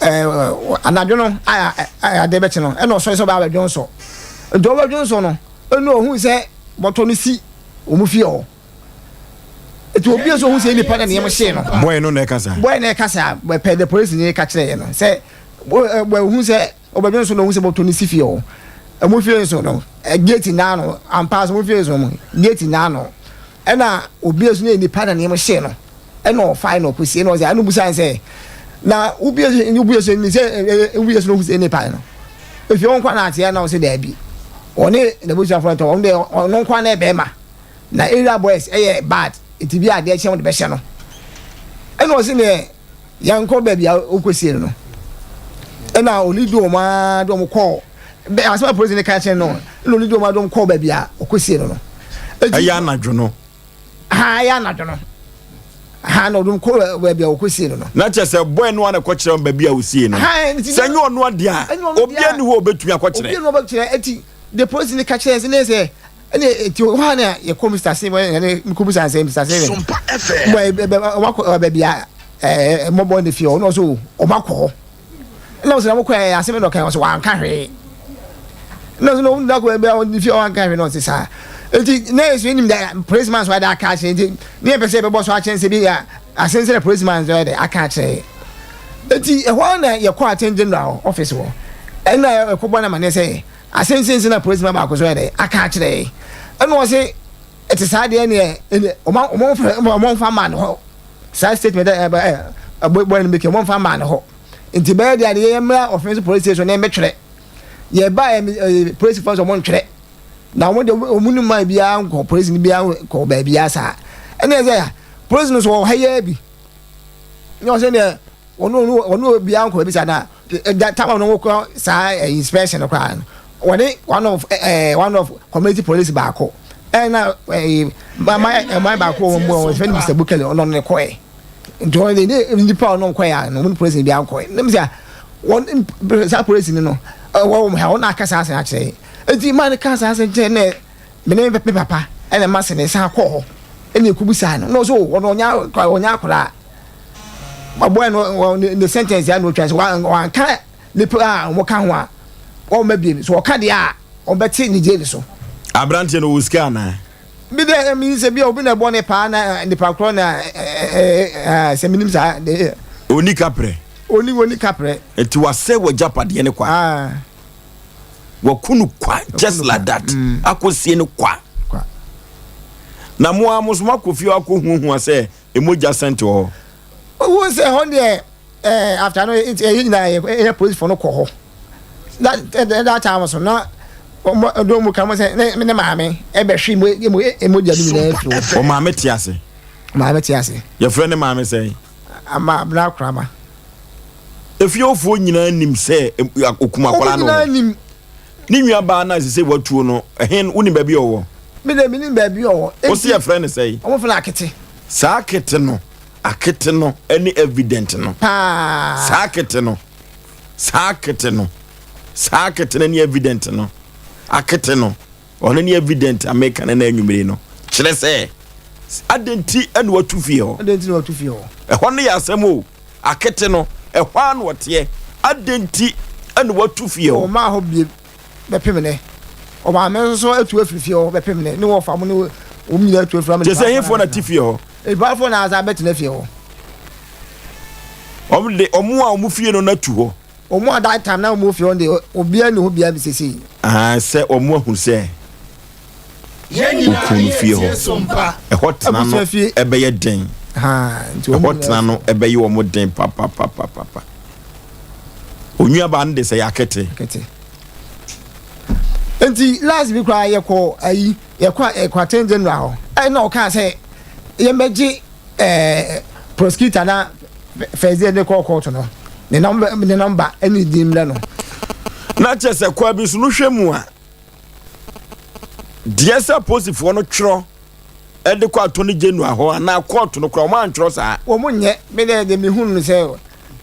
K: ɛɛ anadwo no a ade bɛkye no ɛna ɔsɔre sɛ ɔbɛ abɛdwo nsɔ nti ɔbɛdwo nsɔ no ɛna ohun sɛ bɔtɔ no si wɔn fie hɔ. Eti obi nso ohun sɛ nipa na nneɛma hyee no.
A: Bɔyɛ no na ɛkasa.
K: Bɔyɛ na ɛkasa pɛ de polisi ni ka kyerɛ yɛ no sɛ ohun sɛ ɔbɛdwe nso na ohun sɛ bɔtɔ ne si fie hɔ. Ɛmo fie nso no gate naa no ampa so mo fie nso mo gate naa no ɛna obi nso ne nipa na nneɛma hyee no ɛna ɔfae na ɔkɔsie na ɔsɛ ɛna obusa sɛ na obi nso obi nso ni sɛ obi nso na ohun sɛ nipa no efie wɔn kɔ na ateɛ na ɔsɛ daabi. Ɔne n'abusuafoɔ no tɔ ɔno deɛ ɔno nko ara na ɛyɛ bɛrima na area boys ɛyɛ bad nti bi a adeɛ kye wɔde bɛhyɛ no ɛna ɔsi neɛ yɛnkɔ baabi a ɔkɔsie no no ɛna ɔlidi wɔn ara de wɔn kɔɔ bɛ asɛm a polisi ne ka kyerɛ no ɛna ɔlidi wɔn ara de wɔn kɔɔ baabi a ɔkɔsie no no.
A: Ɛyɛ anadwo no.
K: Ha ɛyɛ anadwo no. Ha na ɔdom kɔ baabi a ɔkɔsie no no.
A: Na kyerɛ sɛ bɔɛ no a na ɛkɔkyerɛ wɔn baabi a ɔsie no. Sɛ nyɛ ɔno adeɛ a, obiara ni hɔ a ɔbɛtumi akɔkyerɛ.
K: Obiara ni hɔ a ɔbɛkyerɛ. Eti de polisi no ka kyerɛ sɛ ne sɛ ɛne eti hɔ a na yɛkɔ Mr. Seven ɛne mekɔbisa sɛ Mr. Seven. Bɔ ɛbɛ ɔmakɔ baabi a ɛɛ mɔbɔ ne fie hɔ ɔno nso ɔmakɔ hɔ. Ɛna ɔsɛ na mokɔ ɛɛ asɛm na ɔka ɔsɛ wanka hwee. Ɛna ɔsɛ na ɔmo nyinaa kɔ ɛbɛ ɔne fie ɔwanka hwee na ɔsɛ saa. Eti na yɛ so enim dɛ policeman so ɛde aka akyerɛ nti ne yɛ pɛ sɛ yɛbɛbɔ so akyerɛ sɛ bi a asɛm sɛ na policeman so ɛde aka akyerɛ yɛ. Eti ɛhɔ na yɛkɔ attorney general office hɔ ɛna ɛkɔbɔ no amaneɛ sɛ asɛm sɛ na policeman baako so ɛde aka akyerɛ yɛ. Ɛna ɔsɛ ɛte saa deɛ neɛ ɛne ɔmo ɔmo mfa maa no hɔ. Saa statement ɛ ɛ ɛ bɔ no meke wɔmfa mmaa no hɔ nti bɛyɛ deɛ adeɛ yɛ mmra ɔfɛn so police station na ɛmɛtwerɛ yɛ ba ɛ police fɔ nso wɔn ntwerɛ na wɔn de wɔn nu man biara nkɔ police ni biara nkɔ baabi saa ɛna ɛsɛ police no so wɔ ha yɛ bi ne ɔsɛ deɛ wɔn wɔn obiara nkɔ baabi saa na ɛda tam a wɔn kɔ saa inspection no koraa no wɔne one of ɛɛ one of community police baako ɛna ɛɛ mama ɛman baako wɔn mu wɔn fɛn Mr Bukele ɔno ne kɔɛ nti wɔn de ne nipa ɔno nkɔɛ a no wɔn police bi ankɔɛ ne mu sɛ wɔn saa police no no ɛwɔ wɔn ha wɔn aka saa asɛn akyerɛ eti maa ne ka saa asɛn kyerɛ ne me ne me papa ɛna ma se ne san kɔ hɔ ɛna ekubu saa no na ɔso ɔno ɔnya ɔnya akwadaa ɔbɔɛ no ne sentence ya na otwa sɛ wanka nipa a wɔn ka ho a wɔn bɛ biem so ɔka deɛ a wɔn bɛ te ne jail so.
A: Aberanteɛ no wɔ sika anaa.
K: Bi dɛ mi sɛ bi a obi na ɛbɔ ne paa na nipa korɔ na ɛɛ sɛ mi nim saa de.
A: Oni kaprɛ.
K: Oni oni kaprɛ.
A: Eti wasɛ wɔ gyapadeɛ ne kwa. Waku no kwa just like that. Mm. Akɔsie no kwa. Na mo a mo so mo akɔ fie akɔ huahua sɛ Emogya sɛnte wɔ hɔ.
K: Wohu sɛ hɔ deɛ eh, after no ɛyɛ nyinaa yɛ ɛyɛ polisifoɔ no kɔ hɔ that that time so na wɔn ɛdɔm mu ka mo sɛ ne ne maame ɛbɛhwe mo emo emogya no nyinaa firi hɔ.
A: Wɔn maame te ase.
K: Maame te ase.
A: Yɛfrɛ ne maame sɛn?
K: Ama abena korama.
A: Efiefoɔ nyinaa nim sɛ okum akwadaa no.
K: Wɔn nyinaa nim.
A: Ne nua baa no a sese watuo no, ɛhen, wonim baabi a ɔwɔ?
K: Me de, menim baabi a ɔwɔ.
A: Wo se yɛfrɛ no sɛn?
K: Wɔn frɛ no Akete.
A: Saa akete no, akete no ne evident no.
K: Paa.
A: Saa akete no, saa akete no, saa akete no ne evident no. Akete no, ɔno ne evident a meka no na anwummere no. Kyerɛ sɛ, adɛn nti na watu fie hɔ?
K: Adɛn nti na watu fie hɔ?
A: Ɛhɔ no yɛ asɛm o. Akete no, ɛhɔ ara na ɔteɛ. Adɛn nti na watu fie hɔ?
K: Ɔmmaa hɔ bio bɛpem nnɛ. Ɔmaame nso so atu afiri fie hɔ bɛpem nnɛ. Ne wɔfa mo ne wɔn nyinaa atu afiri hɔ.
A: Kyerɛ sɛ hefoɔ na te fie hɔ?
K: Nnipafoɔ na asan bɛtena fie hɔ.
A: Wɔn de, wɔn a wɔn fie no na tu hɔ.
K: Wɔn a that time na wɔn wɔ fie hɔ deɛ, obiara nni hɔ biara bi seesei.
A: Ahaa, sɛ wɔn ahu sɛ. Wokuu no fie hɔ. Ɛhɔ tena no bɛyɛ den. Ɛhɔ tena no bɛyɛ wɔn den papapapapa. Onuabaa no de sɛ yɛ akete.
K: Nti last bi koraa yɛkɔ ayi yɛkɔ yɛkɔ attorney general hɔ ɛna ɔkaa sɛ yɛmmɛgye ɛɛ prosecutor na first day ne kɔɔ court no ne nɔmba ne nɔmba ɛne din mmerɛ no.
A: Na kyerɛ sɛ kwa bi so no hwɛ mu a. Deɛ sɛ apolisifoɔ no twerɛ de kɔ attorney general hɔ anaa kɔɔto no koraa wɔn antwerɛ saa.
K: Wɔn nyɛ me dɛ deɛ mehunu no sɛ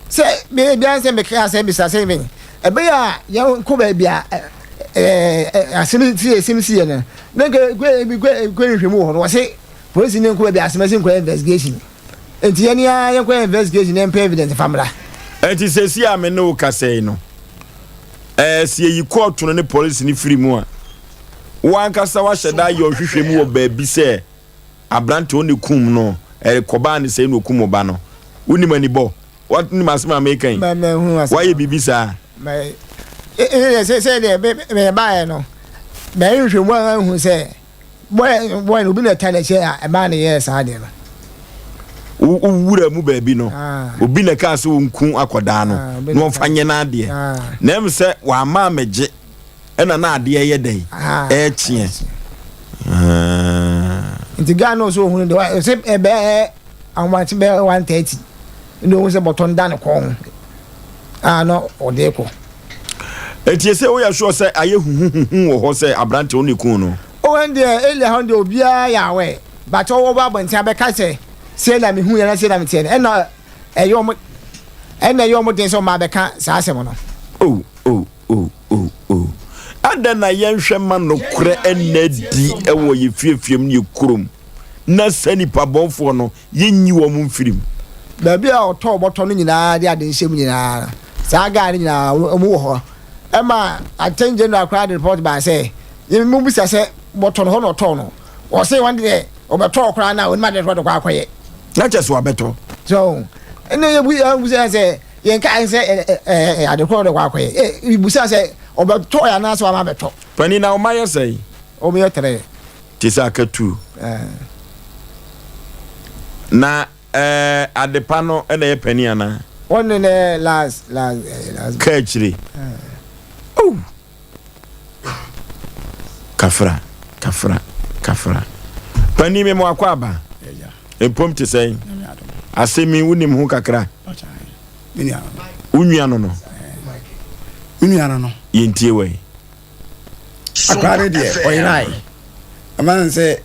K: sɛ me biara sɛ meka sɛ bisa sɛ me ɛbɛyɛ a yɛn kɔ baabi a ɛɛ asɛm si asɛm si yɛ no ne nkɛ kɔ kɔ kɔ nhwɛ mu wɔ hɔ no wɔse polisi ne nkɔ baabi asɛm asi nkɔ investigation nti yɛn ara yɛn kɔ investigation yɛn pɛ evidence fa mmra.
A: Ɛnti sɛsi a me ne wo kasa yi no Ɛɛ, sɛ yɛyi kɔɔto no ne polisi no firi mu a, wo ankasa woahyɛ da ayɛ ɔhwehwɛ mu wɔ baabi sɛ aberante ɔne kum no, ɛkɔbaa ne sɛe na ɔkum wo ba no. Wonim anibɔ? Wonim asɛm a meka yi? Woayɛ biribi saa?
K: Sɛ deɛ mebaeɛ no, mɛyɛ nhwehwɛmu a ahu sɛ Boy boy no obi na ɛta n'akyi a ɛmaa no yɛɛ saa adeɛ no.
A: Wo wura mu baabi no ah. obi na ɛkaa sɛ ɔnku akɔdaa no ah, na ɔmfa nyɛ n'adeɛ ah. na ɛm sɛ wama amɛgye. Ɛna na adeɛ yɛ dɛn? Ɛɛkyeɛ.
K: Nti guy no nso ohunu deɛ ɔsɛ ɛbɛɛ ahomakye bɛyɛ 1:30 ɛna ohun sɛ bɔtɔ no da ne kɔn ho a na ɔde kɔ.
A: Eti ese woyɛ sure sɛ ayɛ huhuhuhu wɔ hɔ sɛ aberante wo ne kun no?
K: Oh ɛndeɛ area hɔ deɛ obiara yɛ aware but ɔwɔ ba abɔnten abɛka sɛ sei na mehu yɛ na sei na meteɛ no ɛna ɛyɛ ɔmo ɛna ɛyɛ ɔmo den sɛ ɔmo abɛka saa asɛm no.
A: Oh oh oh oh oh adɛn na yɛnhwɛ ma nokorɛ nna adi wɔ yɛ fiefie mu ne yɛ kurom na sɛ nipa bɔnfoɔ no yɛnyi wɔn mfiri mu.
K: Baabi a ɔtɔɔ bɔtɔ no nyinaa de ade nhyɛ mu nyinaa no, saa guy no nyinaa wɔn wɔ hɔ. Ɛma Attorney General koraa de report baa sɛ, yɛmmisa sɛ bɔtɔ no hɔ na ɔtɔɔ no. Ɔse wɔn deɛ ɔbɛtɔɔ koraa no a onim ade korɔ de kɔ akɔyɛ.
A: Na kyɛ sɛ wabɛtɔ.
K: So ɛna yɛbu yɛbusa sɛ yɛn kaa sɛ ɛɛ ade korɔ de kɔ akɔyɛ. Yɛbusa sɛ ɔbɛtɔ yɛ anaasɛ wama bɛtɔ.
A: Panin na ɔma yɛ sɛn?
K: Wɔn yɛ tere.
A: Te sɛ akatu. Na ɛɛ adepa no na ɛyɛ panin anaa?
K: Wɔn ne ne last last ɛɛ last.
A: Ka akyire. Oh. Kafra kafra kafra. Panin mi mo akɔ aba. Mpom te sɛn? Asɛm yi wonim ho kakra? Wo nua no no.
C: Me nua no no.
A: Yɛntie wɔ yi.
C: Akwadaa no deɛ ɔyerae. Ɛma no sɛ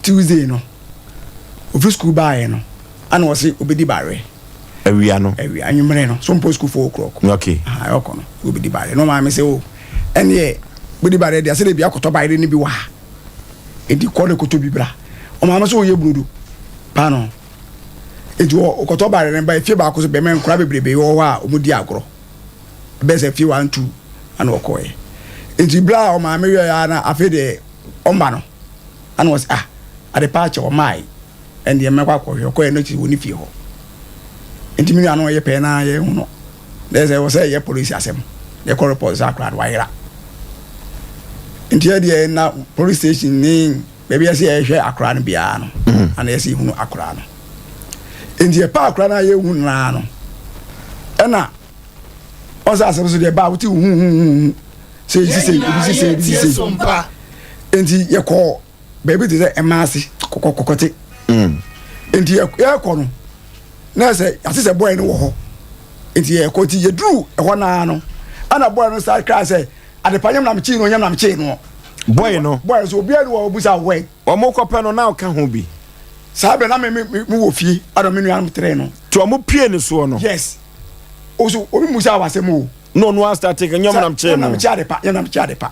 C: Tuesday no, ofi sukuu baeɛ no, ana ɔse obɛdi bareɛ.
A: Awia no?
C: Awia, anwummerɛ no. So mpɔ sukuu 4 o'clock.
A: Okay.
C: Aha, ɔkɔ no, obɛdi bareɛ. Na ɔmaame sɛ, o, ɛneɛ bɛdi bareɛ deɛ, sɛdeɛ bi akɔtɔ bareɛ no bi wɔ ha. Enti kɔ ne kɔtɔ bi bra. Ɔmaame sɛ ɔyɛ burodo paano. Enti ɔkɔtɔ bareɛ no ba efie baako so bɛmɛ nkora bebrebe wɔ hɔ a wɔdi agorɔ. Bɛyɛ sɛ fie 1 2 ana ɔkɔɛ. Nti berɛ a ɔmaame yɛɛ ara na afei deɛ ɔmma no ana ɔsɛ ah ade paa kyɛ ɔmaae ɛndeɛ mɛkɔ akɔhwɛ. Ɔkɔɛ no akyi wɔ ne fie hɔ. Nti me nua no ɔyɛ pɛɛ na yɛhu no. Na ɛsɛ wɔ sɛ yɛ polisi asɛm. Yɛkɔ report sɛ akora no wayera. Nti yɛ deɛ na police station ne baabi yɛsɛ yɛhwɛ akora no biara no ana yɛsɛ yɛhunu akora no. Nti yɛpɛ akora no a yɛhu no naa no ɛna ɔsɛ asɛm so deɛ baa wote huhuhuhu sɛ ebi sɛ ebi sɛ ebi sɛ nti yɛkɔɔ baabi te sɛ ɛma ase kɔkɔte nti yɛkɔ no na sɛ yɛate sɛ bɔyɛ no wɔ hɔ nti yɛkɔ nti yɛduru ɛhɔ naa no ɛna bɔyɛ no saa kra sɛ adepa nyam nam kyee no nyam nam kyee no
A: bɔyɛ no
C: bɔyɛ so obiara ni wɔ obusa wɔ
A: wɔn kɔpɛ no na ɔka ho bi
C: saa bɛ na me me me wɔ fie ɛna me nuanom tere no
A: tí wɔn pie ne soɔ no
C: yes oso obi musa wɔ asɛm o
A: na ɔno asate nyam nam kyee no
C: nyam nam kyee adepa nyam nam kyee adepa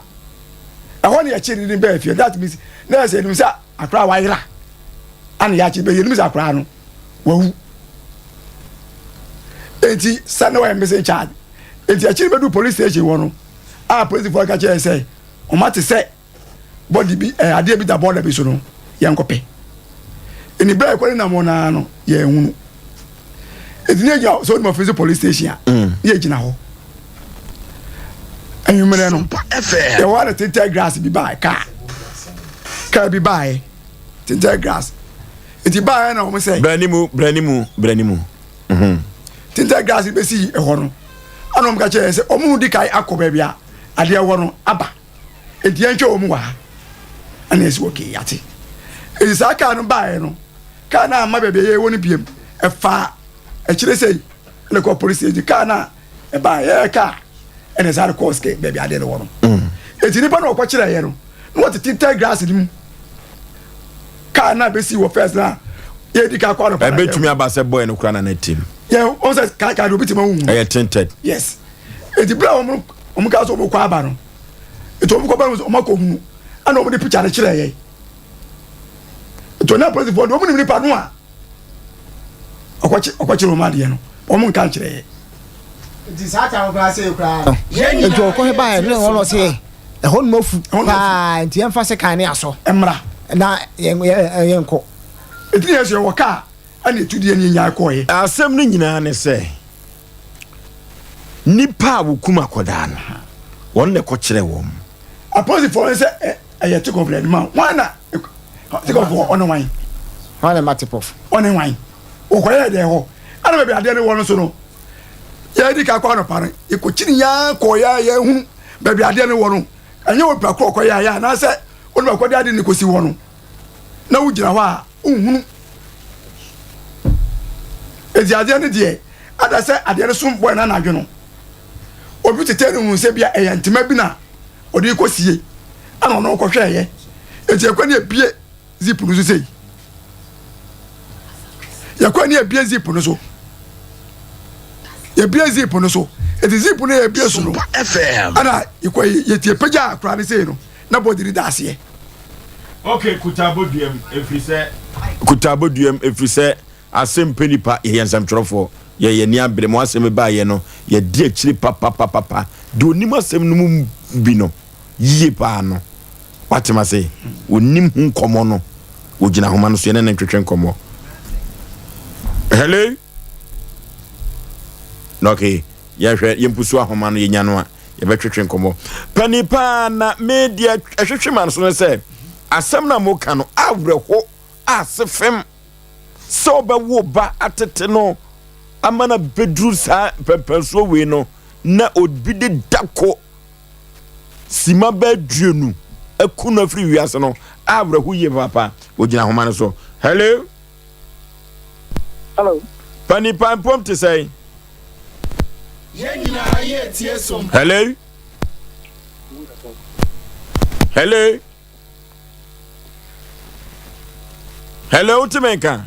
C: ɛhɔ ne yɛkye ne bɛɛ fie that means na yɛ sɛ yɛnim sɛ akora wayera ana yɛakye bɛ yɛnim sɛ akora no wawu enti sɛ ne wɔyɛ missing child enti akyiri bɛdu police station hɔ no a polisifoɔ ka kyerɛ sɛ ɔma te sɛ bɔdi bi ɛɛ adeɛ bi da bɔɔla bi so no yɛnkɔpɛ ɛni berɛ a yɛkɔ ne nam hɔ naa no yɛnhunu ɛti ne yɛgyina sɛ wodima firi police station a ne yɛgyina hɔ anwummerɛ no yɛwɔ na tinted grass bi baa kaa kaa bi baeɛ tinted grass nti baeɛ na wɔn sɛ.
A: brani mu brani mu brani mu.
C: Tinted grass bi bɛsi ɛhɔ no ɛna wɔn ka kyerɛ sɛ wɔn mu di kan akɔ baabi a adeɛ wɔ no aba nti yɛn twɛ wɔn wɔ ha ɛna yɛsi wɔ kee yate eti saa kaa no baeɛ no kaa no ama baabi a yɛwɔ no biem ɛfa akyire sɛ yi ɛna kɔ polisi station kaa no a ɛbaa yɛyɛ kaa ɛna ɛsan kɔɔ sike baabi adeɛ no wɔ no eti nipa na ɔkɔ kyerɛ yɛ no na wɔte tinted grass no mu kaa no a bɛsi wɔ first na yɛdi kaa kɔ anɔpa
A: ɛbɛtumi aba sɛ boy no kora na na tim
C: yɛ wɔn sɛ kaa kaa de obi ti ma huhu
A: ɛyɛ tinted
C: yes eti bere a wɔn wɔn kaa sɛ wɔn kɔ aba no eti wɔn kɔ ba no wɔn akɔ hunu ɛna wɔn de picture no kyerɛ yɛ eti wɔn apolisifoɔ de wɔn nim nipa no a ɔkɔkye ɔkɔkyerɛ wɔn adeɛ no wɔn nka nkyerɛ yɛ.
K: Nti saa ta no koraa sɛ koraa no. Nti ɔkɔhwɛ baeɛ no na ɔno ɔse ɛhɔ nom afu paa nti yɛmfa sekan ne asɔ
C: mmra
K: na yɛnkɔ.
C: Nti na yɛsɛ yɛwɔ kaa ɛna ɛtu deɛ ne yɛnyae kɔɔeɛ.
A: Asɛm no nyinaa ne sɛ nnipa a wɔkum akwadaa no wɔn na ɛkɔkyerɛ wɔn.
C: Apolisifoɔ no sɛ ɛyɛ take off na ɛde ma wɔn na take off ɔne wan.
K: Wɔn na ɛma tip off.
C: Ɔne wan wɔkɔyɛ deɛ hɔ ɛna baabi adeɛ no wɔ no so no yɛdi ka kɔ anɔpa no yɛkɔkyini yɛn kɔ yɛ yɛhunu baabi adeɛ no wɔ no. Ɛnyɛ onipa korɔ ɔkɔyɛ ayɛ anaasɛ onipa korɔ de ade ne kɔsi hɔ no na wogyina hɔ a wohunu. Enti adeɛ no deɛ ada sɛ adeɛ no som bɔe no anadwo no obi tetɛ no hunu sɛ bia ɛyɛ ntoma bi na ɔde kɔsie ɛna ɔno kɔhwɛɛyɛ. Enti ɛkɔ ne ebie zip no so sei. Yɛkɔ ne ebie zip no so. Yɛbie zip no so. Enti zip no yɛbie so no ɛna yɛkɔ yɛtie pagya akora no sei no na bɔdi no da aseɛ.
A: Okay, kuta aboduam ɛfiri sɛ. Kuta aboduam ɛfiri sɛ asɛm pɛ nipa yɛyɛ nsɛmtwerɛfoɔ yɛ yɛn ani abere mo asɛm baayɛ no yɛdi akyire papapapapa deɛ onim asɛm no mu bi no yie paa no wate ma se onim ho nkɔmmɔ no ogyina ahoma no so yɛne ne ntwetwe nkɔmmɔ hello okay yɛhwɛ yɛmpusu ahoma no yɛnya no a yɛbɛtwetwe nkɔmmɔ. Panin paa na me deɛ ɛhwehwe ma so no sɛ asɛm no a moka no awerɛho ase fem sɛ wobɛwo ba atete no ama no bɛduru saa mpɛmpɛnsoɔ wei no na obi de da ko sima bɛaduonu aku no afiri wiase no awerɛho yie papa. Ogyina ahoma no so. Hello.
H: Hello.
A: Panin pa mpom te sɛn? Hello? Hello? Hello, wote me nka?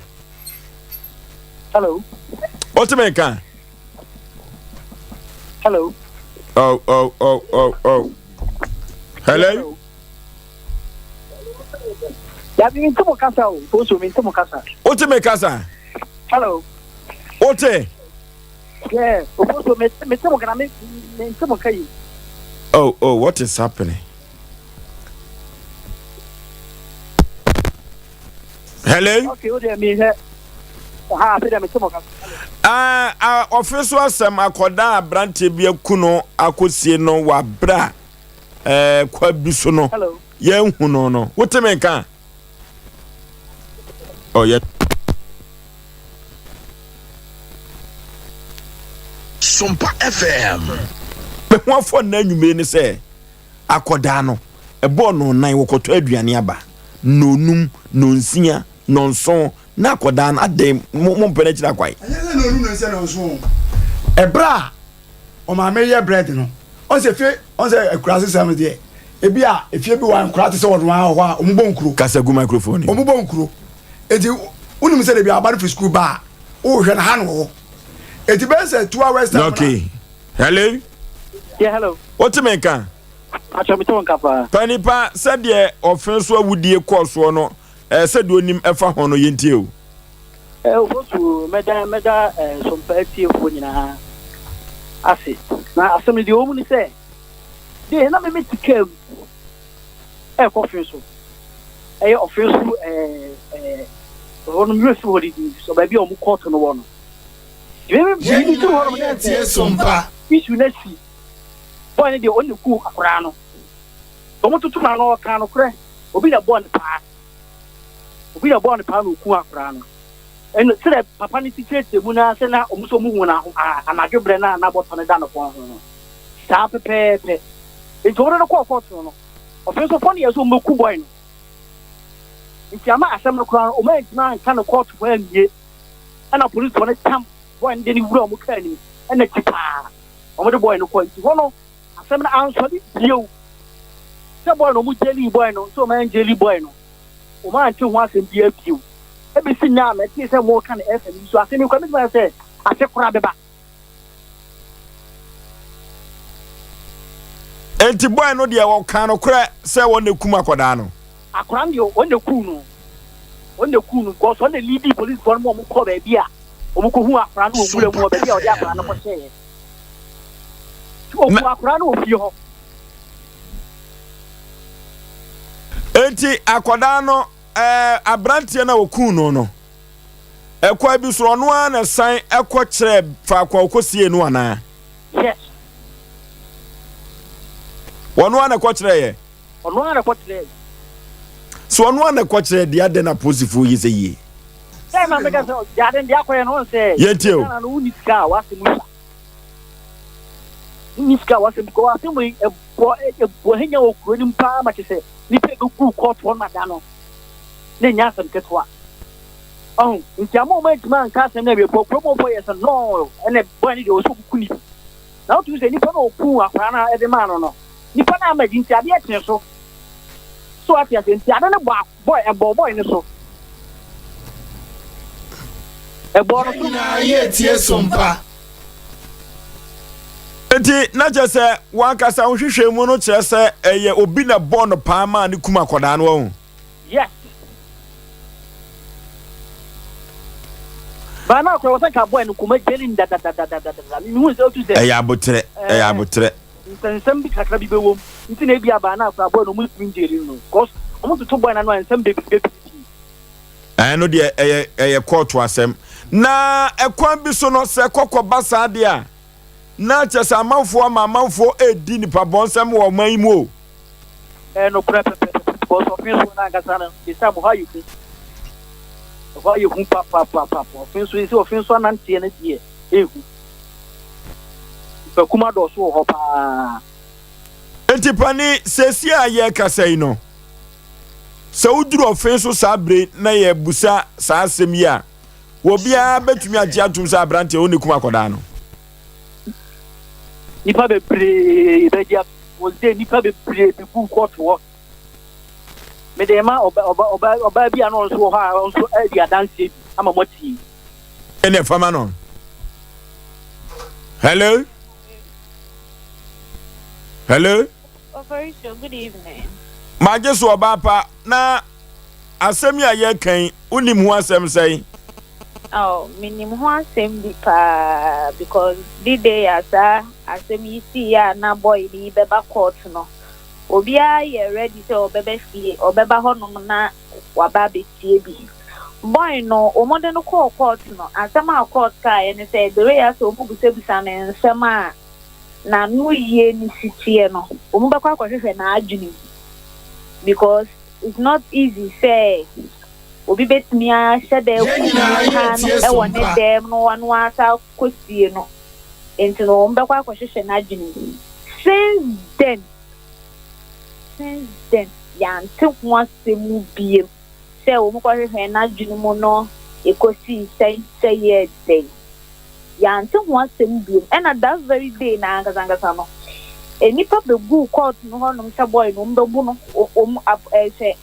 H: Hello.
A: Wote me nka?
H: Hello.
A: Oh, oh, oh, oh, oh. Hello?
H: Dabi, mi nti mo kasa o. Oso, mi nti mo kasa.
A: Wote me kasa?
H: Hello.
A: Wote?
H: Yeah, Ofosu, me me te mo kana me me nte mo ka yi.
A: Oh, oh, what is happening? Hello?
H: Okay, o de mi hɛ. Ha, se de me te mo ka.
A: Ah, ah, ɔfe so asɛm akɔda aberanteɛ bi aku no akɔsie no wɔ aberɛ a eh, kwa bi so no yɛnhu no no wote me nka? Oh, yeah.
L: Sompa FM.
A: Me ho afɔ nna anwummere ne sɛ akɔdaa no ɛbɔɔ nɔnnan wɔkɔtɔ aduane aba nɔnum nɔnsia nɔnson na akɔdaa no adɛn mo mo mpɛ n'akyiri akwae.
C: Ɛnyɛ sɛ nɔnum nɔnsia nɔnson ɛberɛ a ɔmaame yɛ bread no ɔn sɛ fie ɔn sɛ akura sesɛm deɛ ebi a efie bi wɔ nkora te sɛ ɔno ara hɔ a wɔn bɔ nkuro.
A: Kasa gu microphone.
C: Wɔn bɔ nkuro eti wonim sɛ debi aba no firi sukuu ba a wohwɛ no ha na wɔwɔ eti bɛyɛ sɛ 2 hours time.
A: Okay hello.
H: Yeah hello.
A: Wote me nka.
H: Atwa me te wo nka paa.
A: Pa nipa sɛdeɛ ɔfe so awudie kɔɔ soɔ no ɛɛ sɛdeɛ onim ɛfa ho no yɛntie o.
H: Obosu, mɛda mɛda Sompa atiefoɔ nyinaa ase. Na asɛm no deɛ ɛwɔ mu ne sɛ, deɛ na me mete kaa mu ɛrekɔ ɔfe so, ɛyɛ ɔfe so ɛɛ hɔ no mmerɛ fi hɔ de din so baabi a wɔn kɔɔto no wɔ no. Me me me duru hɔ nom na sɛ issue no asi, boy no deɛ ɔno na ku akwadaa no. Wɔn toto no ano ɔkaa nokorɛ, obi na ɛbɔɔ no paa. Obi na ɔbɔɔ no paa na okuu akwadaa no. Ɛno sɛdeɛ papa no si kyerɛkyerɛ mu no ara sɛ na wɔn nso wɔhu no aho a anadwo berɛ no a na bɔtɔ no da ne kɔn ho no. Saa pɛpɛɛpɛ. Nti wɔde no kɔɔ kɔɔto no, ɔfei nso fɔ no yɛ sɛ wɔbɛku bɔe no. Nti ama asɛm no koraa no, wɔantumi anka no kɔɔto hɔ anwie. Ɛna polisifoɔ no tam bɔe no de no wura wɔn kaa no mu. Ɛna akyi paa wɔde bɔe no kɔɔ. Nti hɔ no, asɛm no ansɔre bio. Sɛ bɔe no, wɔgyelii bɔe no, sɛ wɔangyeli bɔe no. Wɔante ho asɛm biara bio. Ebesi nnɛ a mɛtee sɛ moreka no FM yi so asɛm yi koraa, metumi aka sɛ afe koraa bɛba.
A: Enti boy no deɛ ɔkaa nokorɛ sɛ wɔn na kum akwadaa no.
H: Akwadaa no deɛ wɔn na kum no. Wɔn na kum no because wɔn na leadi polisifoɔ no ma wɔn kɔɔ baabi a wɔn kɔ hu akwadaa no wɔ nwura mu hɔ baabi a wɔde akwadaa no kɔ hyɛeɛ. Nti wɔku akwadaa no wɔ fie hɔ.
A: Enti akwadaa no ɛɛ aberanteɛ no a wɔkuu no no, ɛkwan bi so ɔno ara na san ɛkɔ kyerɛ faako a wɔkɔsiee no anaa?
H: Yes.
A: Ɔno ara na ɛkɔ kyerɛeɛ?
H: Ɔno ara na ɛkɔ kyerɛeɛ.
A: So ɔno ara na ɛkɔ kyerɛɛ deɛ adɛn na apolisifoɔ yi sɛ yie?
H: Sɛ na meka sɛ deɛ aden deɛ akɔyɛ no ɔn sɛ
A: Yɛntie o.
H: Ghana no wonni sika a w'asɛm sua. Wonni sika a w'asɛm because asɛm wei ɛbɔ ɛbɔ henya wɔ kuro no mu paa ma kyɛ sɛ nipa ɛbɛgu kɔɔto hɔ no ada no na ɛnyɛ asɛm ketewa. Ɔho nti ama ɔmo antumi anka asɛm no awie pɔ kurom hɔ yɛ sɛ nɔɔ ɛnɛ bɔɛ no deɛ ɔsɛ ɔmo ku ni na wotumi sɛ nipa no ɔku akwaraa no ɛde maa no no nipa no ama di nti adeɛ kyee so so ate ase nti ade no bɔ bɔɛ ɛbɔ bɔɛ no so ɛbɔ no so.
C: Nyinaa yɛ tie so mpa.
A: Nti na kyerɛ sɛ wankasa wo hwehwɛ mu no kyerɛ sɛ ɛyɛ obi na bɔɔ no paa maa ne kum akwadaa no wahu.
H: Yes. Baa na akora wɔsɛ nka boy no koma gyeli no dadadadadada. Mehu sɛ otu sɛ.
A: Ɛyɛ aboterɛ, ɛyɛ aboterɛ.
H: Nsɛnsɛm bi kakra bi bɛwom nti na ebi a baa na akora boy no ɔmo ntumi ngyeli no cause ɔmo toto boy no ano a nsɛm bebree bɛpie.
A: Ɛno deɛ ɛyɛ ɛyɛ kɔɔto asɛm. Na ɛkwan bi so no sɛ kɔkɔ ba saa deɛ a na kyerɛ sɛ amanfoɔ ama amanfoɔ redi nipa bɔnsɛm wɔ ɔman yi mu o.
H: Ɛyɛ nokorɛ pɛpɛpɛpɛ because ɔfe so no ankasa no this time hɔ ayɛ hu ɛhɔ ayɛ hu papapapapa ɔfe so sɛ ɔfe so ananteɛ no deɛ ɛhu nipakum adɔɔso wɔ hɔ paa.
A: Enti pani seesie a yɛrekasa yi no sɛ woduru ɔfe so saa bere yi na yɛbusa saa asɛm yi a obiara bɛtumi agye atom sɛ aberanteɛ wo ne kum akɔdaa no.
H: Nipa bebree bɛgye atom. Wɔsɛ nnipa bebree begu kɔɔto hɔ. Mede ma ɔba ɔba ɔba ɔbaa bi a na ɔno nso wɔ hɔ a ɔno nso adi adanseɛ bi ama moatie.
A: Ɛnna ɛfa ma no. Hello. Hello.
R: Operation, good evening.
A: Magye so ɔbaa pa na asɛm yi a yɛreka yi wonim ho asɛm sɛn?
R: Oh, menim ho asɛm bi paa because the day a saa asɛm yi siiɛ a na boy no yi bɛba court no, obiara yɛ ready sɛ ɔbɛba fie, ɔbɛba hɔnom na waba abɛtie bi. Boy no, wɔde no kɔɔ court no, asɛm a court kaeɛ ne sɛ the way a sɛ wɔbisabisa no nsɛm a n'ano yie no si teɛ no, wɔbɛkɔ akɔhwehwɛ n'adwene mu because it's not easy sɛ obi bɛtumi ahyɛ da
C: Yɛn
R: akum
C: nyinaa
R: nipa
C: yɛ
R: no
C: tie
R: wɔ ne
C: sompa.
R: dɛm no ɔno ara akɔsie no nti no wɔbɛkɔ akɔhwehwɛ n'adwene mu. Since then, since then yɛante ho asɛm biom sɛ wɔkɔhwehwɛɛ n'adwene mu no ɛkɔsii sɛn sɛ yɛɛ dɛn. Yɛante ho asɛm biom. Ɛna that very day no ankasa ankasa no nnipa bɛguu court no hɔnom sɛ boy no wɔbɛbu no wɔn ab ɛɛ sɛ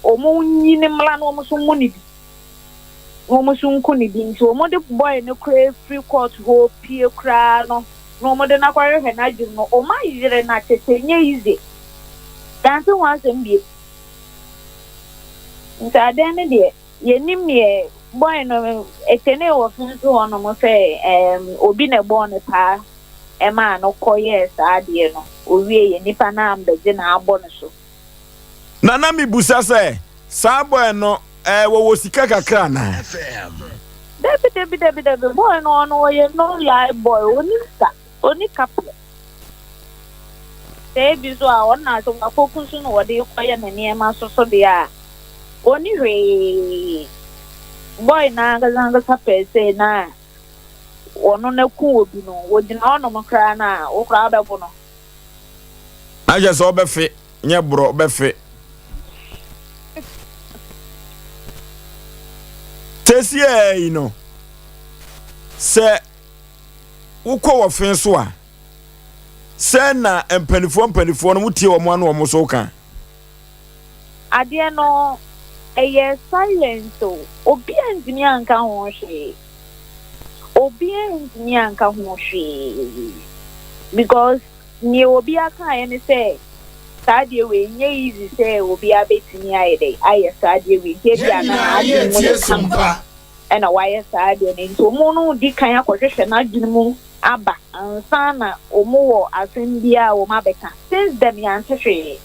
R: wɔn nyi no mmra na wɔn nso mmu no bi, na wɔn nso nku no bi. Nti wɔn de boy no koraa firi court hɔ pue koraa no, na wɔn de no akɔhwehwɛ n'adwene no, wɔn ayere no akyɛkyɛ, ɛnyɛ easy. Yɛante ho asɛm bio. Nti adeɛ no deɛ, yɛnnim neɛ boy no, ɛkyɛnee wɔ fe nso hɔnom sɛ ɛɛm obi na ɛbɔɔ no paa ɛmaa no kɔyɛɛ saa adeɛ no, ɔwieeɛ nipa no ambɛgye na abɔ no so.
A: Na na mibisa sɛ, Saa boy no, eh, wɔwɔ sika kakra anaa?
R: Dabi dabi dabi dabi, boy no ɔno ɔyɛ no lie boy, ɔnni sika, ɔnni kaprɛ. Sɛ ebi nso a ɔno na sɛ wakɔku nso na ɔde rekɔyɛ ne nneɛma nso so deɛ a, ɔnni hwee. Boy no ankasa ankasa pɛɛ sɛ na ɔno no aku obi no, ɔgyina hɔnom koraa no a, wo koraa wobɛbo no.
A: Na kyerɛ sɛ ɔbɛfe, nyɛ borɔ, ɔbɛfe. Sesiei yi no, sɛ wokɔ wɔ fe so a, sɛ na mpanimfoɔ mpanimfoɔ no wotie wɔn ano wɔn so ka.
R: Adeɛ no ɛyɛ silent o, obiara ntumi anka ho hwee, obiara ntumi anka ho hwee because neɛ obiara kaeɛ ne sɛ saa adeɛ wei ɛnyɛ easy sɛ obiara bɛtumi ayɛ dɛn ayɛ saa adeɛ wei nti
C: Yɛn
R: ebia na
C: nyinaa
R: n'adwene mu
C: yɛretie
R: ne ka no
C: Sompa.
R: ɛna wayɛ saa adeɛ no nti wɔn no di kan akɔhwehwɛ n'adwene mu aba ansa na wɔn wɔ asɛm biara a wɔn abɛka since then yɛante hwee.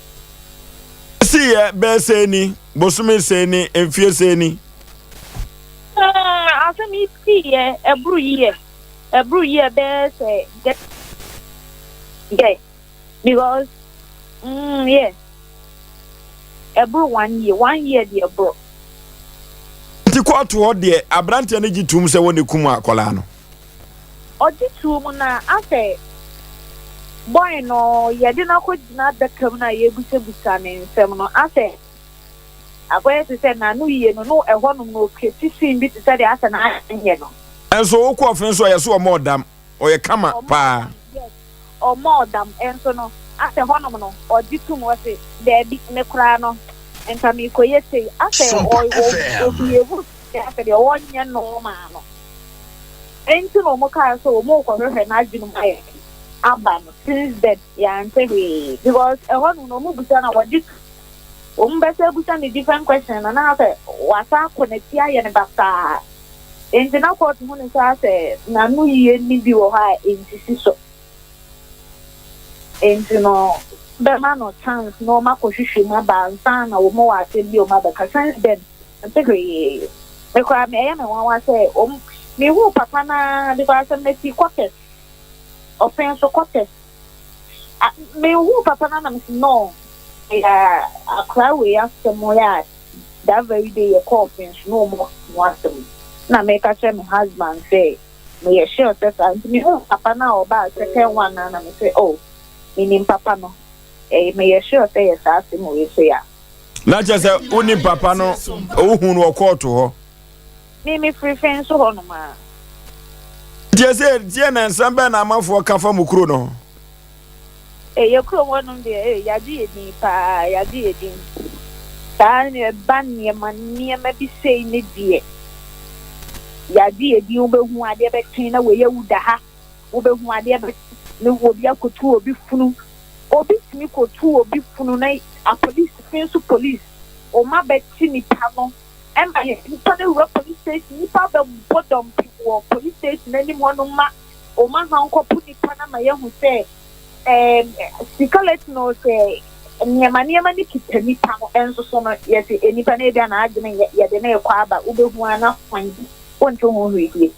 A: Siiɛ bɛyɛ sɛn ni, bosome sɛn ni, mfeɛ sɛn ni?
R: Hmm, asɛm yi siiɛ ɛboro year, ɛboro year bɛyɛ sɛ dɛ yeah because mm yeah ɛboro one year, one year deɛ ɛboro.
A: Nti kɔɔto hɔ deɛ aberanteɛ no gye toom sɛ wɔn na ekum akwadaa no.
R: Ɔgye too mu na asɛ. Boy no yɛde no akɔgyina adaka mu no a yɛrebusabusa ne nsɛm no asɛ akɔyɛ te sɛ n'ano yie no no ɛhɔnom no ɔcreate scene bi te sɛ deɛ asɛ n'adwene nyɛ no.
A: Nso wokɔ ɔfe nso a yɛse ɔmɔ ɔdam ɔyɛ kama paa.
R: Yes ɔmɔ ɔdam nso no asɛ hɔnom no ɔgye tum ɔse daabi me koraa no nka merekɔyɛ sei asɛ ɔbehave asɛ deɛ ɔnyɛ normal no nti na wɔn kaa sɛ wɔn rekɔhwehwɛ n'adwene mu ayɛ aba no since then yɛante hwee because ɛhɔ nom no wɔn bisa no a wɔgye to wɔn bɛsɛ abusa no different question no na asɛ wasan akɔ n'akyi ayɛ no basaa nti na court hu no sɛ asɛ n'ano yie ni bi wɔ hɔ a ɛnsisi so nti no bɛma no chance na wɔn akɔhwehwɛ mu aba ansa na wɔn wɔ asɛm bi a wɔn abɛka since then nte hwee me koraa me ɛyɛ me nwanwa sɛ wɔn mehuu papa no ara because asɛm no si quarters ɔpɛn so quarters mehuu papa no na mese no ɛyɛ akora wei asɛm yɛ a that very day yɛkɔɔ ɔpɛn so na wɔn ho asɛm na meka kyerɛ me husband sɛ meyɛ sure sɛ saa nti mehuu papa no a ɔbaa second one na na mese oh menim papa no ɛyɛ meyɛ sure sɛ yɛ saa asɛm wei sɛ a
A: Na kyerɛ sɛ wonim papa no, wohu no wɔ kɔɔto hɔ.
R: Me mefiri fɛn so hɔ nom a.
A: Nti ɛsɛ deɛ na nsɛm bɛn na amanfoɔ ka fa mo kuro no ho?
R: Ee yɛ kurom hɔ nom deɛ ee yagye yɛ din paa yagye yɛ din saa ɛba nneɛma nneɛma bi sei ne deɛ yagye yɛ din wobɛhu adeɛ bɛkye na wei awu da ha. Wobɛhu adeɛ bɛkye ne obi akɔtu obi funu. Obi tumi kɔtu obi funu na apolice fi nso police wɔn abɛkye nipa no ɛma yɛ nipa no awura police station nipa bɛbɔ dɔmpem wɔ police station anim hɔnom ma wɔn ahankɔpo nipa no ama yɛahu sɛ ɛɛm skeleton o sɛ nneɛma nneɛma no kita nipa no nso so no yɛte nipa no ebi a n'adwene yɛ yɛde no rekɔ aba wobɛhu ara na kwan bi wonte ho hwee bio.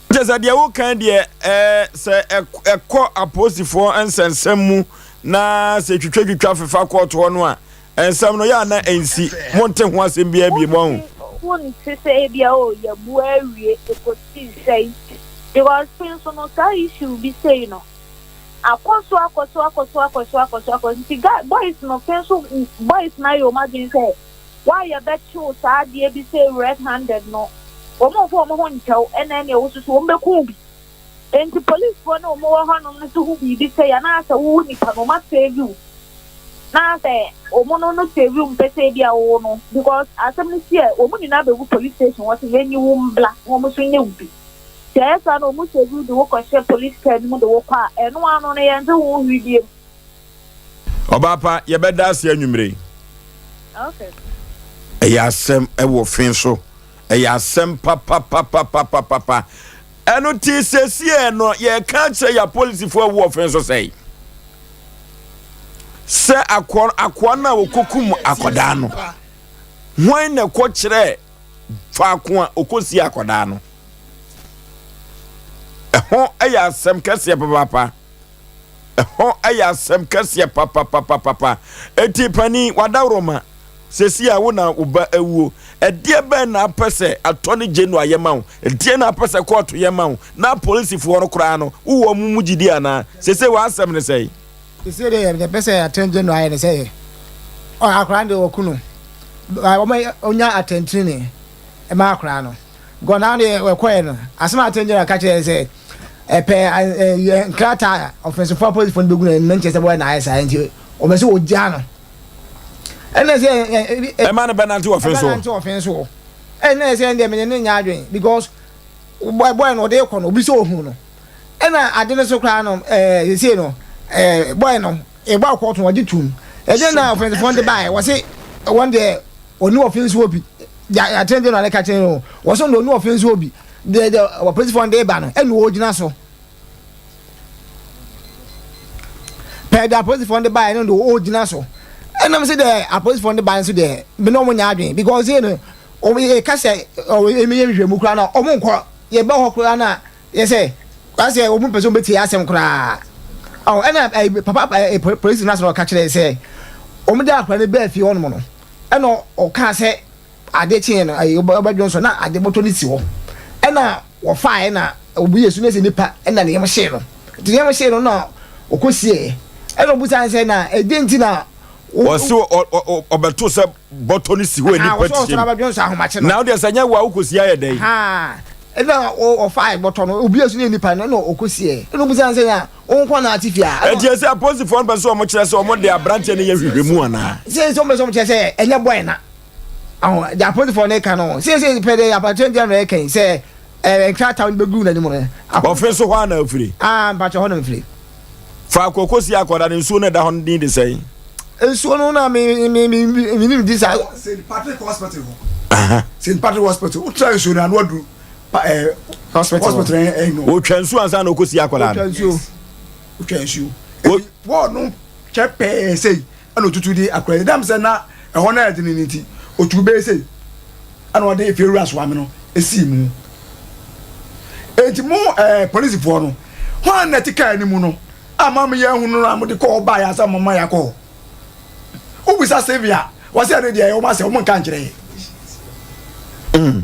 A: Kyerɛ sɛ deɛ wokan deɛ ɛɛ sɛ ɛkɔ apolisifoɔ nsɛnsɛm mu na sɛ twitwatwitwa fefa kɔɔto hɔ no a nsɛm no yɛ a na ɛnsi monte ho asɛm biara bio mo ahu.
R: Wonte sɛ ebia oh yɛabua awie ɛkɔsii sɛi because fi nso no saa issue bi sei no akɔ so akɔ so akɔ so akɔ so akɔ so akɔ so nti guy boys no fi nso boys no ayɛ wɔn adwene sɛ Why yɛbɛkye wo saa adeɛ bi sei red handed no wɔn mfa wɔn ho nkyɛ wo ɛna ɛneɛ wo soso wɔn bɛku wo bi enti police foɔ ne wɔn wɔ hɔ nom no so hu biribi sei anaa sɛ wo wo nipa no wɔn asave wo na sɛ wɔn no no save wo mpɛ sɛ ebi a wo no because asɛm no si ɛ wɔn nyinaa bɛgu police station hɔ sɛ yɛnyi wo mbla na wɔn so nyɛ wo bi sɛ ɛyɛ saa na wɔn save wo de wo kɔhyɛ police car no mu de wo kɔ a ɛno ano no yɛnte ho hwee biem.
A: Ɔbaa pa, yɛbɛda ase anwummere yi. Ɛyɛ asɛm ɛwɔ fe so. Ɛyɛ asɛm papapapapapapa. Ɛno ti sɛsiɛ no yɛka kyerɛ yɛ apolisifoɔ ɛwɔ fe so sɛe. Sɛ akoa akoa no a wɔkɔkum akɔdaa no, hwan na ɛkɔ kyerɛ faako a ɔkɔsi akɔdaa no? Ɛho ɛyɛ asɛm kɛseɛ papaapa. Ɛhɔ yɛ asɛm kɛseɛ papapapapa. Enti panin, w'adaworoma, seesei a wo na wo ba awuo, ɛdeɛ bɛn na apɛ sɛ Attorney General yɛ ma wo? Ɛdeɛ na apɛ sɛ kɔɔto yɛ ma wo? Na apolisifoɔ no koraa no, wowɔ wɔn mu gyidie anaa? Seesei w'asɛm ne sɛn?
K: Seesei deɛ deɛ ɛpɛ sɛ Attorney General ayɛ ne sɛ, akwadaa no deɛ wɔku no, wɔn ɔnya atɛntenenee ma akwadaa no. Because na deɛ wɔkɔɛ no, asɛm a Attorney General ka kyerɛ sɛ ɛpɛ yɛ nkrataa a ɔfɛnsofo apolisifo no bɛgu n'anim no nkyerɛ sɛ wɔyɛ na ayɛ saa nti wɔbɛ sɛ wɔgyaa no. Ɛna sɛ
A: ɛma no bɛnante wɔ fen so.
K: Ɛbɛnante wɔ fen so. Ɛna sɛ ɛndeɛ mene ne nya adwene because bɔyɛ no ɔde kɔ no obi sɛ ohun no. Ɛna ade no so koraa no ɛɛ sese no ɛɛ bɔyɛ no ɛbɔ akɔɔto no ɔgye tum. Ɛdeɛ na ɔfɛnsofo no de baeɛ wɔse wɔn deɛ ɔne ɔfen so obi. Deɛ Attorney General no ka kyerɛ no, wɔsɛ ɔno ɔne ɔfe nso obi. Deɛ deɛ apolisifoɔ no de ba no, ɛna ɔgyina so. Pɛɛ deɛ apolisifoɔ no de baeɛ no deɛ ɔgyina so. Ɛnam sɛ deɛ apolisifoɔ no de baeɛ nso deɛ, me ne wɔn nyɛ adwene because yɛ no, wɔn yɛka sɛ wɔn yɛ nhwehwɛmu koraa na wɔn nkɔ yɛba hɔ koraa na yɛ sɛ asɛ wɔn mpɛ sɛ wɔn bɛtie asɛm koraa. Ɔ ɛna ɛɛ papa ɛɛ polisi no asɛm ɔka kyerɛ sɛ wɔn de akora no bɛɛ fie hɔnom no. Ɛna ɔkaa sɛ ade kyeeɛ no ayi ɔbɛdwo nso na ade bɔtɔ no si hɔ ɛna wɔfaeɛ na obi yɛ su na sɛ nipa ɛna ne yam hyee no nti ne yam hyee no na ɔkɔsieɛ. Ɛna ɔbusa no sɛ na ɛdeɛn nti na
A: Wɔse ɔbɛto sɛ bɔtɔ no si hɔ nipa
K: tirim.
A: Na wodeɛ sɛ nyɛ wo a wokɔsi ayɛ dɛn?
K: Ɛna ɔfaa bɔtɔ no obi asu ne nipa no ɛna ɔkɔsiɛ. Ɛna ɔbusa no sɛ na wo nko na ate fie a.
A: Ɛnti ɛsɛ apolisifoɔ no pɛ sɛ wɔn kyerɛ sɛ wɔn de aberanteɛ no yɛ nhwehwɛmu anaa?
K: Sɛ sɛ wɔn pɛ sɛ wɔn kyerɛ sɛ ɛnyɛ bɔɛ na. Aho deɛ apolisifoɔ no ka no sɛ sɛ pɛ deɛ aberanteɛ no ɛka yi sɛ ɛɛ nkrataa no bɛgu n'anim no.
A: Ɔfe so hɔ a na afiri?
K: Ah mpakyɛ hɔ na mfiri.
A: Faako a ɔkɔsi akwadaa no, nsuo no a ɛda hɔ no din de sɛn?
K: Nsuo no na me me me menim di saa.
C: St. Patrick Hospital hɔ. St. Patrick Hospital, wotra nsuo no ano aduru eh,
K: hospital
C: hospital eh, eh, no.
A: Wotwa nsuo ansa na ɔkɔsi akwadaa no.
C: Wotwa nsuo. Wotwa nsuo. Wɔɔ no kyɛ pɛɛ sei ɛna otutu de akwadaa yi. Dam sɛ na ɛhɔ no ayɛ den no nti, otu bɛyɛ sei ɛna ɔde efiewura soame no esii mu. Enti mo ɛɛ eh, polisifoɔ no, hwan na ɛte kaa no mu no a mo a moyɛ ahunu no a mode kɔ hɔ baeɛ ansa mo ma yɛakɔ hɔ? Wobisa Sylvia, wɔsɛ ɛno deɛ ɛyɛ wɔn asɛ wɔn nka nkyerɛ yɛ.
A: Mm.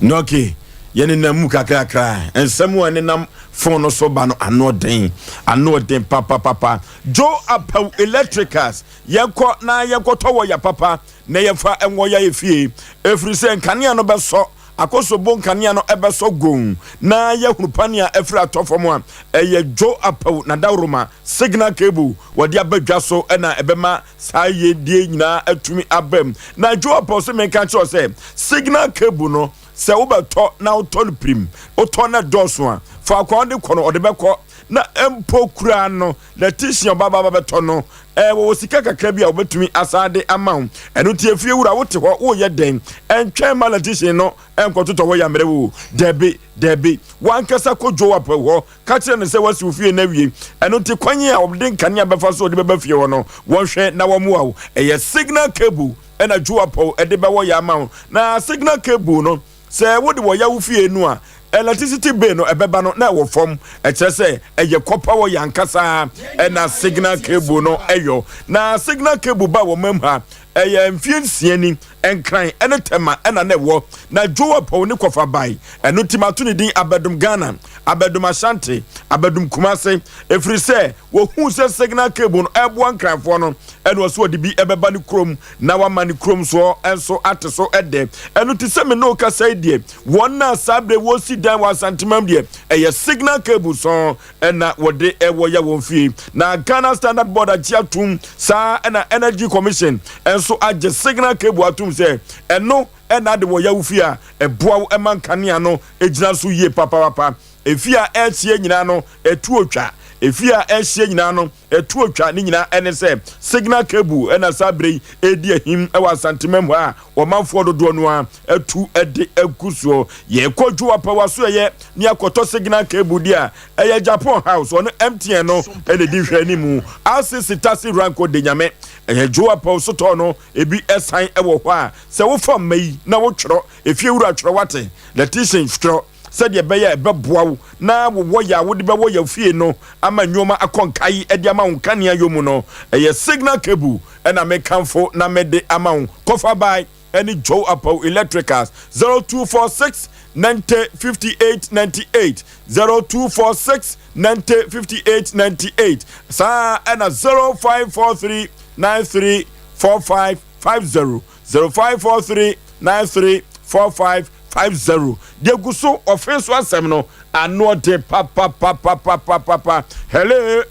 A: Na okay, yɛnenam mu kakrakra. Nsɛm a ɛnenam fon no so ba no ano den, ano den papapapa. Joe Apaw Electricals, yɛnkɔ na yɛnkɔtɔ wɔya papa na yɛmfa nwɔ yɛn fie, ɛfiri sɛ nkanea no bɛsɔ Akosombo nkanea no bɛsɔ gonn na yɛahunu panea afiri atɔ fam a ɛyɛ Joe Apaw Nadaworoma signal cable wɔde aba dwa so na ɛbɛma saa yiedie nyinaa atumi aba mu. Na Joe Apaw se menka nkyerɛ wo sɛ signal cable no sɛ wobɛtɔ na wotɔ no pirim, wotɔ na ɛdɔɔso a, faako a wode kɔ no ɔde bɛkɔ na mpo koraa no Leticia ɔbabaa ba bɛtɔ no, ɛɛ, wɔwɔ sika kakra bi a wɔbɛtumi asan de ama wo. Ɛno nti efie wura, wote hɔ, woreyɛ dɛn? Ɛntwɛn mma Leticia no nkɔtotɔ hɔ yɛ mmerɛ wo. Dabi, dabi. W'ankasa kɔ Joab hɔ, ka kyerɛ no sɛ woasi wo fie no awie. Ɛno nti kwan a wɔde nkanea bɛfa so de bɛba fie hɔ no, wɔnhwɛ na wɔmmoa wo. Ɛyɛ signal cable na Joab de bɛwɔ yɛ ama wo. Na signal cable no, Sɛ wode wɔ yawo fie no a, electricity bill no ɛbɛba no na ɛwɔ fam. Ɛkyerɛ sɛ ɛyɛ kɔpa wɔ yɛn ankasa ɛna signal cable no ɛyɔ. Na signal cable ba wɔ mam ha ɛyɛ mfie nsia ni, Nkran ɛne Tɛma ɛna na ɛwɔ. Na Joe Apaw ne kɔfa bae. Ɛno nti mato ne din Abɛdom Ghana, Abɛdom Ashanti, Abɛdom Kumase. Ɛfiri sɛ wɔhuu sɛ signal cable no ɛboa Nkranfoɔ no ɛna ɔsɛ ɔde bi ɛbɛba ne kurom. na wama ne kurom soɔ nso ate so dɛ. Ɛno nti sɛ me ne wo kasa yi deɛ, wɔn a saa berɛ wɔresi dan wɔ Asantemam deɛ, ɛyɛ signal cable sɔn na wɔde wɔ yɛ wɔn fie. Na Ghana Standard Board agye atom, saa na Energy Commission nso agye signal cable atom sɛ ɛno na ade wɔ yɛ wo fie a, ɛboa wo ma nkanea no gyina so yie papaapa. Efie a ɛrehyeɛ nyinaa no, ɛtuo twa. Efie a ɛrehyeɛ nyinaa no, Ɛto atwa ne nyinaa ɛne sɛ signal cable na saa berɛ yi ɛredi ahim wɔ Asantemam hɔ a ɔmanfoɔ dodoɔ no ara atu de agu soɔ. Yɛkɔ Dwoapɛ w'asoɛeɛ ne akɔtɔ signal cable deɛ a ɛyɛ Japan House ɔno MTN no na ɛdi nhwɛanimu. RCC Taxi Rank Odenyame ɛyɛ Dwoapɛ sotɔɔ no ebi ɛsan wɔ hɔ a sɛ wofa mma yi na wotwerɛ efiewura twerɛ wate, Letition twerɛ. sɛdeɛ ɛbɛyɛ a ɛbɛboa wo na wo wɔyɛ a wode bɛwɔ yɛn fie no ama nnoɔma akɔ nkae de ama wo nkanea yɔ mu no, ɛyɛ Signal Cable na mekamfo na mede ama wo. Kɔfa by ɛne Joe Apawu Electricals, 0246 90 58 98, 0246 90 58 98, saa ɛna 0543 93 45 50, 0543 93 45 50 deɛ gu so ɔfe so asɛm no ano ɔden papapapapapapa hello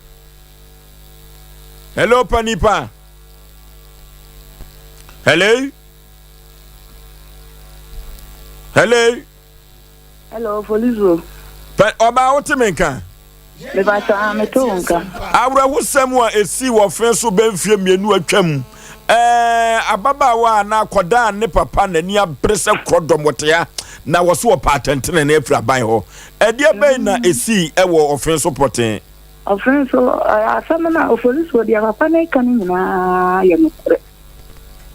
A: hello panipa hello hello
J: Hello, Folizo.
A: Pɛ ɔbaa wote me nka?
J: Mebakyɛ ah, mete wo nka.
A: Awerɛhosɛm a esii wɔ ɔfe so bɛ mfeɛ mmienu atwam. Ɛɛ, ababaawa a na akwadaa a ne papa n'ani abere sɛ korɔdɔm wɔtea na wɔso wɔpɛ atɛntenenee afiri aban hɔ. Ɛdeɛ bɛn na esii wɔ ɔfe so pɔtee?
J: Ɔfe so, asɛm no a Oforisuo deɛ papa no reka no nyinaa yɛ nokorɛ.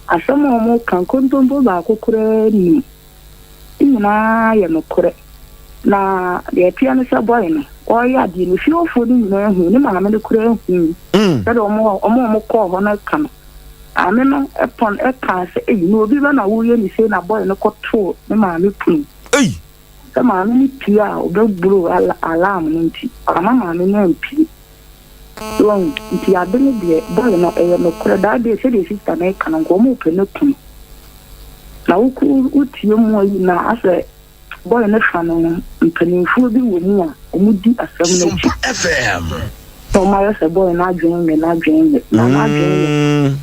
J: Asɛm a wɔka, nkontompo baako koraa nnim. Ne nyinaa yɛ nokorɛ. Na deɛ ɛteɛ ne sɛ boy no ɔreyɛ adeɛ no fiefoɔ no nyinaa hu, ne maame no koraa hu. Sɛdeɛ wɔn a wɔkɔɔ hɔ no ka no, maame no pɔn kaa sɛ ei na obi ba na woreyɛ ne sei na boy no kɔtoo ne maame pono mu. Sɛ maame no pue a ɔbɛblow alarm no nti wamma maame no ampue. So wahu? Nti ade no deɛ, boy no, ɛyɛ nokorɛ, that day sɛdeɛ sister no reka no, nka wɔn repɛ no aku no. Na wokɔ wotie mu ayi no a, asɛ boy no fa no no, mpanimfoɔ bi wɔ mu a wɔdi asɛm no akyi. Sɛ wɔayɛ sɛ boy no adwene nyɛ n'adwene nyɛ, na n'adwene yɛ.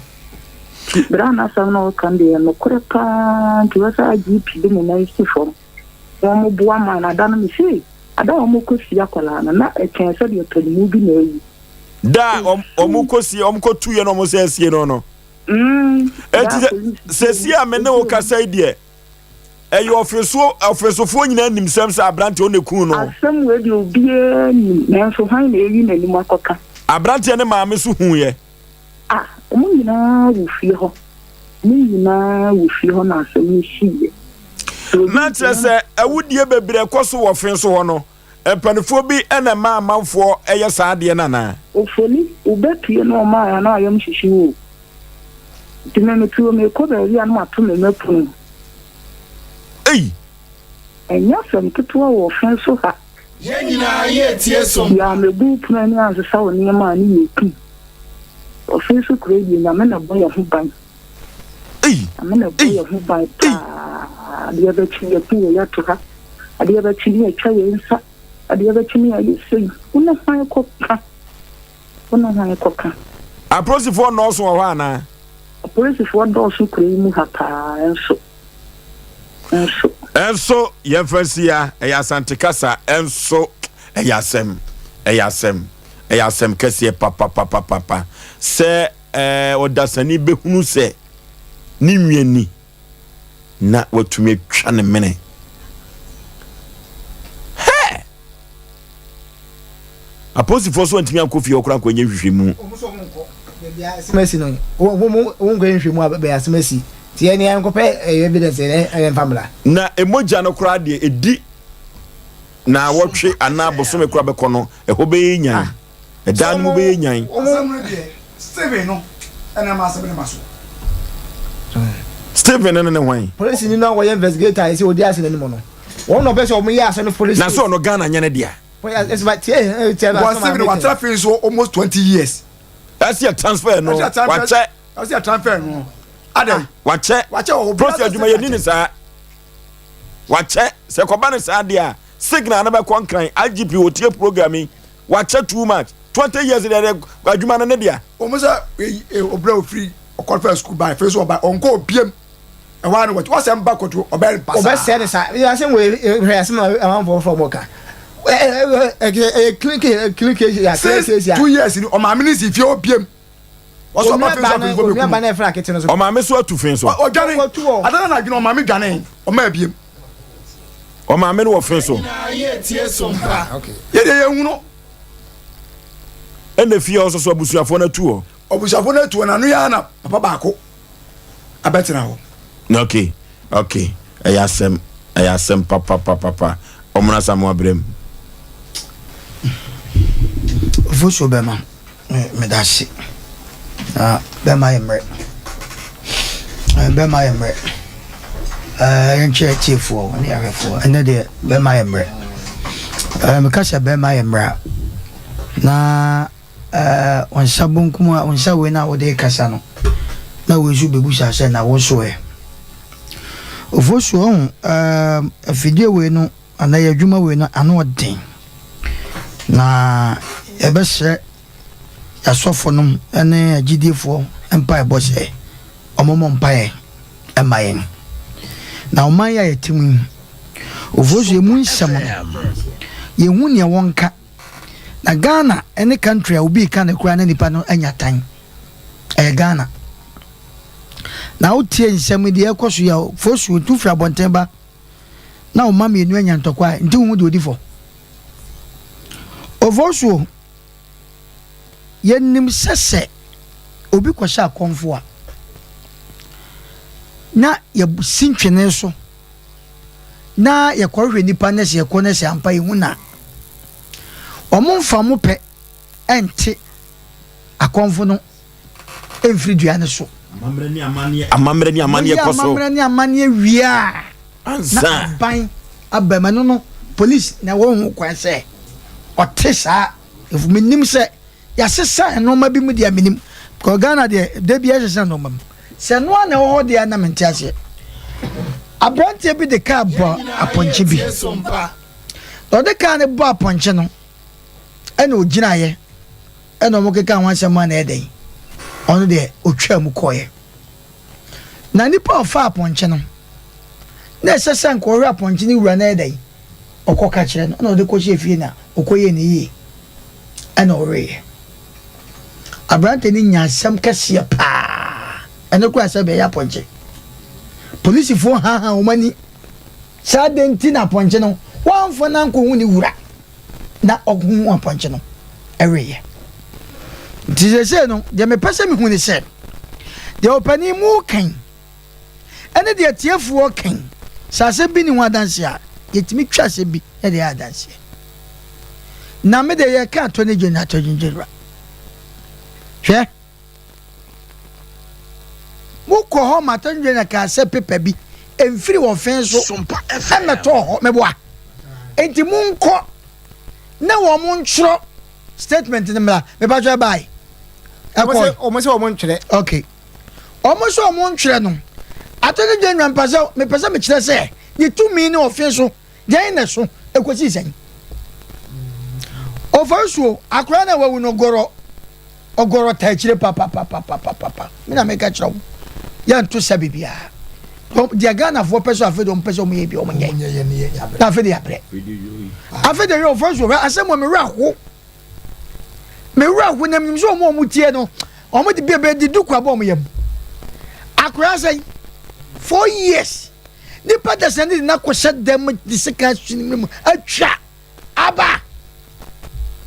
J: Nti berɛ a n'asɛm no ɔreka no deɛ, ɛyɛ nokorɛ paa, nti wɔ sɛ IGP de ne nan si fam. Wɔn boa maa no ada no me sei ada a wɔn kɔ sie akwadaa no na ɛkyɛn sɛdeɛ panimu bi na awu.
A: Da a wɔn kɔ sie wɔn kɔ tu yɛ na wɔn sɛ asie no no.
J: Mm,
A: Eti sɛ sɛsi a me ne wo kasa yi deɛ ɛyɛ ɔfesoɔ ɔfesofoɔ nyinaa nim sɛm sɛ aberanteɛ ɔna ekun no.
J: Asɛm wei deɛ obiara nim nanso hwan na eyi n'anim akɔka.
A: Aberanteɛ ne maame so hu yɛ.
J: Ah, wɔn nyinaa wɔ fie hɔ. Wɔn nyinaa wɔ fie hɔ na asɛm no siiɛ. Sɛ obi
A: Na kyerɛ
J: gyina.
A: sɛ awudie bebree ɛkɔ so wɔ fe so hɔ no, mpanimfoɔ bi na ɛma amanfoɔ yɛ saa adeɛ no anaa?
J: Ofoni, wobɛpue na ɔmaa a na wayam hyehye wo o. Nti me mete hɔ merekɔ baabi a na mato me mma pono mu.
A: Ei!
J: Ɛnyɛ asɛm ketewa wɔ ɔfe so ha.
L: Yɛn nyinaa yɛretie som
J: Yɛ a mɛbu wo pono ani ansesa wo nneɛma a ne yɛ kum. Ɔfe so kuro yi deɛ Nyame na ɛbɔ yɛn ho ban. Nyame na ɛbɔ yɛn ho ban paa. Adeɛ bɛkye yɛku wei ato ha. Adeɛ bɛkye ne yɛatwa yɛn nsa. Adeɛ bɛkye ne yɛayɛ sei. Wo ne hwan kɔka? Wo ne hwan kɔka?
A: Apolisifoɔ nnɔɔso wɔ hɔ anaa?
J: Apolisifoɔ dɔɔso kuro yi mu ha paa nso. Nso.
A: Nso yɛmfa nsi ha, ɛyɛ Asante kasa, nso ɛyɛ asɛm, ɛyɛ asɛm, ɛyɛ asɛm kɛseɛ papapapapa sɛ ɛɛ ɔdasani bɛhunu sɛ ne nua ni na watumi atwa ne mene. Hɛ! Apolisifoɔ so antumi ankɔ fie hɔ koraa ankɔnyɛ nhwehwɛmu.
K: Wɔn nso wɔn nkɔ baabi a asɛm asi no. Wɔn wɔn wɔn nkɔ nhwehwɛmu a baabi a asɛm asi. Ti yɛn yɛn nkɔpɛ ɛyɛ evidence yɛn yɛn nfa mmra.
A: Na mogya no koraa deɛ ɛdi naawɔtwe anaa bosome koraa bɛkɔ no, ɛhɔ bɛyɛ nyan. Ɛdan no mu bɛyɛ nyan.
C: Asɛm no deɛ Stephen no ɛna ɛma asɛm no ma so.
A: Stephen no ne hwan?
K: Polisini no a wɔyɛ investigator a yɛsɛ ɔdi asɛm no anim no, wɔn na ɔpɛ sɛ wɔyɛ asɛm no police
A: Na
K: case.
A: sɛ ɔno Ghana nyɛ ne dea.
C: Because Stephen watra fi nso almost 20 years.
A: Ɛsɛ yɛ transfer no wakyɛ.
C: Ɛsɛ yɛ transfer no. Adɛn?
A: Wakyɛ.
C: Wakyɛ wɔ hɔ.
A: Polisi adwuma yɛ ni ne saa. Wakyɛ sɛ kɔba ne saa deɛ a signal no bɛkɔ nkran IGP otie program yi wakyɛ too much 20 years deɛ deɛ adwuma no ne dea.
C: Wɔn sɛ obìnrin ofiri ɔkɔfɛ sukuu ban fɛ so ɔba ɔnkɔ obiem. Ɛhɔ ara na wɔte wɔsɛm ba kɔto ɔbɛyɛ no pasaa.
K: Wɔbɛsɛe no saa. Yɛ asɛm wɔ hwɛ asɛm a amanfoɔ foforɔ mo ka. Ɛyɛ clean case clean case ya clean case ya.
C: Since 2 years ni ɔmaame ne si fie obiem. Wɔsɔ ɔba fi so afei fo
K: bɛkum. Onua ba na ɛfra akete no so.
A: Ɔmaame so atu fi so.
C: Ɔdwane adana na adwene ɔmaame dwane ɔma abiem.
A: Ɔmaame no wɔ fi so.
C: Yɛ deɛ yɛn hunu.
A: Ɛna fie ɔsɔ so abusuafoɔ no atu hɔ.
C: Abusuafoɔ no atu hɔ na ano yɛ ana papa baako. abɛtena hɔ.
A: Ok ok ɛyɛ asɛm ɛyɛ asɛm papapapapa ɔmona Asamoah brɛ mu.
B: Ofosuo bɛma meda ase na bɛma yɛ mmerɛ bɛma yɛ mmerɛ yɛnkyerɛ tiefoɔ ne ahwɛfoɔ ɛnɛ deɛ bɛma yɛ mmerɛ meka sɛ bɛma yɛ mmerɛ a na Ɛɛ, wo nsa bonkum a, wo nsa wei no a wode rekasa no, na wei nso bɛbusa sɛ, na wo nso ɛ? Ofosuo, ɔho, ɛɛ, afidie wei no, anaa yɛ adwuma wei no, ano ɔden. Na yɛbɛsrɛ yɛasɔfo nom ne agyidiefoɔ mpaebɔ sɛ wɔmmɔ mpaeɛ mma yɛn. Na ɔman yi a yɛte mu yi, Ofosuo, emu nsɛm no, yɛhu nea wɔnka. Na Ghana ne country a obi reka no koraa na nipa no anya tan. Ɛyɛ Ghana. Na wotie nsɛm deɛ ɛkɔ so yɛ fosu tu firi abɔnten ba na ɔma mmienu anya ntɔkwa a nti wohu deɛ odi fɔ. Ofosuo yɛnim sɛ sɛ obi kɔhyɛ akɔmfo a na yɛsi ntwene so na yɛkɔhwehwɛ nnipa no sɛ yɛkɔ no sɛ ampa yɛhu no a, wɔmfa mo pɛ nte akɔmfo no mfiri dua no so.
A: Amammerɛ ne amanneɛ amammerɛ ne amanneɛ kɔ so.
B: Amammerɛ ne amanneɛ wie a, na aban aba mu. Ɛno no, polisi na ɛwɔ ho kwan sɛ ɔte saa. Menim sɛ. yɛasesa nnoɔma bi mu deɛ menim because Ghana deɛ da bi yɛsesa nnoɔma mu sɛ ɛno ara na ɛwɔ hɔ deɛ na mente aseɛ. Aberanteɛ bi de kaa bɔ apɔnkye bi na ɔde kaa no bɔ apɔnkye no ɛna ɔgyinaeɛ ɛna wɔn keka ho asɛm a na ɛdɛn ɔno deɛ ɔtwaa mu kɔeɛ na nipa a ɔfa apɔnkye no na ɛsɛ sɛ nka ɔhwɛ apɔnkye no wura na ɛdɛn ɔkɔ ka kyerɛ no ɛna ɔde kɔhyɛ fie na ɔkɔyɛ ne yie ɛna ɔweeɛ aberante no nya asɛm kɛseɛ paa ɛno koraa sɛ bɛyɛ apɔnkye polisifoɔ haha wɔn ani saa de nti na apɔnkye no wɔamfa no ankɔhu ne wura na ɔhu apɔnkye no ɛweeɛ nti seesei no deɛ mepɛ sɛ mehu ne sɛ deɛ ɔpanin mu kan ɛne deɛ atiefoɔ kan sɛ asɛm bi ne ho adanseɛ a yɛtumi twa asɛm bi de yɛ adanseɛ na me deɛ yɛka attorney general attorney general hwɛ mokɔ hɔ ma attorney general kaa sɛ pepa bi mfiri wɔ fɛn so ɛmɛtɔɔ hɔ meboa nti monkɔ na wɔn ntwerɛ statement no mmra mepatwɛ ɛbae
K: ɛkɔ wɔn sɛ wɔn ntwerɛ
B: okay Wɔn sɛ wɔn ntwerɛ no. Attorney General mpɛ sɛ mepɛ sɛ mekyerɛ sɛ ne tumi ne ɔfe so deɛn na ɛso ɛkɔsii sɛn. Ɔfa nsuo akwadaa no a wawu no gɔrɔ ɔgɔrɔ ta akyire papapapapapa me na meka kyerɛ wo yɛnto sɛ biribiara deɛ Ghanafoɔ pɛ sɛ afei deɛ wɔn pɛ sɛ wɔn yɛ bi wɔn nyɛ na afei deɛ yɛabrɛ afei deɛ yɛ ɔfa nsuo hwɛ asɛm wɔ me werɛ ho Me werɛ ho na menim sɛ wɔn a wɔtie no, wɔn de bebree de duku abɔ wɔn yam. Akwadaa sɛn? 4 years. Nipa da sɛn de na kɔhyɛ dɛm de sika sini mu atwa aba.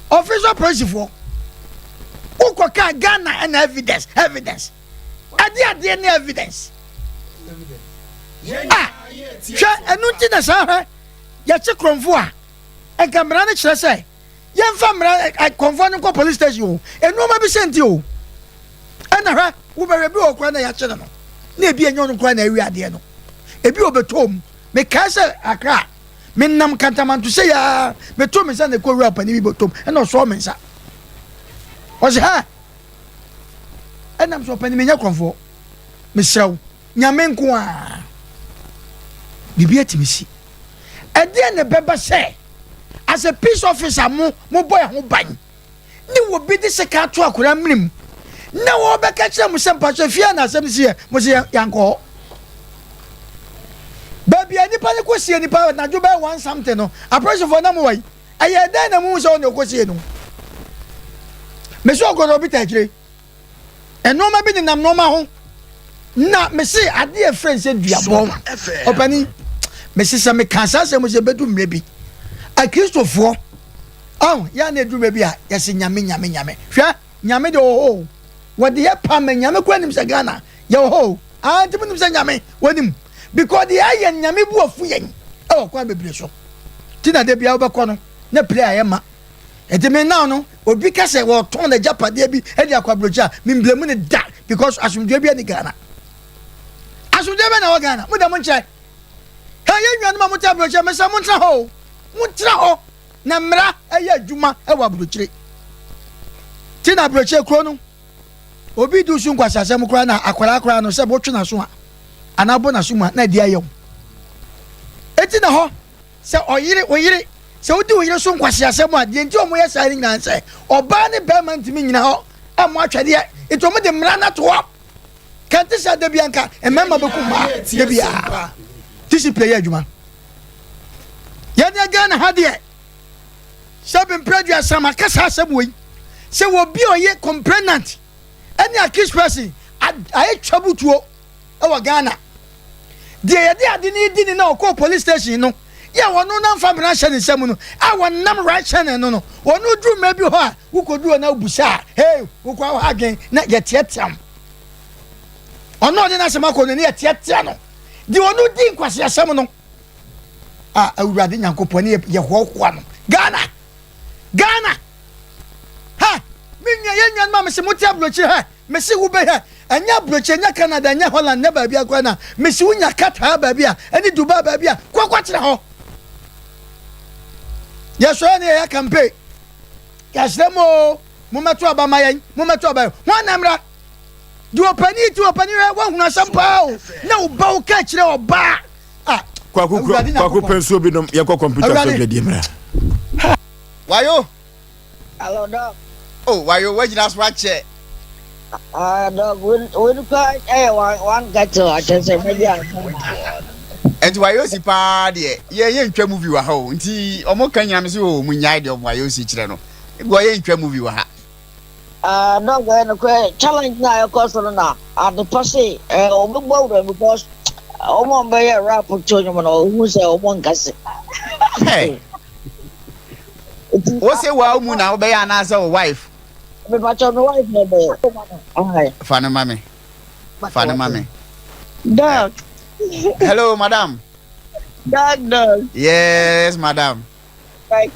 B: Officer polisifoɔ, wokɔ kaa Ghana ɛna evidence evidence. Ɛde adeɛ ne evidence. Ah, hwɛ ɛnu nti na saa hwɛ yɛkye kurɔmfo a, nka mmara no kyerɛ sɛ yɛmfa mmara kɔnfoɔ no nkɔ police station o nneɛma bi sɛ nti o ɛna hwɛ wobɛhwɛ bi wɔ koraa na yɛakye no no na ebi ɛnyɛ ɔno koraa na awi adeɛ no ebi ɔbɛtɔ mu mekae sɛ akra menam kantamanto sɛ yaa meto me nsa na ɛkɔ wura ɔpanin bi bɔtɔm ɛna ɔsɔɔ me nsa ɔsɛ ha ɛnam sɛ ɔpanin menyɛ kɔnfoɔ mesrɛ wo nyame nko a biribi atumi si ɛdeɛ na ɛbɛba sɛ as a peace officer mo mo bɔ ɛho ban ne wɔ bi de sika ato akwadaa mene mu na wɔbɛka kyerɛ mo sɛ mpakyɛ fie a na asɛm si yɛ mo sɛ yɛnkɔ hɔ baabi a nipa no kɔsie nipa anadwo bɛyɛ one something no apolisifoɔ na mo wɔ yi ɛyɛ dɛn na mo hu sɛ ɔna ɔkɔsie no mesɛ ɔkɔdɔ obi ta akyire Nnoɔma bi nenam nnoɔma ho na mese adeɛ ɛfrɛ n sɛ duabɔ ɔpani mese sɛ meka saa asɛm sɛ bɛdu mmerɛ bi akristofoɔ ɔn yɛ na ɛdu mmerɛ bi a yɛse nyame nyame nyame hwɛ nyame de ɔwɔ hɔ wɔde yɛ pa ma nyame kora nim sɛ Ghana yɛwɔ hɔ ah nti mo nim sɛ nyame wɔnim because deɛ ayɛ nyame bu afu yɛn ɛwɔ kwan bebree so ti na da bia wobɛkɔ no na prayer yɛ ma Nti me now no obi ka sɛ wɔtɔn n'agyapadeɛ bi de akɔ aburokyi a me mblame no da because asomdwoe bi ani Ghana. Asomdwoe bɛ na ɛwɔ Ghana mo da mo nkyerɛ. Hɛ yɛn nuanom a mo te aburokyi mesrɛ mo ntena hɔ o. Mo ntena hɔ na mmara ɛyɛ adwuma ɛwɔ aburokyire. Ti na aburokyire kuro no obi di so nkwasiasɛm koraa na akwaraa koraa no sɛ botwe n'aso a anaa bɔ n'aso mu a na adi ayɛ wo. Eti na hɔ Sɛ ɔyere, wo yere, sɛ wodi wo yere so nkwaseasɛm a, deɛ nti a wɔyɛ saa no nyinaa sɛ ɔbaa ne barima ntumi nnyina hɔ mmɔ atwɛdeɛ, nti wɔde mmara no ato hɔ. Kante sɛ da bia nka mmarima bɛku mmaa da biara. Discipline yɛ adwuma. Yɛdeɛ Ghana ha deɛ, sɛ bemprɛ aduasa maka saa asɛm wei sɛ obi a ɔyɛ complainant ɛne accused person ayɛ twa butuo wɔ Ghana. Deɛ yɛde ade no redi ne na ɔkɔɔ police station no yɛ ɔno na nfa mmara nhyɛ ne nsa mu no a wɔnam right channel no no ɔno duru mmerɛ bi hɔ a wokɔduru hɔ na wobusa a hey wokɔ awɔ adwen na yɛteatea mo ɔno ɔde n'asɛm akɔ no ne yɛteatea no deɛ ɔno di nkwaseasɛm no a awurade nyankopɔn ne yɛhoahoa no Ghana Ghana ha me nua yɛn nuanom a mese mote aburokyire ha Mese wo bɛhwɛ, ɛnyɛ aburokyi, ɛnyɛ Canada, ɛnyɛ Holland, ɛnyɛ baabi koraa na mese wo nya Qatar baabi a, ɛne Dubai baabi a, kɔ kɔtena hɔ. Yɛsɔre ne yɛyɛ campaign. Yɛasrɛ mo o. Mommɛto aba mma yɛn, mommɛto aba yɛn. Hwan na mmra? Deɛ ɔpanin ti ɔpanin hwɛ woahunu asɛm paa o na wo ba wo ka kyerɛ ɔbaa a.
A: Kwaku kura kwaku pɛ nsuo bi nom yɛnkɔ kɔmputa so dwadie mmra.
S: Wayo.
G: Hello dog.
S: Oh wayo wagyina so akyɛ.
G: Ah dog wei no kora ɛyɛ one one kettle akyɛ sɛ mɛgye ansa.
S: Nti wayo si paa deɛ yɛ yɛ ntwa movie wɔ ha o nti ɔmo ka nyina me sɛ o mo nyae deɛ ɔmo wayo si kyerɛ no ebi wɔ yɛ ntwa movie wɔ ha.
G: Ah dog ɛyɛ nokorɛ challenge na ɛkɔ so no na adepa se eh, ɔbɛbɔ awura because ɔmo a ɔbɛyɛ rap to nnwom no ɔhu sɛ ɔmo nkase.
S: Hey. Wo se wa mu na wobɛyɛ anaasɛ wo wife?
G: Mepakyɛ me wife na ɛbɛyɛ.
S: Fa no ma me. Fa no ma me.
G: Dog.
S: Hello madam.
G: Dog dog.
S: Yes madam. Ɛɛ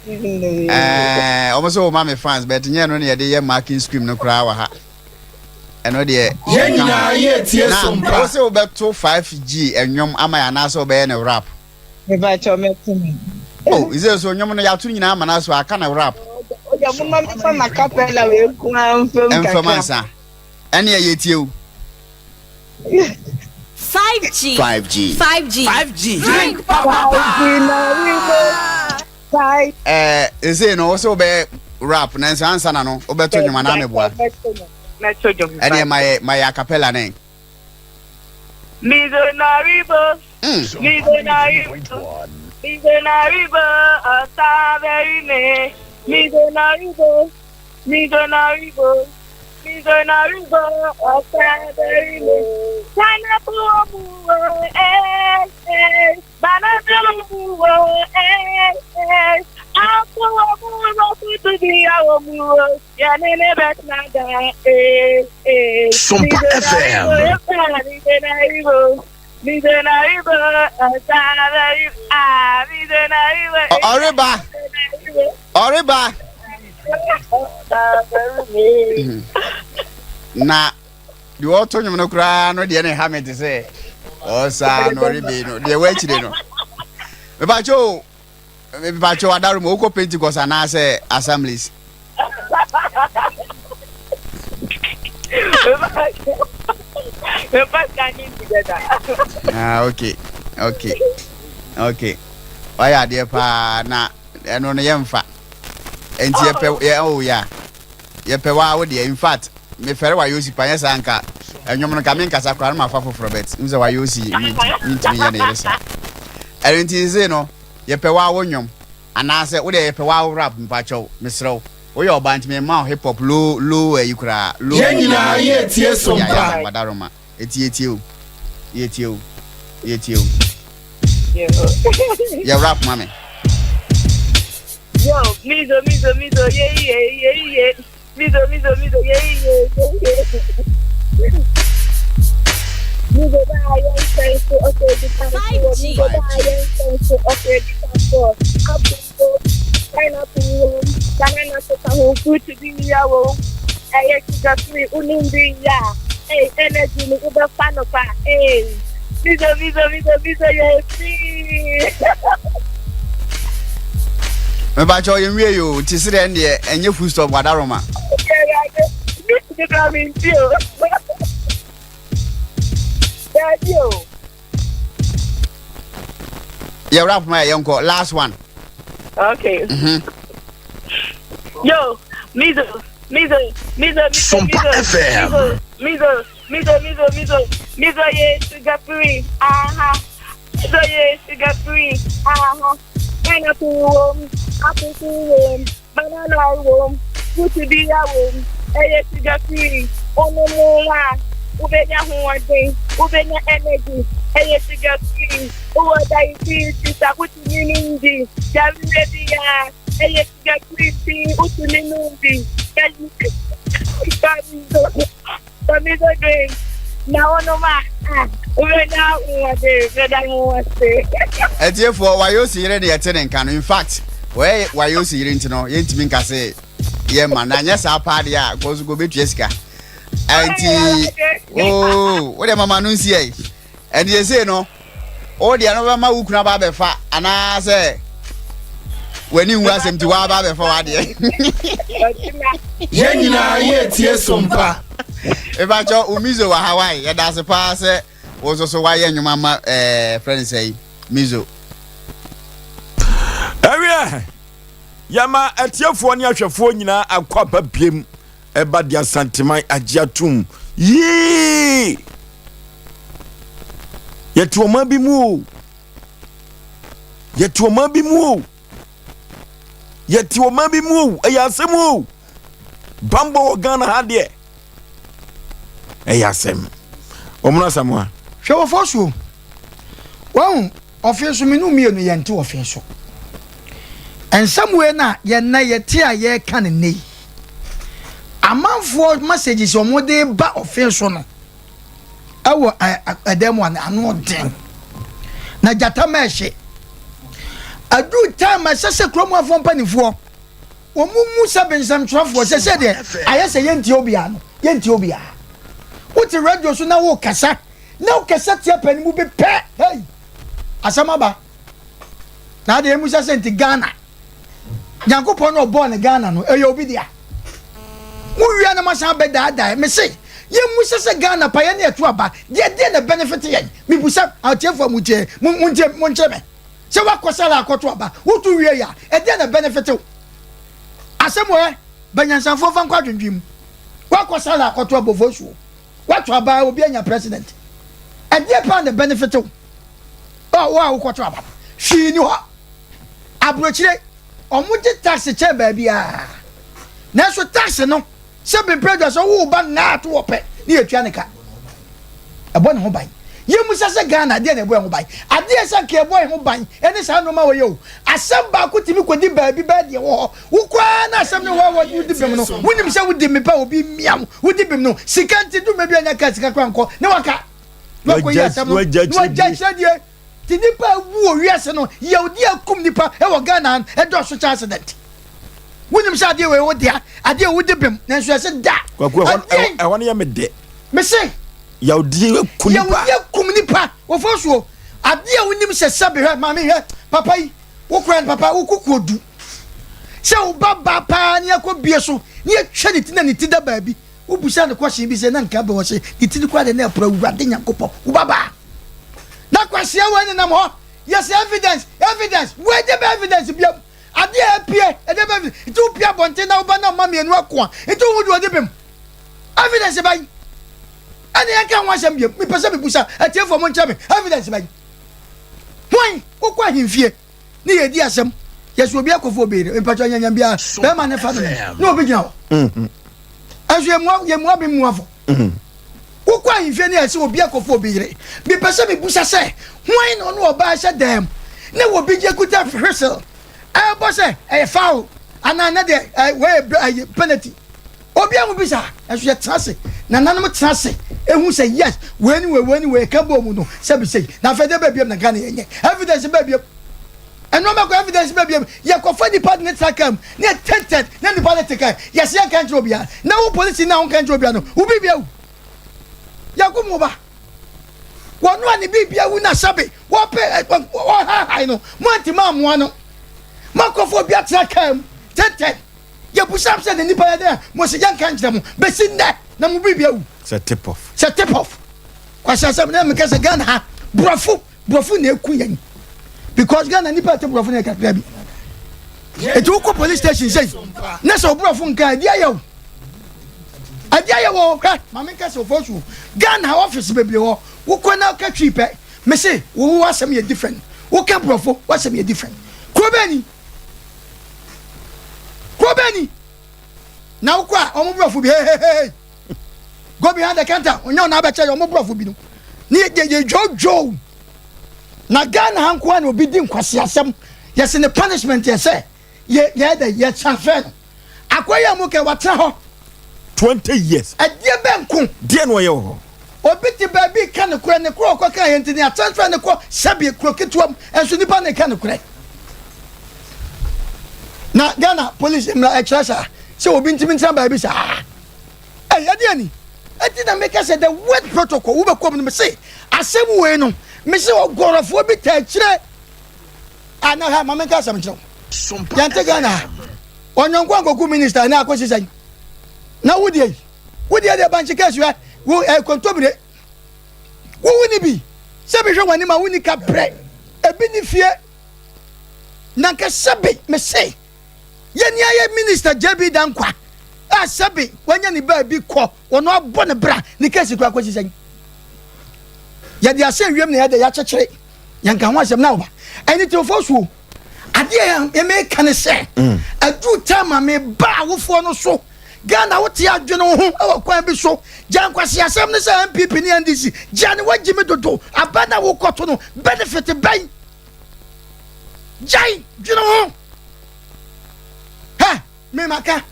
S: wɔn sɛ wɔma me fans but nyɛ no na yɛde yɛ marking scheme no koraa wɔ ha. Ɛno deɛ.
L: Yɛn nyinaa yɛ tie so mpa.
S: Na wɔsɛ wɔbɛto 5G ɛnwom ama yɛ anaasɛ wɔbɛyɛ no rap.
G: Mebakyɛ mɛto no.
S: Oh, is so nnwom no yɛato nyinaa ama no so aka no rap.
G: Ɔyɛ mo ma mefa ma capella wei nko ara mfam kakra.
S: Mfam ansa. Ɛne ɛyɛ tie o.
M: 5G.
S: 5G.
M: 5G.
L: 5G. Drink papa.
G: 5G na we mo. 5.
S: Ɛɛ ese no wosɛ wobɛyɛ rap nanso ansa na no wobɛto nnwom anaa meboa.
T: Mɛto dwom.
S: Ɛneɛ ma yɛ ma yɛ acapella ne.
T: Mizonaribo, Mizonaribo, Mizonaribo, Ọ̀sábẹ́rìmẹ́. Mizonaribo, Mizonaribo, Mizonaribo, Ọ̀sábẹ́rìmẹ́. Pineapple omuwo, eh, eh. Banana omuwo, eh, eh. Apple omuwo, kutu bi omuwo. Yẹni bẹ́tìnà dá, eh, eh.
L: Sompa FM.
T: Mizonaribo, Mizonaribo, Ọ̀sábẹ́rìmẹ́. Ah, Mizonaribo.
S: Ɔreba. Ɔreba. Na deɛ ɔto nnwom no koraa no deɛ ne ha me te sɛ ɔsaa no ɔrebe no deɛ wɔakyire no. Mepakyɛ o, mepakyɛ o adaro mu wokɔ Pentecost anaasɛ Assemblies? Ah, okay, okay, okay. Wayɛ adeɛ paa na ɛno no yɛmfa. Nti yɛpɛ yɛ oh yeah. Yɛpɛ waa wo deɛ in fact mefɛre wayɛ osi pa nyɛ saa nka ɛnwom no nka menkasa koraa no mafa foforɔ bet n sɛ wayɛ osi mentumi nyɛ ne yere saa. Ɛno nti sese no yɛpɛ waa wo nwom anaasɛ wo deɛ yɛpɛ waa wo rap mpakyɛw mesrɛ wo woyɛ ɔbaa nti mema wo hip hop low low ayi koraa low
L: Yɛn nyinaa yɛretie
S: wode ayɛ
L: Sompa.
S: wadaroma eti yɛtie o yɛtie o yɛtie o yɛ rap ma me.
T: Yo, mizo, mizo, mizo, ye, ye, ye, ye. Mizo, mizo, mizo, ye, ye, ye, ye. Mizo ba yɛn nsɛn so ɔsɛ di kan so. Mizo ba yɛn nsɛn so ɔsɛ di kan so. Apple wo, pineapple wo, banana so ka ho, fruit bi ya wo. Ɛyɛ sugar free, unim bi ya. Hey, energy ni wobɛfa no pa. Hey, mizo, mizo, mizo, mizo, yɛ free.
S: mebakyɛ ɔyɛ nwie yi o nti serɛ deɛ ɛnyɛ full stop wadaroma yɛ rap ma yɛ yɛnkɔ last one
T: Okay.
S: mm -hmm.
T: Yo, Mizo, Mizo, Mizo, Mizo,
L: Sompa
T: Mizo,
L: FM.
T: Mizo, Mizo, Mizo, Mizo, Mizo, Mizo, ye sugar free, aha. Mizo, ye sugar free, aha. Pineapple wom, apple wom, banana wom, fruit bi ya wom, eye sugar free, onomo wa, ubenya hoɔden, ubenya energy, eye sugar free, uwɔ diabetes, akutumi num bi, yareɛ bi ya, eye sugar free fi, utumi num bi, Tomato drink. Na wɔnom a, ah, wobɛnya ahoɔden, bɛda ho ase.
S: Atiefoɔ, Wayosi yere ne yɛte ne nka no. In fact, wɔyɛ Wayosi yere nti no, yɛntumi nka se yɛma no. Anyɛ saa paa deɛ a, kɔ so kɔ bɛtua sika. Ɛnti, oo, wo deɛ mama no nsi ɛ. Ɛnti yɛsei no, wo deɛ no bɛma wo kunu aba abɛfa anaasɛ. W'ani nwu asɛm nti woaba abɛfa w'adeɛ.
L: Yɛn nyinaa yɛretie Sompa.
S: Mepakyɛ wo Mizo wɔ Hawaii. Yɛda ase paa sɛ wo nso so woayɛ nnwom ama ɛɛ frɛ no sɛ Mizo.
A: Ɛwiɛ, yɛma atiefoɔ ne ahwɛfoɔ nyinaa akɔ aba biem ɛba de Asanteman agye atom yii. Yɛte ɔman bi mu o. Yɛte ɔman bi mu o. Yɛte ɔman bi mu o. Ɛyɛ asɛm o. Bambɔ wɔ Ghana ha deɛ. Ɛyɛ asɛm. Ɔmono Asamoah.
B: Hwɛ wɔ fɔ so. Wahu ɔfe so menu mmienu yɛnte ɔfe so. Nsɛm wei na yɛn na yɛte a yɛreka no nnɛ yi. Amanfoɔ messages wɔn de ba ɔfe so no. ɛwɔ ɛdan mu a ano ɔden na gyata ma ɛhye aduru time ɛsɛ sɛ kurom afoɔ mpanimfoɔ wɔn mu mu sɛ bensɛmtwerɛfoɔ sɛ sɛ deɛ ayɛ sɛ yɛntie obiara no yɛntie obiara wote radio so na wokasa na wokasa tia panin mu bi pɛ hei asɛm aba na adeɛ emu sɛ sɛ nti Ghana Nyankopɔn na ɔbɔɔ ne Ghana no ɛyɛ obi dea mo wia na moasan abɛdaadaa me se yɛmmu sɛ sɛ Ghana pa yɛne ɛto aba deɛ deɛ na benefit yɛn mebusa atiefoɔ a motie montie monkyerɛ me sɛ woakɔ sala akɔto aba woto wie yɛ a ɛdeɛ na benefit wo asɛm wɔ banyansanfoɔ fa nkɔ adwendwen mu woakɔ sala akɔto abɔfoɔ suo woato aba obi anya president ɛdeɛ paa na benefit wo wo a wokɔto aba hwee ni hɔ Aburokyire, wɔgye tax kyɛn baabiara. Nanso tax no, sɛ bempere dwa sɛ wo ba nnaa to wɔ pɛ ne yɛtua ne ka. Ɛbɔ ne ho ban. Yɛmmisa sɛ Ghana adeɛ na ɛbɔ yɛn ho ban. Adeɛ sɛ nka ɛbɔ yɛn ho ban ɛne saa nnoɔma wɔ yɛ o. Asɛm baako tumi kɔdi baabi bɛɛ deɛ wɔ hɔ. Wo koraa na asɛm no wɔ wɔ wodi bem no. Wonim sɛ wodi me pɛ obi mmia wo. Wodi bem no. Sika nti dwuma bi anya ka sika koraa nkɔ ne waka. Na wakɔyi asɛm no. Na wagya akyerɛ die. Nti nipa awu wɔ wiase no yawdi akum nipa wɔ Ghana ha no ɛdɔɔso kyɛn accident. Wonim sɛ adeɛ wei wo dea, adeɛ wei wodi bem nanso yɛse da.
A: Kwaku ɛhɔ ɛhɔ no yɛ me dɛ.
B: Mese.
A: Yawdi akum nipa.
B: Yawdi akum nipa wɔfɔ soɔ adeɛ a wonim sɛ sɛbe hwɛ maame hwɛ papa yi wo kora no papa wo kukuo du sɛ wo ba ba paa ne akɔ bie so ne atwa ne ti na ne ti da baabi wobusa no kɔhyen bi sɛ na nka bɛ wɔ se ne ti no kora de na ɛpra awurade Nyankopɔn wo ba baa Na kwasia wei nenam hɔ yɛsɛ evidence evidence wei de bɛ evidence biam adeɛ a apue ɛde bɛ evidence nti wopie abɔnten na woba na ɔma mmienu ako a nti wohu deɛ ɔde bem evidence bɛn ɛne yɛnka ho asɛm biam mepɛ sɛ mebusa atiefoɔ mo nkyerɛ me evidence bɛn hwan wokɔ ahemfie ne yɛdi asɛm yɛsɛ obi akɔfo obi yere mpatwa nyanya biara bɛrima ne fa no ne obi gyina hɔ ɛnso yɛmua yɛmua bi mua fo Wokɔ ahemfie no yɛ sɛ obi akɔfa obi yere. Mepɛ sɛ mebusa sɛ, hwan na ɔne ɔbaa hyɛ dan mu na obi gye kuta whistle ɛrebɔ sɛ ɛyɛ foul anaa na deɛ wei yɛ penalty? Obi ahu bi saa? Ɛnso yɛtena ase, nananom tena ase ehu sɛ yes, wei ne wei, wei ne wei ɛka bɔɔ mu no sɛbi sei. Na afei deɛ baabiam na Ghana yɛnyɛ evidence baabiam. Nneɛma kɔ evidence bɛ biem. Yɛkɔfa nipa de ne tra kaa mu na yɛ tainted na nipa no te kaa yɛse yɛnka nkyerɛ obiara na wo polisi na wonka nkyerɛ obiara no wo biribi awu. Yɛakum wo ba. Wɔno a ne biribi awu na sɛbe wɔpɛ wɔhahae no moantimi ammoa no. Moakɔfa obi atra kaa mu tainted. Yɛbusa sɛ na nipa yɛ dɛn a mose yɛnka nkyerɛ mo bɛsi nnɛ na mo biribi awu.
A: Sɛ tip off.
B: Sɛ tip off. Kwasi asɛm na meka sɛ Ghana ha borɔfo Borɔfo na eku yɛn because Ghana nipa ɛte borɔfo na yɛ kakra bi. Eti wokɔ police station sɛyi na sɛ ɔborɔfo nka ɛdi ayɛ o. Ɛdi ayɛ wɔ hwɛ maame nka sɛ ɔfɔ so Ghana office bebree hɔ wokɔ na ɔka twi pɛ mese wo asɛm yɛ different woka borɔfo w'asɛm yɛ different. Kuro bɛn ni? Kuro bɛn ni? Na wokɔ a ɔmo borɔfo bi hehehe. Go behind the counter ɔnyɛ ɔna abɛkyɛ yɛ ɔmo borɔfo bi no ne yɛ yɛ dwodwo na Ghana ha nkoa na obi di nkwasi asɛm yɛsi ne punishment yɛ sɛ yɛ yɛ dɛ yɛ transfer no akɔyɛ mu kɛ watena hɔ.
A: 20 years.
B: Ɛdeɛ bɛ nko.
A: Deɛ na ɔyɛ wɔ hɔ.
B: Obi te baabi ka ne korɛ ne korɛ ɔkɔ kan yɛ nti ne transfer ne kɔ sɛbi kuro ketewa mu ɛnso nipa ne ka ne korɛ na Ghana police mmra ɛkyerɛ saa sɛ obi ntumi ntena baabi saa. Ei ɛdeɛn ni? Enti na meka sɛ the word protocol wobɛkɔ mu no mese asɛm wei no mese ɔgɔrɔfoɔ bi taa kyerɛ a na ha ma menka asɛm nkyerɛ wo. Yɛnte Ghana ha. Ɔnyɔnko ankoku minister na akɔsi sɛn? Na wo deɛ yi, wo deɛ deɛ bankye kɛse hwɛ, wo ɛ kontomire. Wo wo ni bi, sɛ bi hwɛ w'anim a wo ni kaprɛ, ebi ni fie. Na nka sɛbe me se, yɛni ayɛ minister JB Dankwa a sɛbe wanya ne baabi kɔ, ɔno abɔ ne bra, ne kɛse kura akɔsi sɛn? Yɛde asɛn wiem na yɛde yɛakyekyere, yɛnka ho asɛm na woba. Ɛne tewfoɔ suo. Adeɛ a meka ne sɛ aduru time a meba awofoɔ no so. Ghana wote adwene wo ho wɔ kwan bi so. Gya nkwaseasɛm ne sɛ NPP ne NDC gya ne wagyi me dodo. Aba na wokɔto no benefit bɛn? Gyae dwene ho. Hɛ me maka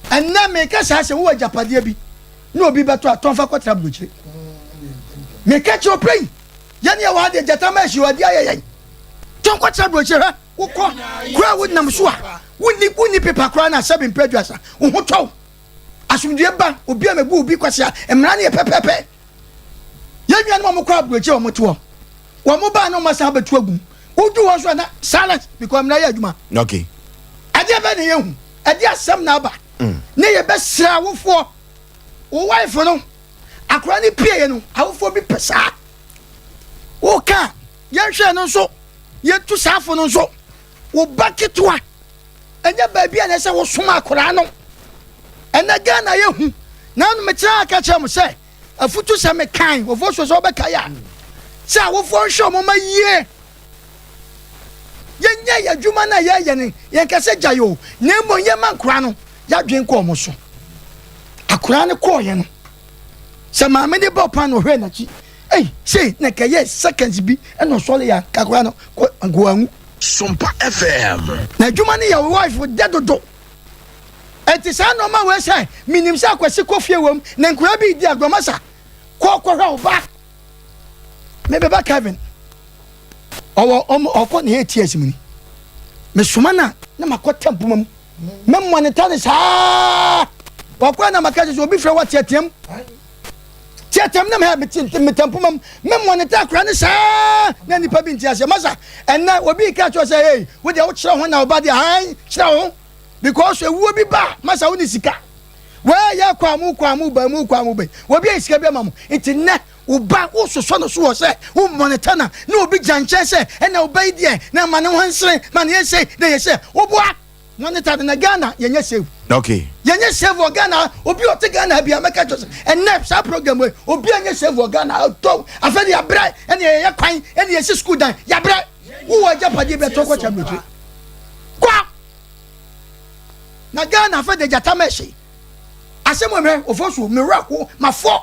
B: ɛnnɛ meka saa sɛ wowɔ agyapadeɛ bi na obi bɛtɔ a tɔn fa kɔtra aburokyire. Meka kyerɛ ɔpɛ yi yɛne yɛwɔ ha deɛ gyata ma ahyi ɔde ayɛ yɛn. Tɔn kɔtra aburokyire hwɛ wokɔ kura a wonam so a wonni wonni pepa koraa na sɛbi mpɛ aduasa wo ho tɔw asomdue ba obi a mɛbu obi kwasea mmara no yɛ pɛpɛpɛ yɛn nuanom a wɔkɔ aburokyire wɔn te hɔ wɔn baa na wɔn asan abɛtu agum wodu hɔ nso a na silence because mmara yɛ adwuma
A: okay
B: ɛdeɛ bɛ na yɛhu ɛdeɛ asɛm na aba mm. ne yɛbɛsrɛ awofoɔ wo wife no akora ne pie no awofoɔ bi pɛ saa woka yɛnhwɛ no nso yɛtu saafo no nso wo ba ketewa ɛnyɛ baabi a na ɛsɛ wosoma akwaraa no ɛnɛ Ghana yɛhu na mekyerɛ aka kyerɛ mo sɛ afutu sɛ mekan wɔfoɔ so sɛ wɔbɛkae a sɛ awofoɔ nhwɛ wɔn ma yie yɛnyɛ yɛ adwuma no a yɛyɛ no yɛnka sɛ gyae o na mmom yɛma nkoraa no yɛadwen kɔ wɔn so akoraa no kɔɔyɛ no sɛ maame de bɔ pan na ɔhwɛ n'akyi Ei sei na nka ɛyɛ seconds bi ɛna ɔsɔre ya nka koraa no kɔ nka wanwu.
U: Sompa FM.
B: Na adwuma no yɛ wo wife dɛ dodo. Ɛnti saa nnoɔma wei sɛ menim sɛ akwasi kɔ fie wom na nkura bi redi agorɔ masa kɔ kɔhwɛ wo ba. Me beba Kevin ɔwɔ ɔmo ɔkɔ ne ATS mu ni. Mesoma na na makɔ tɛ mpoma mu. Mɛ monitor ne saa. Wakɔ na maka sɛ obi frɛ wa teateam. Teateam na mɛ mete mete mpoma mu. Mɛ monitor akora ne saa na nipa bi nte aseɛ. Masa ɛnɛ obi ka kyerɛ sɛ hey wo deɛ wokyerɛ ho na ɔba deɛ han kyerɛ ho because ewuo bi ba masa wo ne sika. Wɛɛ yɛ kɔ a mo kɔ a mo ba mo kɔ a mo ba obi ayi sika bi ama mo nti nnɛ wo ba wo sosɔ no so wɔ sɛ wo monitor na na obi gya nkyɛn sɛ ɛna wo ba yi deɛ na ma ne ho nsere ma ne yɛ sei na yɛ sɛ woboa monitor no na Ghana yɛnyɛ save.
A: Okay.
B: Yɛnyɛ save wɔ Ghana obi ɔte Ghana bi a mɛka kyerɛ sɛ ɛnɛ saa program wei obi anyɛ save wɔ Ghana ɔtɔ afɛ de yabrɛ ɛne yɛyɛ kwan ɛne yɛsi school dan yabrɛ wowɔ agyapadeɛ bi ɛtɔ kɔ kyɛ aburokyire kɔ na Ghana afɛ de gyata mɛhye asɛm wɔ mɛ ofo so mewura ko mafɔ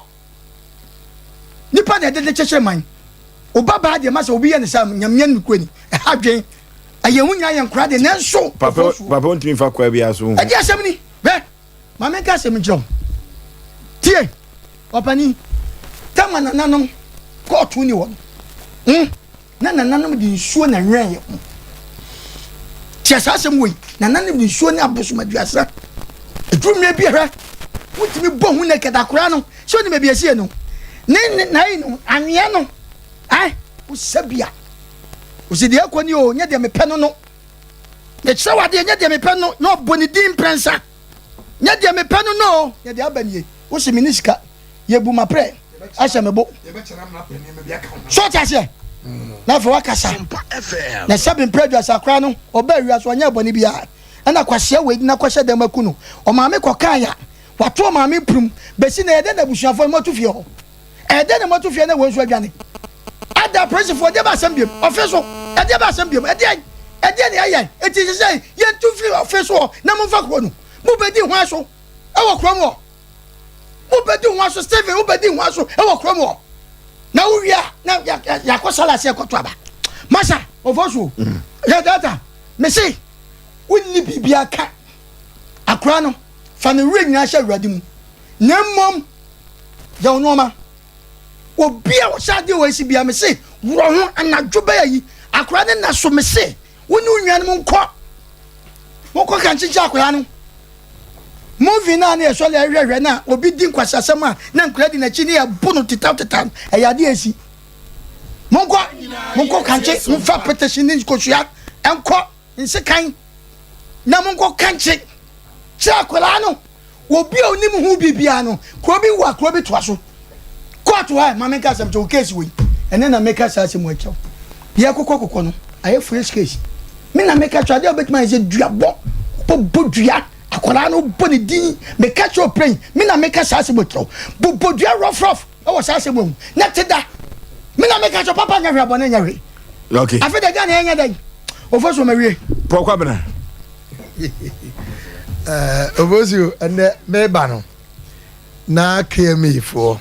B: nipa na ɛde de kyekyere man oba baa deɛ ma sɛ obi yɛ ne sɛ nyamea no kura ni ɛha dwen ɛyɛ ho nyinaa yɛ nkora deɛ nanso
A: papa papa ntumi fa kwa bi aso
B: ɛdi asɛm ni bɛ maame nka asɛm nkyerɛ wo tie ɔpani tama nananom kɔɔto ni hɔ no hmm? Na nananom de nsuo na nwɛn yɛn ho. Tiɛ saa asɛm wei, nananom de nsuo ne abosom aduasa. Ɛduru mmerɛ bi hwɛ, wotumi bɔ ho naked akora no, sɛ wonim baabi asie no, ne ne nayi no, anwea no, eh, wosɛ bi a, wosi deɛ ɛkɔ ni o, nyɛ deɛ mepɛ no no. Mekyerɛ wo adeɛ, nyɛ deɛ mepɛ no, na ɔbɔ ne din mprɛnsa. Nyɛ deɛ mepɛ no no o, nyɛ deɛ aba nie, wose me ne sika. yɛbu ma prɛ ahyɛ me bo so ɔte aseɛ na afei wakasa na sɛbe mprɛ aduasa koraa no ɔbaa wiase ɔnyɛ bɔne biara ɛna kwaseɛ wei na kɔhyɛ dɛm aku no ɔmaame kɔkaa ya wato ɔmaame mpirim bɛsi na ɛdɛ na abusuafoɔ no moatu fie hɔ ɛdɛ na moatu fie na wɔn nso adwane ada apolisifoɔ ɛdeɛ ba asɛm biam ɔfe so ɛdeɛ ba asɛm biam ɛdeɛ ɛdeɛ ne ɛyɛ ɛti sɛ sɛ yɛntu firi ɔfe so hɔ na momfa kuro no mobɛdi hwan so ɛwɔ kurom hɔ wobɛdi ho aso Stephen wobɛdi ho aso wɔ kurom hɔ na wowie a na yɛakɔ sala ase ɛkɔto aba masa ɔfɔ so mm. yɛ data mese wonni biribia ka akora no fa ne werɛ nyinaa hyɛ awurade mu na mmom yɛ wo nnoɔma obi a ɔhyɛ adeɛ wɔ asi bia mese worɔ ho anadwo bɛyɛ yi akora ne na so mese wo ne wo nuanom nkɔ monkɔ ka nkyekye akwadaa no movie no a na yɛsɔre ahwɛhwɛ no a obi di nkwasiasɛm a na nkwadaa di n'akyi ne yɛbo no tetaw tetaw no ɛyɛ adeɛ esi monkɔ monkɔ kankye momfa petition ne nkosua nkɔ nsekan. na monkɔ kankye kyerɛ akwadaa no. Obi a onim ho biribiara no, kuro bi wɔ a kuro bi toa so. Kɔɔto ha, ma menka asɛm kyerɛ wo, case wei, ɛnɛ na meka saa asɛm wei akyerɛ wo. Deɛ ɛkokɔ kokɔ no, ayɛ fresh case. Me na meka kyerɛ adeɛ a wobɛtumi ayɛ sɛ duabɔ, wobɛbɔ dua, akwadaa no wobɔ ne din, meka kyerɛ wo prɛn, me na meka saa asɛm wei kyerɛ wo. Bobɔ dua rough rough ɛwɔ saa asɛm wei ho, na te da. Me na meka kyerɛ wo, papa nyɛ hwee, abɔne nyɛ hwee.
A: Okay.
B: Afei deɛ Ghana yɛnyɛ dɛn? Ofosu mawie.
A: Paul Kwabena.
C: Obosu ɛnɛ meba no na KMA foɔ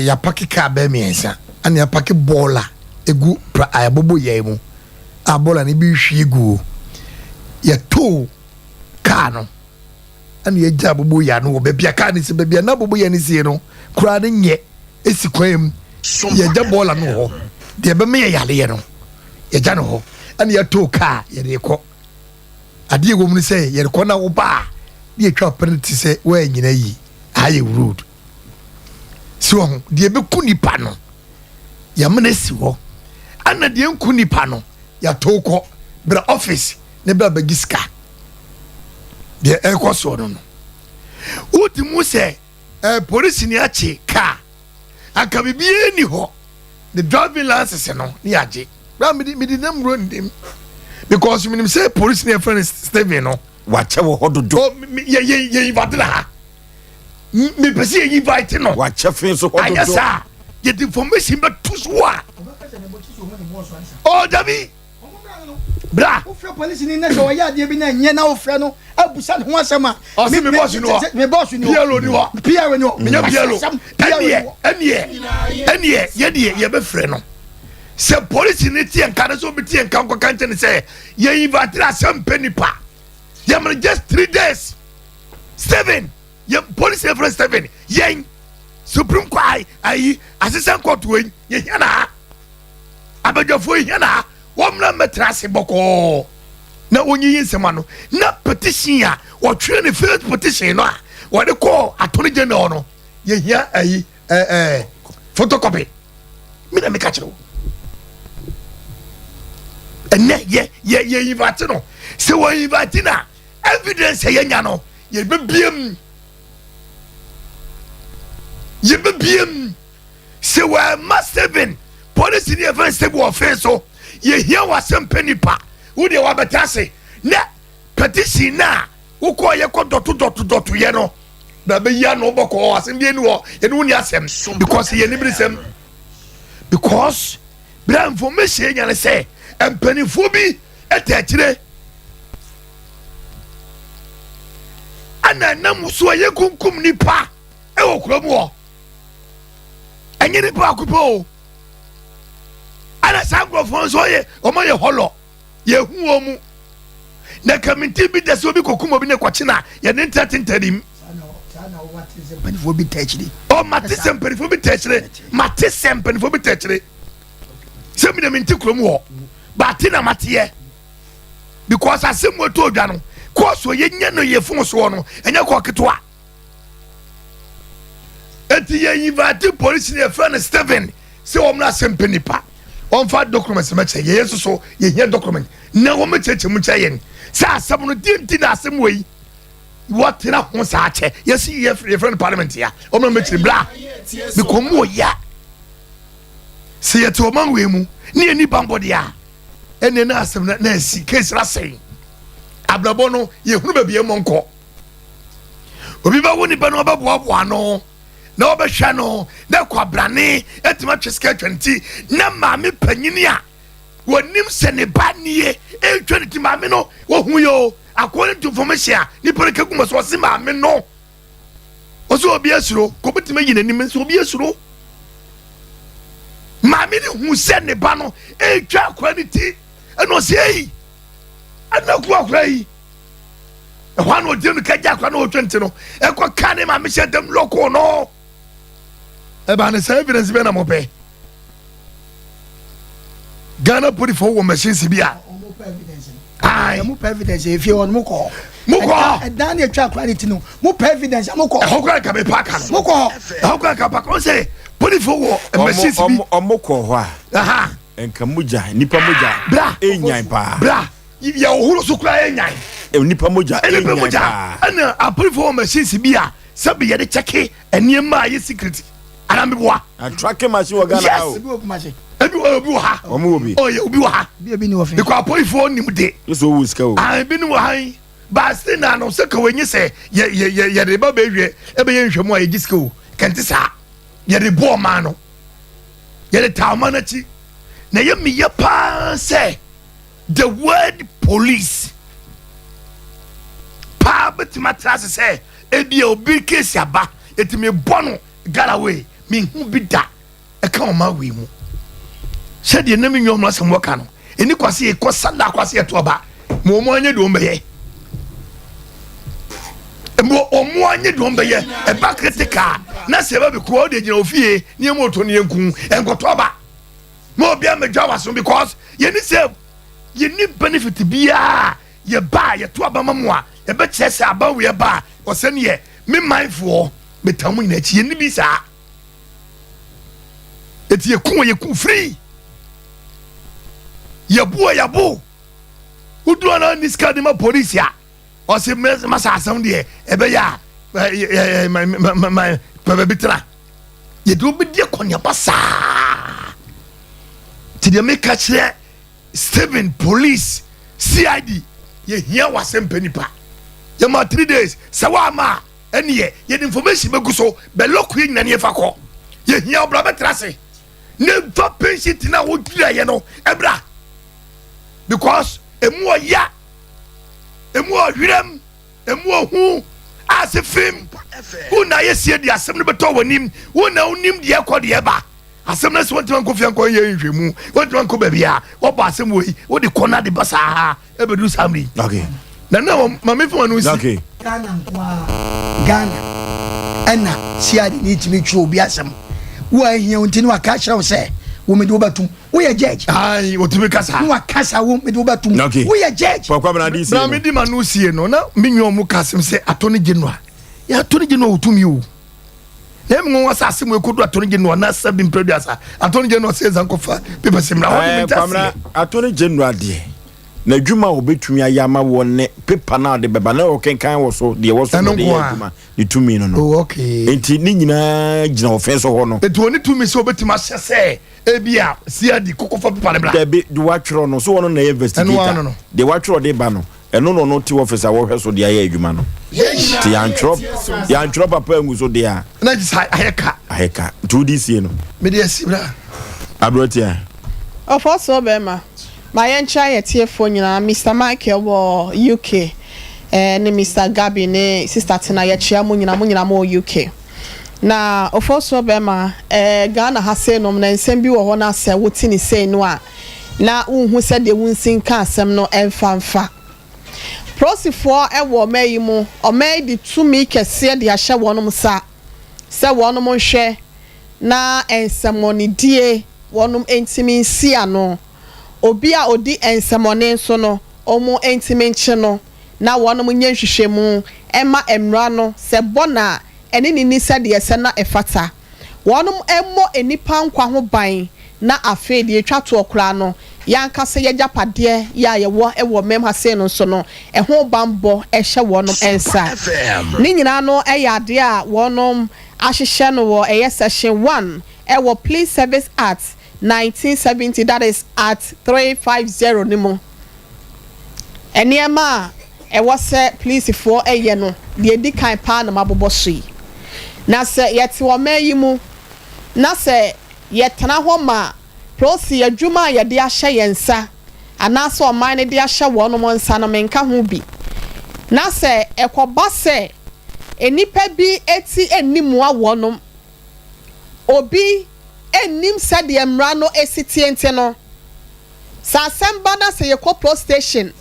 C: yɛapake kaa bɛɛ mmiɛnsa ɛna yɛapake bɔɔla egu pra abobo yɛn mu a bɔɔla no bi hwie guo yɛtoo kaa no ɛna yɛgya abobo yɛ no wɔ baabi a kaa no si baabi a na abobo yɛ no sie no koraa no nyɛ esi kwan mu yɛgya bɔɔla no wɔ hɔ deɛ ɛbɛma yɛ yareɛ no yɛgya no hɔ ɛna yɛtoo kaa yɛde kɔ adeɛ ɛwɔ mu no sɛ yɛde kɔ na woba a ne yɛtwa penalty sɛ woanyina yi ayɛ road si wɔ ho deɛ ɛbɛku nipa no yɛmena si hɔ ɛna deɛ nku nipa no yɛtoo kɔ bra office ne bra bɛgye sika deɛ ɛkɔ soɔ no no wodi mu sɛ eh, polisi ni akye kaa anka biribiara ni hɔ ne driving license no ne yɛagye bra mede mede nam wuro ndim because menim sɛ polisi ne yɛfrɛ no Steven no
A: wakyɛ wɔ hɔ dodo
C: oh, yɛ yɛ yɛ invite na ha mepɛ sɛ yɛ invite no
A: wakyɛ fe so hɔ dodo
C: anyɛ saa yɛde information bɛto so a oh dabi bra.
B: Wofrɛ polisini na sɛ ɔyɛ adeɛ bi na ɛnyɛ na wofrɛ no abusa ne ho asɛm a.
C: Ɔsi mi bɔs ni hɔ.
B: Mi bɔs ni hɔ.
C: PLO ni hɔ.
B: PLO ni hɔ.
C: Minya PLO. Ɛniɛ ɛniɛ ɛniɛ yɛ deɛ yɛ bɛ frɛ no sɛ polisini tiɛ nka ne sɛ obi tiɛ nka nkɔ kankyɛn ne sɛ yɛ invite asɛm pɛ nipa yɛ mene just three days seven yɛ polisi yɛ frɛ seven yɛn supreme court ayi assistant court wei yɛ hia na ha. Abadwafoɔ yi hia na ha wɔmmra mmɛtena ase bɔkɔɔ na wɔnyiyi nsɛm ano na petition a wɔtwerɛ ne first petition no a wɔde kɔɔ attorney general no yɛhia ayi ɛɛ ɛɛ photocopy mi na meka kyerɛ wo ɛnɛ yɛ yɛ yɛ invite no sɛ wɔ invite na evidence a yɛnya no yɛbɛbie mu yɛbɛbie mu Sɛ wɔamma Stephen polisi ne yɛfrɛ Stephen wɔ fee so yɛhia wɔ asɛm nipa wo deɛ wabɛta ase na petition no a wokɔɔ yɛkɔ dɔto dɔto dɔto yɛ no na bɛyi ano bɔkɔɔ asɛm bi ani hɔ yɛne wo ni asɛm because yɛne bere sɛm because berɛ information yɛnya ne sɛ mpanimfoɔ bi ɛta akyire ana nam so a yɛkunkum nipa ɛwɔ kurom hɔ ɛnyɛ nipa baako pɛ o ɛna saa nkurɔfoɔ nso yɛ wɔn yɛ hɔlɔ yɛhu wɔn mu na kaminti bi da sɛ obi kɔkum obi ne kɔkye na yɛde nta tenta nim
B: mpanimfoɔ bi ta akyire
C: ɔ mate sɛ mpanimfoɔ bi ta akyire mate sɛ mpanimfoɔ bi ta akyire sɛ mi na mi nti kurom hɔ baate na mateɛ because asɛm mu etu odwa no kɔɔso yɛnyɛ no yɛ fon soɔ no ɛnyɛ kɔɔ ketewa. Eti yɛ invite polisi ni yɛfrɛ no Steven sɛ wɔn na asɛm pɛ nipa wɔnfa document mɛkyɛ yɛyɛ nso so yɛhia document na wɔn kyerɛkyerɛ mu kyerɛ yɛn sɛ asɛm no deɛ nti na asɛm wɔ yi wɔtena ho saa kyɛ yɛsi yɛfrɛ no parliament ya wɔn na mɛkyerɛ bla because mu wɔ ya sɛ yɛte ɔman wei mu ne yɛni bambɔ deɛ a ɛnna na asɛm na na asi case na sɛn abrabɔ no yɛhunu baabi ɛmɔ nkɔ obi bɛwo nipa no ɔbɛboaboa no na ɔbɛhwɛ no na kwabrane atumi atwe sika atwa ne ti na maame panyini a wɔnim sɛ ne ba nie ɛretwa ne ti maame no wɔhu yɛ o according to information a nipa no kagu ma so ɔse maame no ɔsɛ obi asuro kɔbɛtumi ayi n'anim nso obi asuro maame no hu sɛ ne ba no ɛretwa akora ne ti ɛna ɔsɛ ei ɛna ku akora yi ɛhɔ a na ɔgyina no kagya akora na ɔtwa nti no ɛkɔ ka ne maame hyɛ dɛm lɔko no ɛbaa ne sɛ evidence bɛ na mɔpɛ Ghana police wɔ machines bi a
B: ayi mo pɛ evidence efie hɔ no mo kɔ
C: mo kɔ
B: ɛdan ne atwa akora ne ti no mo pɛ evidence mo kɔ
C: ɛhɔ kora nka mepa aka no
B: mo kɔ hɔ
C: ɛhɔ kora nka pa kɔn sɛ police wɔ machines bi
A: ɔmo kɔ hɔ a nka mogya nipa mogya
C: bra
A: enyan paa
C: bra. Yɛhohoro so koraa yɛnyan.
A: Nnipa mogya
C: Nnipa
A: ɛnyan
C: mogya
A: paa.
C: ɛna apolifoɔ wɔ machines bi a sɛbi yɛde kyɛke nneɛma a ɛyɛ secret anaa meboa.
A: Na tracking machine wɔ Ghana ha o.
C: Yes.
B: Ebi wɔ Kumasi.
C: Ebi wɔ obi wɔ ha.
A: Wɔn wɔ bi.
C: Oh yeah, obi wɔ ha.
B: Bi ebi ni wɔ fi.
C: Because apolifoɔ nim de.
A: Yesu owu sika o.
C: Ah, ebi ni wɔ ha yi. Baasi na no sɛ ka wɔnyi sɛ yɛ yɛ yɛ yɛde ba bɛhwɛ ɛbɛyɛ nhwɛmu a yɛgye sika o. Kɛnte saa. Yɛde bɔ ɔman no. Yɛde taa ɔman no akyi. Na ɛyɛ meyɛ paa sɛ the word police paa bɛtumi atra ase sɛ ebia obi case aba ɛtumi bɔ no garaway mehu bi da ɛka ɔma wei mu sɛdeɛ na me nwa ɔmo asɛm wɔka no ɛni kwase yɛkɔ sada kwase yɛto aba ma ɔmo anyɛ deɛ ɔmo bɛyɛ ma ɔmo anyɛ deɛ ɔmo bɛyɛ ɛba critical na sɛ ɛba bi kuro ɔde gyina ofie ne ɛmu ɔtɔ ne yɛnku ɛnkɔtɔ aba ma obi amedwa waso because yɛni sɛ yɛni benefit biara yɛba a yɛto aba ma mu a yɛbɛkyerɛ sɛ aba wei ba a ɔsɛ ne yɛ me manfoɔ metam mu nyinaa akyi yɛni bi saa eti yɛku wɔ yɛku free yɛbu a yɛbo wodu ana ni sika de ma polisi a ɔsɛ masa asɛm deɛ ɛbɛyɛ a pɛ baabi tena yɛde wobɛdi akɔneaba saa nti deɛ meka kyerɛ Stephen police CID yɛhia w'asɛm pɛ nipa yɛma 3 days sɛ woama a ɛneɛ yɛde information bɛgu so bɛlɔko yɛ nyina ne yɛfa kɔ yɛhia wo bra bɛtra ase ne fa pension ti no a wodwiraeɛ no ɛbra because ɛmu ɔya ɛmu ɔhwerɛm Emu ohu ase fim. Wo na ayɛ sie de asɛm no bɛtɔ w'anim. Wo na wonim deɛ ɛkɔ deɛ ɛba. Asɛm no sɛ wɔntumi ankɔ fie ankɔ yɛ nhwɛmu. Wɔntumi ankɔ baabi a wɔbɔ asɛm wɔ yi. Wode kɔ na de ba saa ɛbɛduru saa mmere yi.
A: Okay.
C: Na na wɔn maame fún wɔn nsi.
A: Okay.
B: Ghana nko ara Ghana ɛna CID ne tumi twerɛ obi asɛm wo a ehia wo nti ne waka akyerɛ wo sɛ wo mede wo bɛtom woyɛ judge.
C: Ayi otumi kasa.
B: Ne wakasa wo mede wo bɛtom.
A: Okay.
B: Woyɛ judge.
A: Pɔkɔ abena di sie
C: no.
A: Na
C: mi di ma no sie no na mi nua ɔmo ka asɛm sɛ attorney general yɛ attorney general otumi o. Na emi nwa sɛ asɛm ekodu attorney general na sɛbi mpɛduasa attorney general sɛ ɛnsa nkɔfa papers mmra hɔ de mi
A: eh,
C: nta seɛ.
A: Attorney general deɛ n'adwuma a obetumi ayɛ ama wɔ ne pepa no a ɔde bɛba na ɔkenkan wɔ so deɛ ɛwɔ so na ɔde yɛ adwuma ne tumi no no.
C: Oh, okay.
A: Nti ne nyinaa gyina ɔfɛn so hɔ no.
C: Nti wɔne tumi sɛ obetumi ahyɛ sɛ ebi a CID kɔkɔfa pepa no bra.
A: Dabi de watwerɛ no so wɔn na ɛyɛ investigator deɛ watwerɛ de ba no ɛno na ɔno te office a wɔhwɛ so de ayɛ adwuma no te yantwerɛ yantwerɛ papa angu so deɛ a.
C: Na gye sɛ ayɛ ka.
A: Ayɛ ka nti wodi sie no.
C: Mede asi bra.
A: Aberanteɛ.
D: Ɔfɔsoɔ bɛɛma, ma yɛnkyerɛ yɛ tiefoɔ nyinaa Mister Michael wɔ UK ne Mister Gabi ne Sister Tina yɛkyea mo nyinaa mo nyinaa mo wɔ UK. Na Ofosuo bɛma eh, Ghana ha sei nom na nsɛm bi wɔ hɔ na sɛ wo te ne sei no a na wo nhu sɛdeɛ wo nsi nka asɛm no ɛmfa mfa. Prosifoɔ wɔ ɔman yi mu, ɔman yi de tumi kɛseɛ de ahyɛ wɔnom nsa sɛ wɔnom nhwɛ na nsɛmɔnedie wɔnom ntumi nsi ano. Obi a ɔdi nsɛmɔne nso no wɔn ntumi nkye no. na wɔnom nyɛ nhwehwɛmu mma mmra no sɛ bɔ na ɛne no nni sɛdeɛ ɛsɛ na ɛfata. Wɔnom mmɔ nnipa nkwa ho ban na afei deɛ ɛtwa toɔ koraa no yɛn ankasa yɛagyapadeɛ yɛ a yɛwɔ wɔ mmam ha sei no nso no ɛho banbɔ hyɛ wɔnom nsa. Ne nyinaa no yɛ adeɛ a wɔnom ahyehyɛ no wɔ ɛyɛ section one wɔ Police Service Act 1970 that is Act 350 no mu. Nneɛma a ɛwɔ sɛ polisifoɔ yɛ no, deɛ ɛdi kan pa ara na mabobɔ so yi. Na sɛ yɛte ɔman yi mu na sɛ yɛtena hɔ ma polisi adwuma a yɛde ahyɛ yɛn nsa anaasɛ ɔman no de ahyɛ wɔnom nsa no, menka ho bi, na sɛ ɛkɔba sɛ nnipa bi ti nni mmoa wɔnom, obi nnim sɛdeɛ mmara no si teɛ nti no, Sɛ asɛm ba na sɛ yɛkɔ post station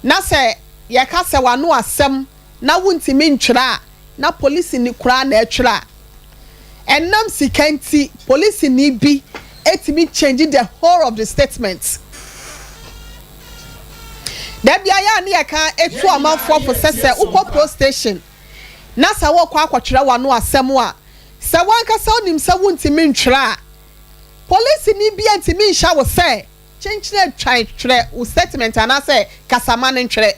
D: na sɛ yɛka sɛ w'ano asɛm na wontumi ntwerɛ a, na polisini koraa na ɛtwerɛ a, ɛnam sika nti polisini bi tumi change the whole of the statement. Da bi ayɛ a ne yɛka tu amanfoɔ fo sɛ sɛ wokɔ post station na sɛ worekɔ akɔtwerɛ w'ano asɛm a, sɛ w'ankasa wonim sɛ wontumi ntwerɛ a, Polisini biara ntumi nhyɛ wo sɛ Kyenkyene twan twerɛ wo statement anaasɛ kasama no ntwerɛ.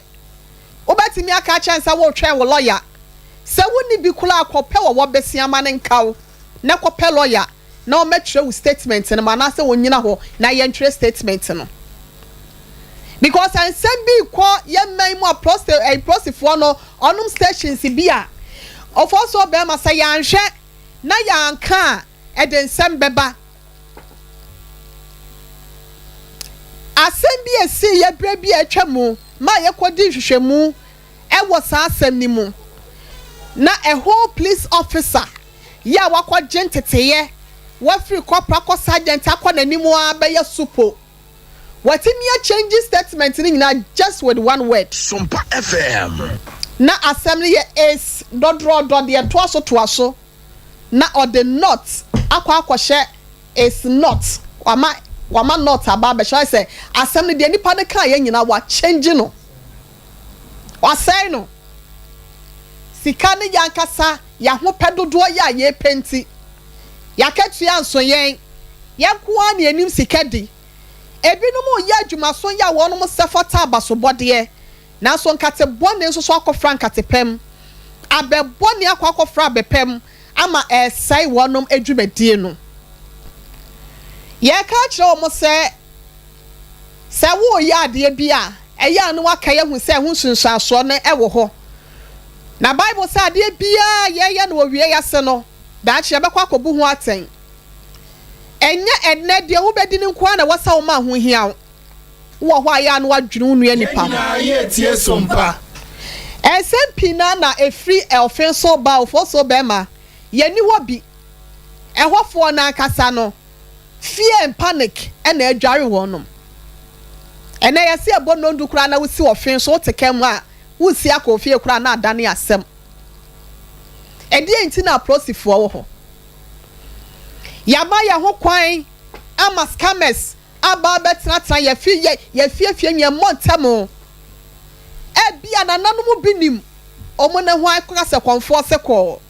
D: Wobɛtumi aka akyerɛ no sɛ woretwɛn wo lɔya. Sɛ wonni bi koraa a, kɔpɛ wɔ wɔ besia ma no nka wo na kɔpɛ lɔya na ɔmmɛtwerɛ wo statement no ma anaasɛ ɔnnyina hɔ na yɛntwerɛ statement no. Because nsɛm bi rekɔ yɛn man mu a prosti ɛyi prosifoɔ no ɔnom stations bi a ɔfɔ so bɛrima sɛ yɛanhwɛ na yɛanka a ɛde nsɛm bɛba. Asɛm bi a esiiɛ berɛ bi a atwa mu ma yɛkɔdii nhwehwɛmu wɔ saa asɛm no mu. Na a whole police officer yi a wakɔgye nteteeɛ, wafiri corporal akɔ sergeant akɔ n'anim ara bɛyɛ supo. Watumi a change statement no nyinaa just with one word.
U: Sompa FM.
D: Na asɛm no yɛ ace dɔdorɔdɔ deɛ ɛtoa so toa so. Na ɔde not akɔ akɔhyɛ is not wama wama not aba abɛhyɛ ayɛ sɛ asɛm no deɛ nipa no kaa yɛ nyinaa wa change no wasɛe no sika ne yɛ ankasa yɛahopɛ dodoɔ yɛ a yɛpɛ nti yɛakatua nso yɛn yɛn nko ara na yɛnim sika di ebinom yɛ adwumaso yɛ a wɔn sɛ fata abasobɔdeɛ. Nanso nkate bɔne nso so akɔfra nkate pa mu, abɛ bɔne akɔ akɔfra abɛ pa mu ama ɛresɛe wɔnom adwumadie no. Yɛreka akyerɛ wɔn sɛ, sɛ woreyɛ adeɛ bi a, ɛyɛ a na woakae ahu sɛ ɛho nsunsuansoɔ no wɔ hɔ. Na Bible sɛ adeɛ biara a yɛyɛ no wɔ wie yi ase no, daakye yɛbɛkɔ akɔbu ho atɛn. Ɛnyɛ ɛnnɛ deɛ wobɛdi no nko ara na ɛwɔ sɛ woma ho hia wo. Wowɔ hɔ a, ɛyɛ a na woadwene wo nua nipa ho.
L: Yɛn nyinaa yɛ tie so mpa.
D: Nsɛm pii no ara na ɛfiri ɔfe so ba ofo so bɛma yɛnni hɔ bi. Ɛhɔfoɔ no ankasa no, fear and panic na adware wɔnom. Ɛnnɛ yɛse ɛbɔ nnɔndu koraa na wosi ɔfe so, wote kaa mu a, woresi akɔ ofie koraa na adane asɛm. Ɛdeɛn nti na apolisifoɔ wɔ hɔ? Yɛama yɛn ho kwan ama scammers aba abɛtenatena yɛn fi, yɛ, yɛn afiefie, yɛn mmɔntam. Ebia nananom bi nim wɔn ne ho akɔka sɛ kɔmfoɔ se kɔɔ.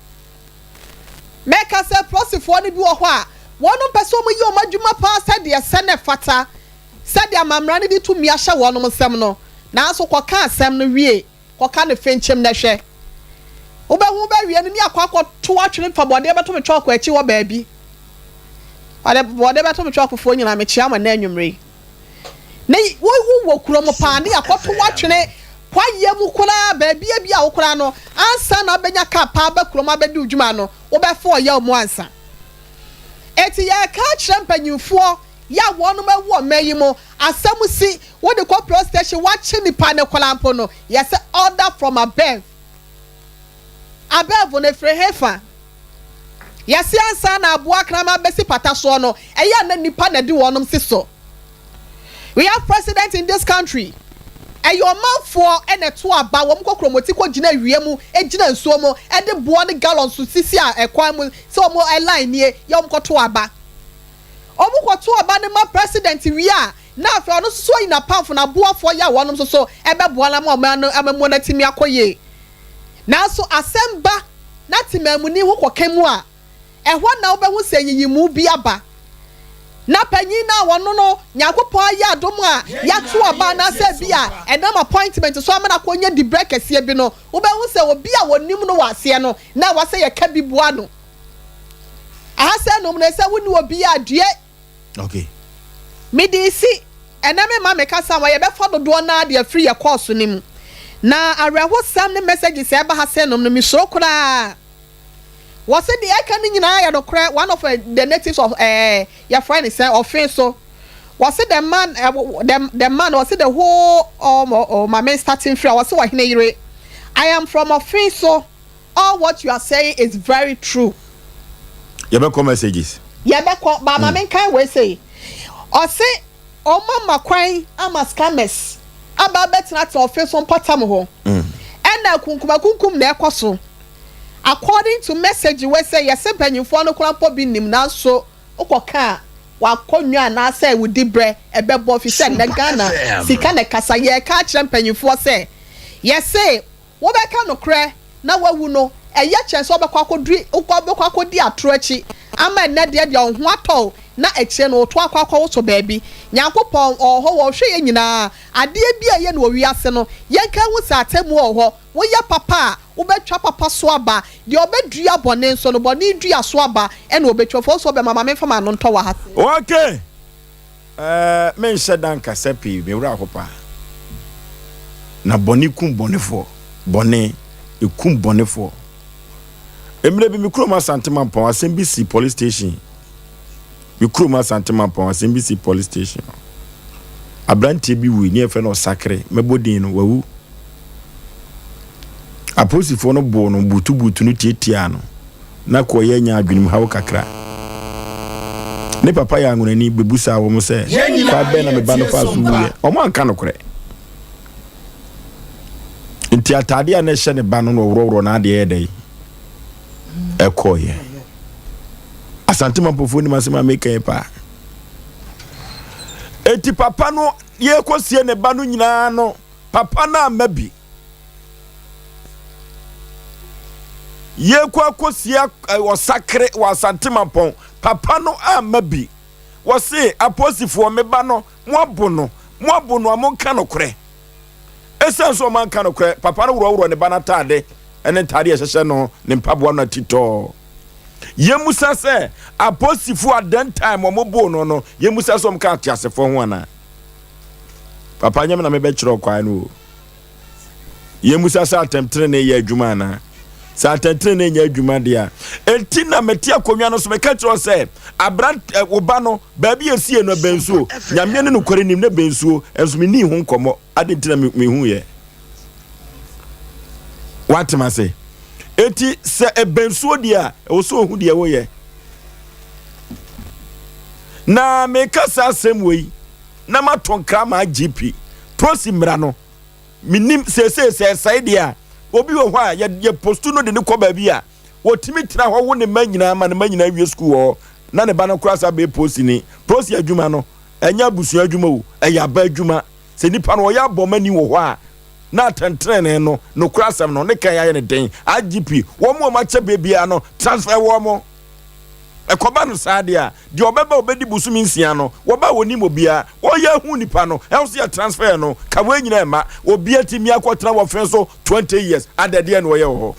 D: Mɛka sɛ polisifoɔ no bi wɔ hɔ a, wɔn mpɛ sɛ wɔyɛ wɔn adwuma paa sɛdeɛ ɛsɛ na ɛfata, sɛdeɛ amammara no de tumi ahyɛ wɔn nsam no, nanso kɔka asɛm no wie. Kɔka no fenkyem na hwɛ. Wobɛhu bɛwie no ne akɔ akɔto atwene mfa bɔdeɛ bɛto me chalk akyi hɔ baabi. Ɔde bɔdeɛ bɛto me chalk foɔ nyinaa mekyea mo ɛnɛ anwummere yi. Ne wo wɔ kurom paa ne akɔto atwene kwaeɛ mu koraa baabi a bi a wo koraa no ansa na wobɛnya kaa paa ba kurom abɛdi wo dwuma no wobɛfa ɔyaw mu ansa. Eti yɛreka akyerɛ mpanyinfoɔ yɛ a wɔnom awu ɔman yi mu asɛm si wode kɔ police station wakye nipa no koraa mpo no yɛsɛ order from above above no efiri hefa yɛse ansa na aboa kraman bɛsi pata soɔ no ɛyɛ a na nipa na ɛde wɔnom si so we have president in this country ɛyɛ ɔmanfoɔ ɛna ɛto aba wɔn kɔ kuromoti kɔ gyina awia mu gyina nsuo mu ɛde boɔ ne gallons sisi a ɛkwan mu sɛ wɔn ɛline nie yɛ wɔn kɔto aba. Wɔkɔto aba no ma president wie a, na afei ɔno nso so ayi n'apamfo, n'aboafoɔ yɛ a wɔnom nso so bɛboa no ama ɔman no amammuo no atumi akɔ yie. Nanso asɛm ba na temaamuni ho kɔka mu a, ɛhɔ na wobɛhu sɛ nyiyimu bi aba. Na panyin no a ɔno no Nyankopɔn ayɛ adom a yɛato aba anaasɛ bi a ɛnam appointment so ama no akɔnya diberɛ kɛseɛ bi no, wobɛhu sɛ obi a wɔnim no wɔ aseɛ no na ɛwɔ sɛ yɛka bi boa no. Aha sɛ nom no sɛ wonni obi a due.
A: Okay.
D: Mede resi ɛnɛ me ma me kasa wa yɛbɛfa dodoɔ naa de afiri yɛ kɔɔso no mu. Na awerɛhosɛm ne messages a ɛba ha sɛ nom no mesuro koraa. Wɔse deɛ ɛka no nyinaa yɛ nokorɛ one of eh, the natives of eh, yɛfrɛ ne sɛ ɔfe so. Wɔse the man eh, the, the man wɔse the whole um, oh, oh, ma me starting free wɔse ɔhene yere. I am from ɔfe so. All what you are saying is very true.
A: Yɛbɛkɔ messages.
D: Yɛbɛkɔ but ma mm. menkan wei sei. Ɔse ɔma ma kwan ama scammers aba abɛtenatena ɔfe so mpɔtam hɔ. Mm. Ɛna akunkumakunkum na ɛkɔ so. According to message wei sɛ yɛse mpanyinfoɔ no koraa mpo bi nim nanso wokɔka a wakɔnwa anaasɛ wo dibrɛ ɛbɛbɔ fi sɛ nnɛ Ghana sika na ɛkasa yɛka akyerɛ mpanyinfoɔ sɛ yɛse Wobɛka nokorɛ na woawu no, ɛyɛ kyɛn sɛ wobɛkɔ akɔduri, wobɛkɔ akɔdi atorɔ akyi ama ɛnnɛ deɛ deɛ wo ho atɔ wo. na akyire no woto akɔ akɔwoso baabi. Nyankopɔn ɔwɔ hɔ, ɔhwɛ yɛn nyinaa. Adeɛ bi a ɛyɛ no wɔ wiase no, yɛnka nhu sɛ atemmuo wɔ hɔ. Woyɛ papa a, wobɛtwa papa so aba. Deɛ ɔbɛdua bɔne nso no, bɔne dua so aba na ɔbɛtwa. Fo nso ɔbɛma, ma memfa m'ano ntɔ wɔ ha sei.
A: Okay! Eh, menhyɛ da nkasa pii, me werɛ aho paa. Na bɔne kum bɔnefoɔ. Bɔne, ɛkum bɔnefoɔ. Mmerɛ bi me kurom Asante Mampɔn, asɛm bi sii police station. Me kurom Asante Mampɔn, asɛm bi sii police station. Aberanteɛ bi wui, ne yɛfrɛ no Ɔsakere, mɛbɔ din no, wawu. Apolisifoɔ no boo no, butubutu no tiatiaa no, na kɔɔyɛ anya adwenemhaw kakra. Ne papa yɛ anwonani, bɛbusaa wɔn sɛ, Kwan bɛn na me ba no faa so wuiɛ? Wɔn anka nokorɛ. Nti ataadeɛ a na ɛhyɛ ne ba no na ɔworɔworɔ n'adeɛ yɛ dɛn? Ɛkɔɔyɛ. Asante Mampofoɔ nim asɛm a meka yi paa. Enti papa no yɛkɔsie ne ba no nyinaa no, Papa no amma bi. Yɛrekɔ akɔsie ɔsakere wɔ Asante Mampɔn. Papa no amma bi. Wɔse, apolisifoɔ, me ba no, moabo no. Moabo no a, monka nokorɛ. Ɛsiane sɛ wɔanka nokorɛ, papa no worɔworɔ ne ba no ataade ne ntaade a ɛhyehyɛ no, ne mpaboa no atitɔɔ. Yɛmmisa sɛ, apolisifoɔ at then time wɔboo no no, yɛmmisa sɛ wɔka ateasefoɔ ho anaa? Papa nyɛ me na mebɛkyerɛ ɔkwan no o. Yɛmmisa sɛ atɛmtenenee yɛ adwuma anaa? Sɛ atɛntenenee nyɛ adwuma deɛ a, enti na mete akonnwa no so meka kyerɛ sɛ aberant eh, wo ba no baabi a esie no ɛbɛn nsuo. Nyameɛ ne nokware nim na ɛbɛn nsuo, nso menii ho nkɔmmɔ. Ade nti na mehuiɛ. Woatem ase? Enti sɛ ɛbɛn nsuo deɛ a, ɛwɔ sɛ ohu deɛ woyɛ. Na meka saa asɛm wei na mato nkra ma IGP. Prosi mmara no, menim seesei sɛ ɛsɛe deɛ a, obi wɔ hɔ a yɛ postu no de ne kɔ baabi a wɔtumi tena hɔ wo ne mma nyinaa ma ne mma nyinaa wie sukuu wɔ hɔ na ne ba no koraa saa bɛyɛ posini. Prosi adwuma no, ɛnyɛ abusua adwuma o, ɛyɛ aba adwuma. Sɛ nipa no ɔyɛ abɔmani wɔ hɔ a, na atɛntenenee no, nokorɛ asɛm no, ne kan ayɛ no den. IGP, wɔn a wɔakyɛ berɛ biara no, transfer wɔn. Ɛkɔba no saa deɛ a, deɛ ɔbɛba a ɔbɛdi bosome nsia no, wɔba a wɔnim obiara, wɔyɛ ahu nipa no, ɛho sɛ yɛ transfer no, ka wei nyinaa mma. Obi atumi akɔtena wɔ fe so 20 years, adɛ deɛ na ɔyɛ wɔ hɔ.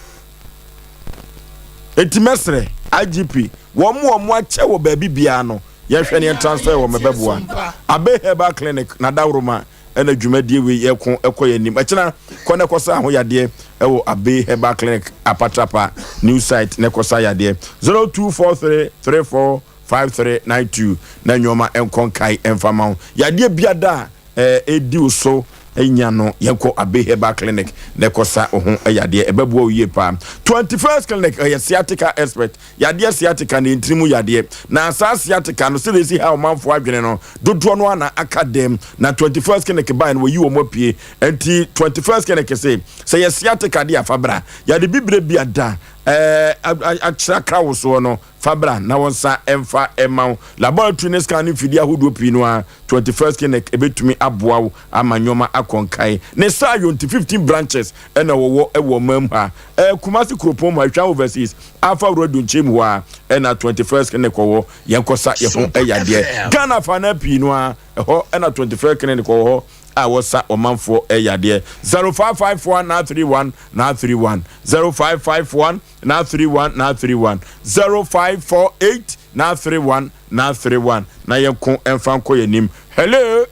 A: Enti mɛsrɛ IGP, wɔn a wɔakyɛ wɔ baabi biara no, yɛnhwɛ na yɛn transfer wɔn, ɛbɛboa. Abe Herbal Clinic, Nadaworoma. ɛna dwumadie wei yɛko ɛkɔ yɛn anim. Ɛkyena kɔ na ɛkɔsa ho yadeɛ ɛwɔ Abe Herbal Clinic Apatrapa new site na ɛkɔsa yadeɛ 0243 34 5392 na nneɛma ɛnkɔ nkae ɛmfa ma wo yadeɛ biada a ɛdi wo so nya no yɛnkɔ Abe Herbal Clinic na ɛkɔsa wo ho yadeɛ ɛbɛboa wo yie paa. 21st Clinic ɛyɛ sciatica expert Yadeɛ sciatica ne ntini mu yadeɛ. Na saa sciatica no sɛdeɛ ɛsi ha ɔmanfoɔ adwene no, dodoɔ no ara na aka dɛm. Na 21st Clinic baeɛ no wɔyi wɔn apue. Ɛnti 21st Clinic se, sɛ yɛ sciatica deɛ a fa bra. Yade bibire bi a da ɛɛ akyerɛ akra wo soɔ no, fa bra na wɔn nsa mfa mma wo. Laboratory ne scan ne mfidie ahodoɔ pii no ara, 21st Clinic ɛbɛtumi aboa wo ama nneɛma akɔ nkan. Ne saa yɔ nti 15 branches ɛna wɔwɔ wɔ ɔman mu ha. Ɛɛ Kumasi kuropɔn mu ha, Atwa Overseas. Alpha Road nkyɛn mu hɔ ara ɛna 21st Clinic wɔ yɛn kɔsa yɛn ho yadeɛ. Ghana afanan pii no ara ɛhɔ ɛna 21st Clinic wɔ hɔ a wɔsa ɔmanfoɔ yadeɛ. 0551 931 931 0551 931 931 0548 931 931 na yɛn ko ɛnfa nkɔ yɛn anim. Hello.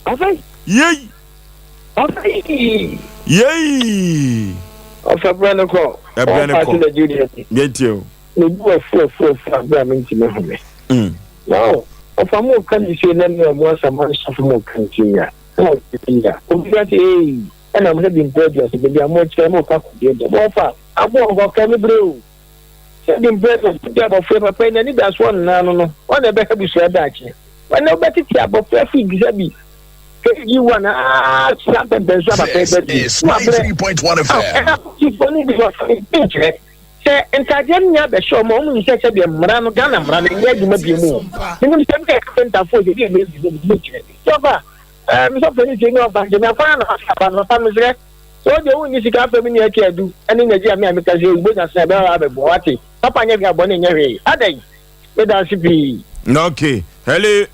F: Ɔfɛ.
A: Yei.
F: Ɔfɛ.
A: Yei.
F: Ɔfɛ brɛ no kɔ.
A: Ɛbrɛ no kɔ. Yɛntie o.
F: Me bu afu afu afu abere a mentumi home.
A: Mm.
F: Wow. Ɔfa mo ka ne sie na ne ɔmo asama nsɔfo mo ka nti nya. Na ɔte nya. Obi ka sɛ ee ɛna mo sɛ bi mpɛ aduasa baabi a mo kyerɛ mo ka kɔdeɛ dɛm. Ɔfa aboɔ nkɔkɛ me brɛ o. Sɛ de mprɛ no, tete abɔfra papa yi n'anidasoɔ nnaa no no, ɔno na ɛbɛha abusua daakye. Ɛnnɛ wobɛtete abɔfra firi te sɛ bi KG1 aa saa mpɛmpɛnso a papa yi
U: This
F: bɛdu.
U: is
F: Na wabrɛ.
U: 93.1 FM.
F: Ɛna apolisifoɔ no bi wɔfa ne bi nkyerɛ sɛ ntadeɛ no nyinaa bɛhyɛ wɔn a wɔn nim sɛ sɛdeɛ mmara no Ghana mmara no ɛnyɛ adwuma bio mu o. Menim sɛ bi a kapentafoɔ sɛ bi a ɛbɛyɛ bi bi nkyerɛ. Sɛ ɔfa ɛɛ mesɔfo ne sɛ ni ɔfa nkyɛn mi akwan na ɔfa aba no papa mesrɛ. Sɛ wo deɛ wonni sika afɛ me nua Atu ne Nagyi a me a meka sɛ wobɛnya sene ɛbɛba abɛboa wate papa nyɛ hwee a bɔne nyɛ hwee adɛn meda ase pii.
A: Okay. Hello.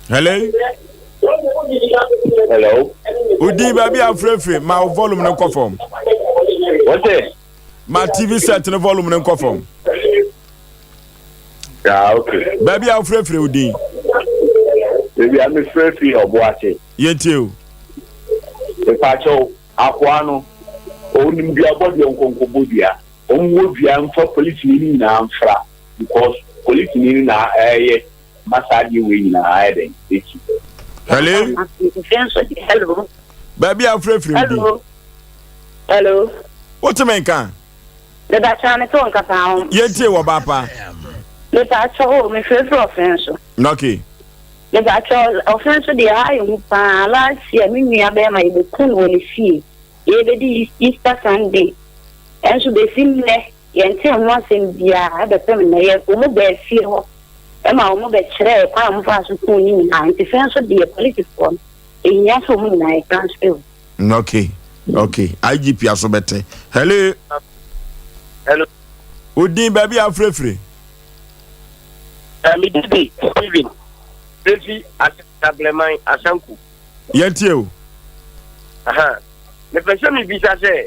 A: Hello.
I: Hello.
A: Odi baabi a afirafiri ma o volume no nkɔ fam.
I: Wɔsɛ.
A: Ma TV set no volume no nkɔ fam.
I: Ah, okay.
A: Baabi a wofirafiri wo din.
I: Baabi a mefirafiri ɔbo ase.
A: Yɛntie o.
I: Mepaakyɛw, akoa no, onim duabɔ deɛ nkɔnkɔbɔ dua. Wɔn wɔ dua mfa polisini no nyinaa mfra because polisini no na ɛyɛ ma saa adeɛ wei nyinaa ayɛ dɛn esi.
A: Hello.
G: Hello.
A: Baabi a wofirafiri wo din.
T: Hello.
A: Wotumi nka.
T: Mepakyɛw me te wo nka paa o.
A: Yɛntie wɔ ba pa.
T: Mepakyɛw o me frɛfrɛ ɔfɛn so.
A: Okay.
T: Mepakyɛw ɔfɛn so deɛ ha yɛ hu paa last year me nua bɛrima yɛbɛku no wɔ ne fie yɛbɛdi Easter Sunday ɛnso bɛsi nnɛ yɛnte ho asɛm biara ɛbɛpem nnɛ yɛ wɔn baa fie hɔ ɛma wɔn bɛkyerɛɛ kwan a wɔn faa so kuu ne nyinaa nti fɛn so deɛ polisifoɔ no ehia sɛ wɔn nyinaa yɛ transfer o.
A: Okay, okay. IGP aso bɛte. Hello.
F: Hello.
A: Odin baabi a afirafiri.
F: Eh, me didi Steven. Prefi Asablɛman Asanku.
A: Yɛntie o.
F: Aha. Mepɛ sɛ mebisa sɛ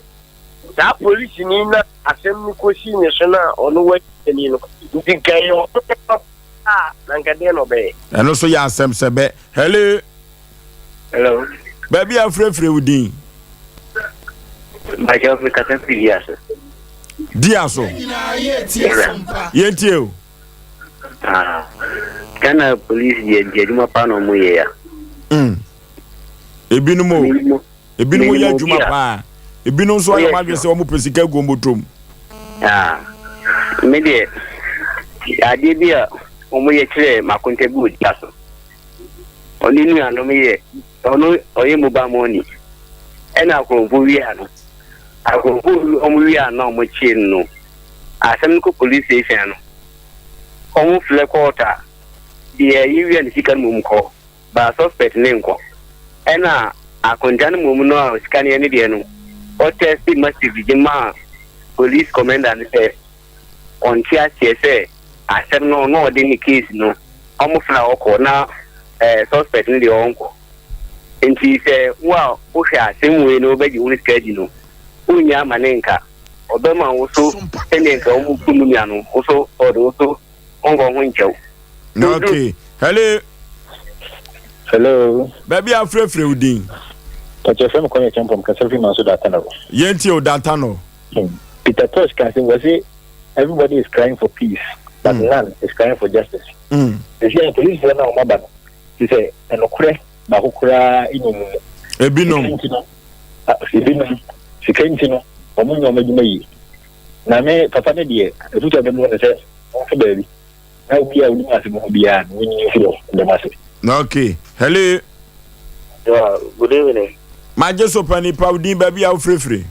F: saa polisini na asɛm no kɔsi ne so no a ɔno wani no nti nka ɛyɛ ɔno a na nka deɛ na ɔbɛyɛ.
A: Ɛno nso yɛ asɛm sɛ bɛ. Hello.
F: Hello.
A: Baabi a afirafira wo din.
F: Michael fi kasa firi di ase.
A: Di aso. Yɛn tie o.
F: Ah, Ghana police deɛ nti adwuma paa na ɔmo yɛ ya.
A: Mm. Ebinom o. Ebinom yɛ adwuma paa. Ebinom nso ayɛ ɔmo adwene sɛ ɔmo pɛ sika gu ɔmo tom.
F: Ah, me deɛ adeɛ bi a ɔmo yɛ kyerɛ makonta bi wɔ di aso. Ɔne nuanom yɛ ɔno ɔyɛ mobile money ɛna akorɔmfo wia no akorɔmfo ɔmo wia no a ɔmo kyee no no asɛm no kɔ police station no ɔmo flɛ court a deɛ yɛwia ne sika no mmom kɔ ba suspect ne nkɔ ɛna akonta no mmom no a sika no yɛ ne deɛ no ɔtɛsti message gye maa police commander no sɛ ɔnte aseɛ sɛ asɛm no na ɔde ne case no ɔmo fra ɔkɔ na eh, suspect no deɛ ɔnkɔ nti sɛ wo a wohwɛ asɛm wei no wobɛgye wo sika adi no wonnya ama ne nka ɔbɛma wo so sɛdeɛ nka ɔmo ku no nua no wo so ɔde wo so ɔnkɔ ho nkyɛw.
A: Okay. Hello.
F: Hello.
A: Baabi a afrɛfrɛ wo din.
F: Pàtó fɛn mi kọ́ yẹ kyɛnpɔn kasa fi ma so data no.
A: Yɛn ti o data no.
F: Peter Tosh ka sɛ wɔse everybody is crying for peace but mm. none is crying for justice. Mm. Ɛsi a polisifoɔ no a wɔaba no te sɛ ɛnokorɛ baako koraa ɛni mu mu.
A: Ebinom.
F: Nti no ebinom sika nti no wɔn nyɛ wɔn adwuma yie. Na me papa no deɛ efutu a bɛmu no sɛ wɔmfa baabi na obi a onim asɛm ho biara no wɔnyi mfiri hɔ dɛm ase.
A: Okay. Hello.
F: Yeah, good evening.
A: Magye so pa nipa wo din baabi a wofirifiri.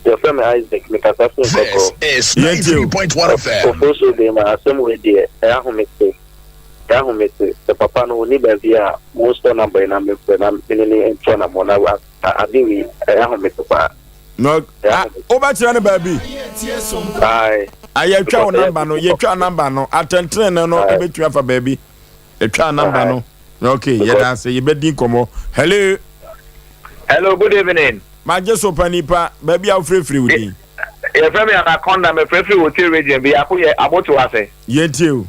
F: Yɛfrɛ me Isaac, mekasa firi Nkɔkɔɔ.
U: This is 93.1 FM.
F: Ofosuo Bema, asɛm wei deɛ, ɛyɛ ahomete. Ɛyɛ ahomete. Sɛ papa no ɔnni baabi a, monsɔ number yi na memfrɛ na me ne no ntu anammɔn na ade wei, ɛyɛ ahomete paa.
A: No, ah, wobɛkyerɛ no baabi?
F: Aye.
A: Ah, yɛtwa wo namba no, yɛtwa namba no, atɛntenene no ɛbɛtumi afa baabi. Yɛtwa namba no. Okay, yɛda ase, yɛbɛdi nkɔmmɔ. Hello.
I: Hello, good evening.
A: Magye so pa nipa, baabi a wofirifiri wo din.
I: Yɛfrɛ me Anaconda, mefirifiri Wote region, biako yɛ Aboto ase.
A: Yɛntie o.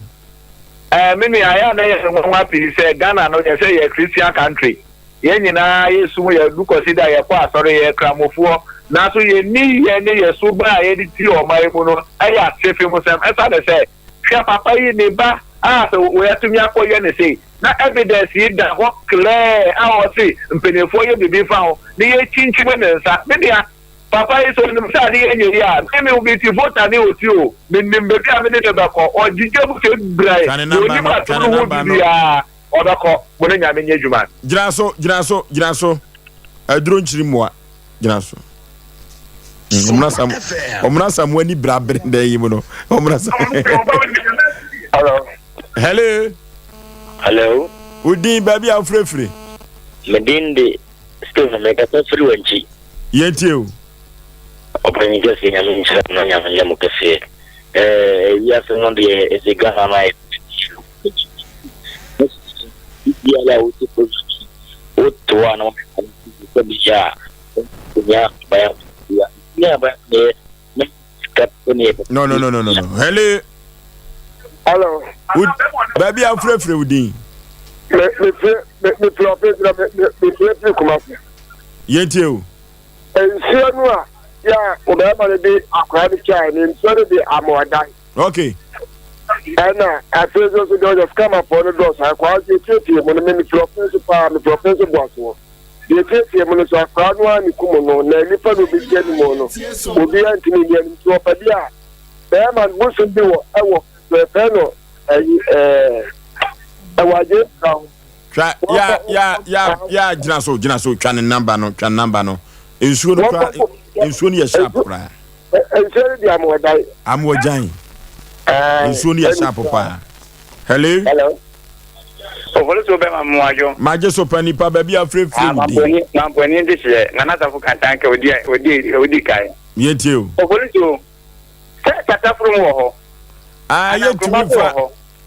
I: Eh, me nua, ɛyɛ a na ɛyɛ nwanwa pii sɛ Ghana no yɛ sɛ yɛ Christian country. Yɛn nyinaa yɛsum, yɛdu Kwasida, yɛkɔ asɔre, yɛyɛ Kramofoɔ. Nanso yɛn nneyɛɛ ne yɛn suban a yɛde ti ɔman yi mu no yɛ asefemsɛm. Ɛsiane sɛ, hwɛ papa yi, ne ba a sɛ wɔatumi akɔyɛ no sei, na evidence yi da hɔ clear a ɔse mpanimfoɔ yɛ biribi fa ho, na yɛkyinkyim ne nsa. Me nua, papa yi sɛ ɔnim sɛ ade yɛ nyɛ yie a, me me mete voter ne ɔsi o, menim baabi a mede no bɛkɔ, ɔgyegya mu sɛ brae,
A: Twa ne
I: deɛ
A: number
I: ɔnim
A: no, twa
I: asɛm
A: ne
I: no ho
A: number no.
I: biribiara ɔbɛkɔ, mo ne Nyame nyɛ adwuma.
A: Gyina so, gyina so, gyina so. Aduro nkyiri mmoa. Gyina so. Ɔmena Samoa ni bra bere dɛ yi mu no. Ɔmena Samoa.
F: Hello.
A: Hello.
F: Hello.
A: Wo din baabi a wofirefire.
F: Me din de Stephen mekasa firi wankyi.
A: Yɛntie o.
F: Ɔpanyin kɛseɛ nyame nhyira mo na nyame nyɛ mo kɛseɛ. Ɛɛ wiase no deɛ ɛsɛ Ghana no ayɛ. Obiara a ɔtie program yi, wote hɔ a na wahwɛ sɛ bɛyɛ a wonya aban a nya aban a yɛ na sika pɛ ne yɛ.
A: No no no no no no. Hello.
I: Hello.
A: Baabi a wofrɛfrɛ wo din.
I: Me me fie me me firi ɔfɛ gyina me me me fie firi Kumasi.
A: Yɛntie o.
I: Nsuo no a yɛ a ɔbarima no de akwadaa no twae no nsuo no de amoadan.
A: Okay.
I: Ɛna afei nso nso deɛ ɔyɛ skamafoɔ no dɔɔso akwadaa nso yɛtietie mu no me mefiri ɔfɛ so paa mefiri ɔfɛ so boasoɔ yɛtietie mu no so akwadaa no ara ne kum no na nipa na obi di anim no obiara ntumi nni anim nti ɔpɛ bi a bɛrima no bosom bi wɔ ɛwɔ fɛfɛ no ɛyi ɛɛ ɛwɔ agye nka ho.
A: Twa ya ya ya ya gyina so gyina so twa ne namba no twa ne namba no nsuo no kora nsuo no yɛ sharp koraa.
I: Nsuo no di amoɔdan.
A: Amoɔgyan. Nsuo no yɛ sharp paa. Hello.
H: Hello. Ofolisi wo bɛma mo adwo.
A: Magye so pa nipa baabi a frɛfrɛ wo din.
H: Mampɔni de hyɛ Nana Safo Kantanka odi odi odi kan.
A: Yɛntie o.
H: Ofolisi o. Sɛ tataforo mu wɔ hɔ.
A: Ah, yɛntumi fa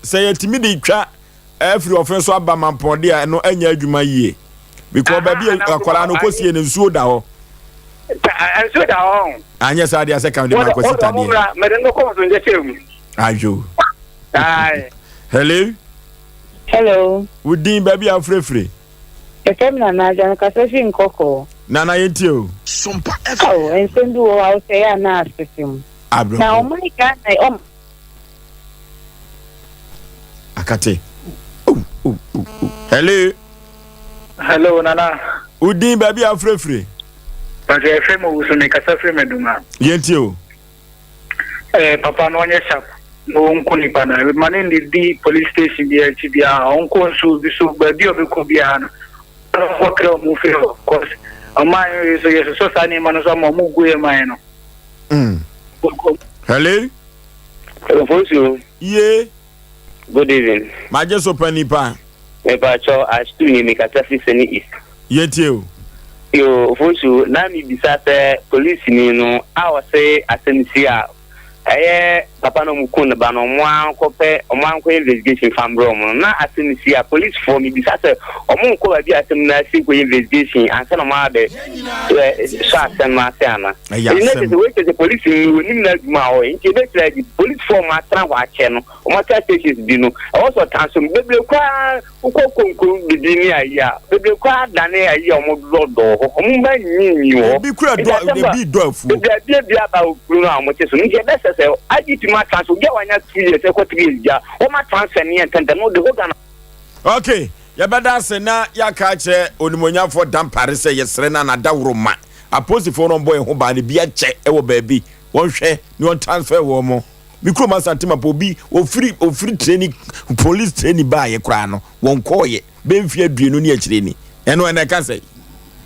A: sɛ yɛtumi de twa afiri ɔfe so aba mampɔn de a ɛno ɛnyɛ adwuma yie because baabi a akwadaa no kɔsie no nsuo da hɔ.
H: Nsuo da hɔ.
A: Anyɛ saa deɛ asɛ kan de ma akɔsi tadeɛ.
H: Mɛde no kɔ so nkyɛ kyɛ mu.
A: Adwo. Hello.
E: Hello.
A: Wo din baabi a wofirefire.
E: Yɛfrɛ me Nana Agya, mekasa fi Nkɔkɔɔ.
A: Nana yɛntie o.
E: Sompa FM. Ao, nsɛm bi wɔ hɔ a wosɛ yɛ a na asese mu.
A: Abrɛho.
E: Na ɔman Ghana ɔm.
A: Akate. Oh, oh, oh, oh. Hello.
V: Hello, Nana.
A: Wo din baabi a wofirefire.
V: Pàṣẹ yɛfrɛ me Owusu, mekasa firi Meduma.
A: Yɛntie o.
V: Eh, papa no ɔnyɛ sharp na ɔnku nipa no ma ne nnidi police station biara akyi biara ɔnkɔ nsuo bi so baabi a ɔbɛkɔ biara no ɔnkɔkra ɔmo firi hɔ cause ɔman yi so yɛsosɔ saa nneɛma no so ama ɔmo gu yɛ man no.
A: Mm. Hello.
F: Ofosu.
A: Ye.
F: Good evening.
A: Magye so pa nipa.
F: Mepakyɛw Ashtu ni mekasa fi Sene East.
A: Yɛtie o.
F: Yo, Ofosu, na mebisa sɛ polisini no a ɔse asɛm si a ɛyɛ papa na ɔmo kun ne ba no ɔmo ankɔpɛ ɔmo ankɔyɛ investigation fa mbrɛ ɔmo no na asɛm si a polisifoɔ mebisa sɛ ɔmo nkɔ baabi a asɛm no asi nkɔyɛ investigation ansa na ɔmo abɛ sɔ asɛm no ase ana?
A: Ɛyɛ
F: Ɛnti na kyerɛ
A: asɛm.
F: sɛ wei kyerɛ sɛ polisini no onim n'adwuma a ɔyɛ nti ebɛkyerɛ adi polisifoɔ a ɔmo atena hɔ akyɛ no ɔmo atena stations bi no ɛwɔ sɛ ɔtan so bebree koraa Wokɔ konko didi ne ayi a, bebree koraa dane ayi a wɔn dodɔ dɔɔ hɔ. Wɔn mma nyiinyi wɔ hɔ.
A: Ebi kura
F: Nti
A: dɔ,
F: asɛm a
A: ebi dɔ afuo.
F: bebree abie bia aba wɔ kuro no a wɔn te so no. Nti ɛbɛsɛ sɛ IGP ma transfer obi a wanya 2 years ɛkɔ 3 years bia wɔma transfer no yɛ ntɛntɛm na ɔde hɔ Ghana.
A: Ok, yɛbɛda ase na yɛaka akyerɛ Onimuonyamfoɔ Dampare sɛ yɛsrɛ no a n'adaworo ma apolisifoɔ no ɔmbɔ yɛn ho ban no bi akyɛ wɔ baabi wɔnhwɛ ne wɔn transfer wɔn mo. Me kurom Asante Mapa obi ofiri ofiri training police training baayɛ koraa no wɔn kɔɔyɛ bɛyɛ mfeɛ aduonu ne akyire ni ɛno ɛna ɛka sɛ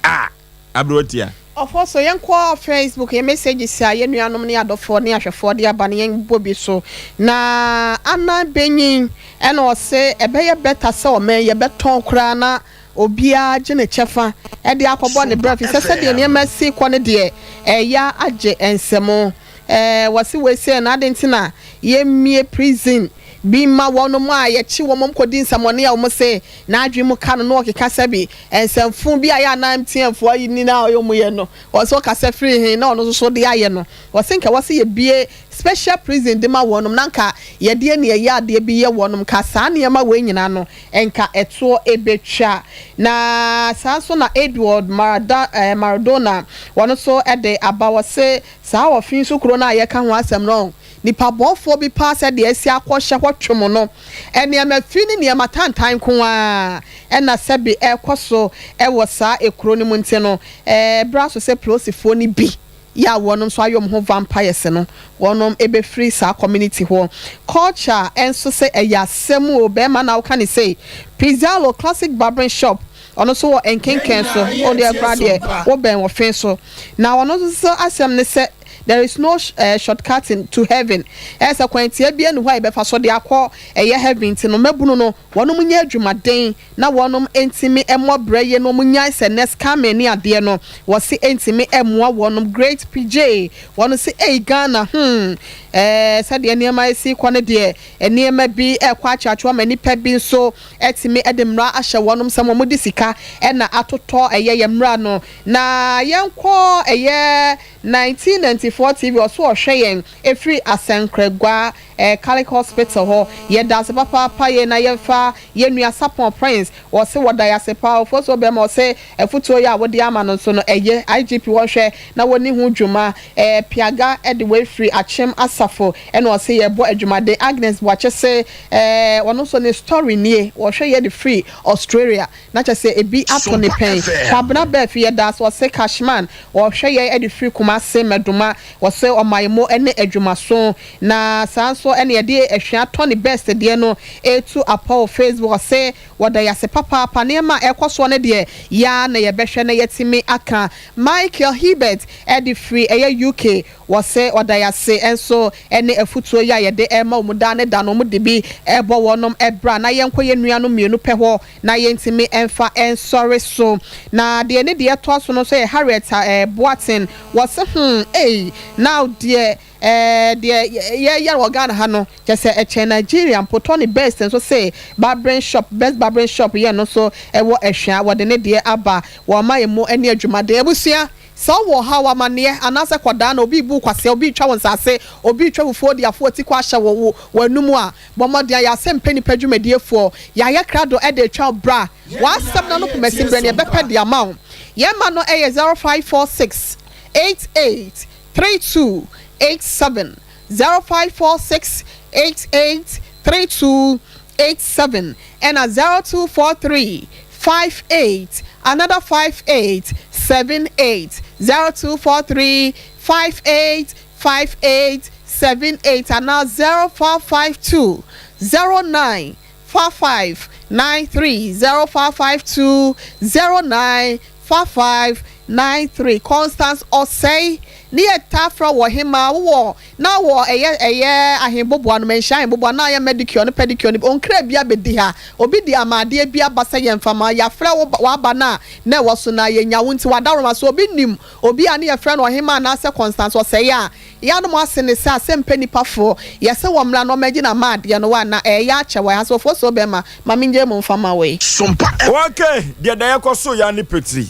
A: a aberewa tia.
D: Ɔfɔ so yɛnkɔ Facebook yɛn messages a yɛn nuanom ne adɔfoɔ ne ahwɛfoɔ de aba no yɛn bɔ bi so na Anan Benyin ɛna ɔse ɛbɛyɛ better sɛ ɔman yi yɛbɛtɔn koraa na obiara gye ne kyɛfa de akɔbɔ ne bra fisɛ sɛdeɛ nneɛma si kɔ no deɛ ɛya agye nsɛmo. Ɛɛ wɔse wei sei no aden nti na yɛmmie prison bi mma wɔnom a yɛkye wɔn wɔn kɔdi nsɛmɔne a wɔn se n'adwene mu ka no na ɔkeka sɛbi nsɛmfo bi a yɛ anaa MTN foɔ ayi ni na ɔyɛ wɔn yɛ no wɔse ɔkasa firi he na ɔno nso so de ayɛ no wɔse nka wɔse yɛbie special prison de ma wɔnom na nka yɛde ani ɛyɛ adeɛ bi yɛ wɔnom nka saa nneɛma wei nyinaa no nka ɛtoɔ ɛbɛtwa na saa nso na Edward Marada ɛɛ Maradona wɔn nso de aba wɔse Saa ɔfe nso kuro no a yɛka ho asɛm no, nnipa bɔfoɔ bi paa sɛ deɛ asi akɔhyɛ hɔ twom no, nneɛma fi ne nneɛma tantan nko ara na sɛbe ɛrekɔ so wɔ saa kuro no mu nti no, ɛberɛ aso sɛ polosifoɔ no bi yɛ a wɔnom nso ayɛ wɔn ho vampires no, wɔnom bɛfiri saa community hɔ. Culture nso sɛ ɛyɛ asɛm o, bɛrima na woka ne sei. Pizzalo Classic Barbering Shop, ɔno nso wɔ Nkenken so, wo deɛ koraa deɛ wobɛn ɔfe so. Na ɔno nso asɛm ne sɛ there is no shortcut to heaven, ɛyɛ sɛ kwan tia biara nni hɔ a yɛbɛfa so de akɔ ɛyɛ heaven nti no mmabunu no wɔnom nyɛ adwumaden na wɔnom ntumi mmɔ brɛ yie na wɔn nyae sɛ nnɛ scamming ne adeɛ no wɔse ɛntumi mmoa wɔnom. Great PJ wɔno se ei Ghana hmm. Ɛɛ, sɛdeɛ nneɛma resi rekɔ no deɛ, nneɛma bi rekɔ akyeakyewa ma nnipa bi nso atumi de mmara ahyɛ wɔn nsam. Wɔde sika na atotɔ ɛyɛ yɛn mmara no. Na yɛnkɔ ɛyɛ 1994 TV, ɔso ɔhwɛ yɛn ɛfiri Asɛnkorɛgua ɛɛ Catholic Hospital hɔ. Yɛda ase papaapa yei na yɛmfa yɛn nua Sapon Prince, ɔse wɔda yɛn ase paa. Ofosuo Bɛrima ɔse afutuo yi a wode ama no nso no ɛyɛ. IGP wɔnhwɛ na wɔnni ho dwuma. Ɛɛ Piaga de wei firi Akyem Asafo ɛna ɔse yɛbɔ adwumaden. Agnes Boakye se ɛɛ ɔno nso ne story nie, ɔhwɛ yɛ de firi Australia na kyerɛ sɛ ebi ato ne pɛn. Kwabena Bɛɛfi yɛdaase ɔse Cashman ɔhwɛ yɛn de firi Kumase Mɛdoma ɔse ɔmaemo ne adwumaso. Na saa nso ɛna yɛde Ahwia Tony Best deɛ no retu apɔ wɔ Facebook ɔse wɔda yɛase papaapa nneɛma a ɛrekɔ soɔ no deɛ yɛ ara na yɛbɛhwɛ na yɛatumi aka. Michael Hibbert de firi ɛyɛ UK, wɔse ɔda yɛase nso ne afutuo yi a yɛde rema wɔn daa ne da no, wɔde bi rebɔ wɔnom bra na yɛnkɔ yɛn nuanom mmienu pɛ hɔ na yɛntumi mfa nsɔre so. Na deɛ ne deɛ ɛtoa so no nso yɛ Harriet Boateng, wɔse hmm ei now deɛ Ɛɛ deɛ yɛyɛ wɔ Ghana ha no kyerɛ sɛ ɛkyɛn Nigeria mpo. Tony Best nso se barbering shop, Best Barbering Shop yɛ no nso wɔ Ahwea. Wɔde ne deɛ aba. Wɔma yɛn mu ne adwumaden. Abusua, sɛ wowɔ ɔhaw, amaneɛ, anaasɛ kɔdaa na obi rebu wo kwasea, obi retwa wo nsaase, obi retwa fufuo de afoa ti kɔ ahyɛ wo wo w'anum a, bɔ mmɔden a yɛ asɛmpɛ nnipa dwumadiefoɔ. Yɛayɛ krado de retwa wo bra. W'asɛm no ano pomasi berɛ no yɛbɛpɛ de ama wo. Yɛn mma no yɛ 0546 88 3287 0546 88 3287 ɛna 0243 58 another 58 78 0243 58 58 78 anaa 0452 09 55 93 0552 09 55 93 Constance Osei ne yɛ taa frɛ wo ɔhemaa wo wɔ na wɔ ɛyɛ ɛyɛ ahenboboa no manhyia ahenboboa na ayɛ medicure ne pedicure no bi onkra bi abɛdi ha obi de ama adeɛ bi aba sɛ yɛnfa ma yɛafrɛ wo waba no a na ɛwɔ so na yɛnya wo nti wadaworoma so obi nim obi a ne yɛfrɛ no ɔhemaa anaasɛ Constance Osei a Yɛanom ase ne sɛ asɛm pɛ nipa foɔ yɛ sɛ wɔ mmra na ɔmɛgye na ma adeɛ no wa na ɛɛyɛ akyɛ wɔ ɛha sɛ ɔfoɔ sɛ ɔbɛma ma me ngyae mu nfa ma wei.
A: Ok deɛ da yɛkɔ so ya ne petri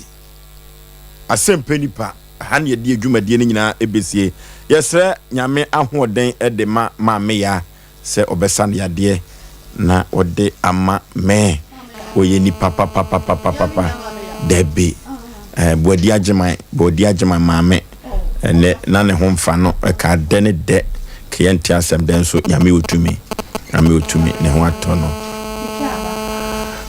A: asɛm pɛ nipa ɛha ne yɛde adwumadie no nyinaa ɛbɛsie yɛsrɛ Nyame ahoɔden de ma maame ya Sɛ ɔbɛsa no yadeɛ na ɔde ama me. Ɔyɛ nipa papapapapapa. Dabi. Eh, Boadi Agyeman, Boadi Agyeman maame. Ɛnɛ na ne ho mfa no, ɛka dɛ ne dɛ. Keyɛ nte asɛm dɛ nso, Nyame wɔ tumi. Nyame wɔ tumi, ne ho atɔ no.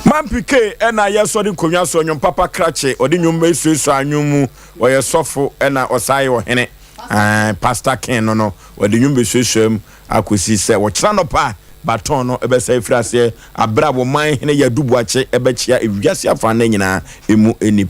A: Mampi K ɛna yɛsɔre nkonnwa so, nnwom papa krakye, ɔde nnwom esuasua nnwom mu, ɔyɛ sɔfo ɛna ɔsan yɛ ɔhene. Ɛɛ, Pastor Ken no no, ɔde nnwom besuasua mu. Akosi sɛ ɔkyena anɔpa baton no bɛsan afiri aseɛ, aberɛ a wɔn man hene Yadu Boakye bɛkyea ewiase afanan nyinaa emu nnipa.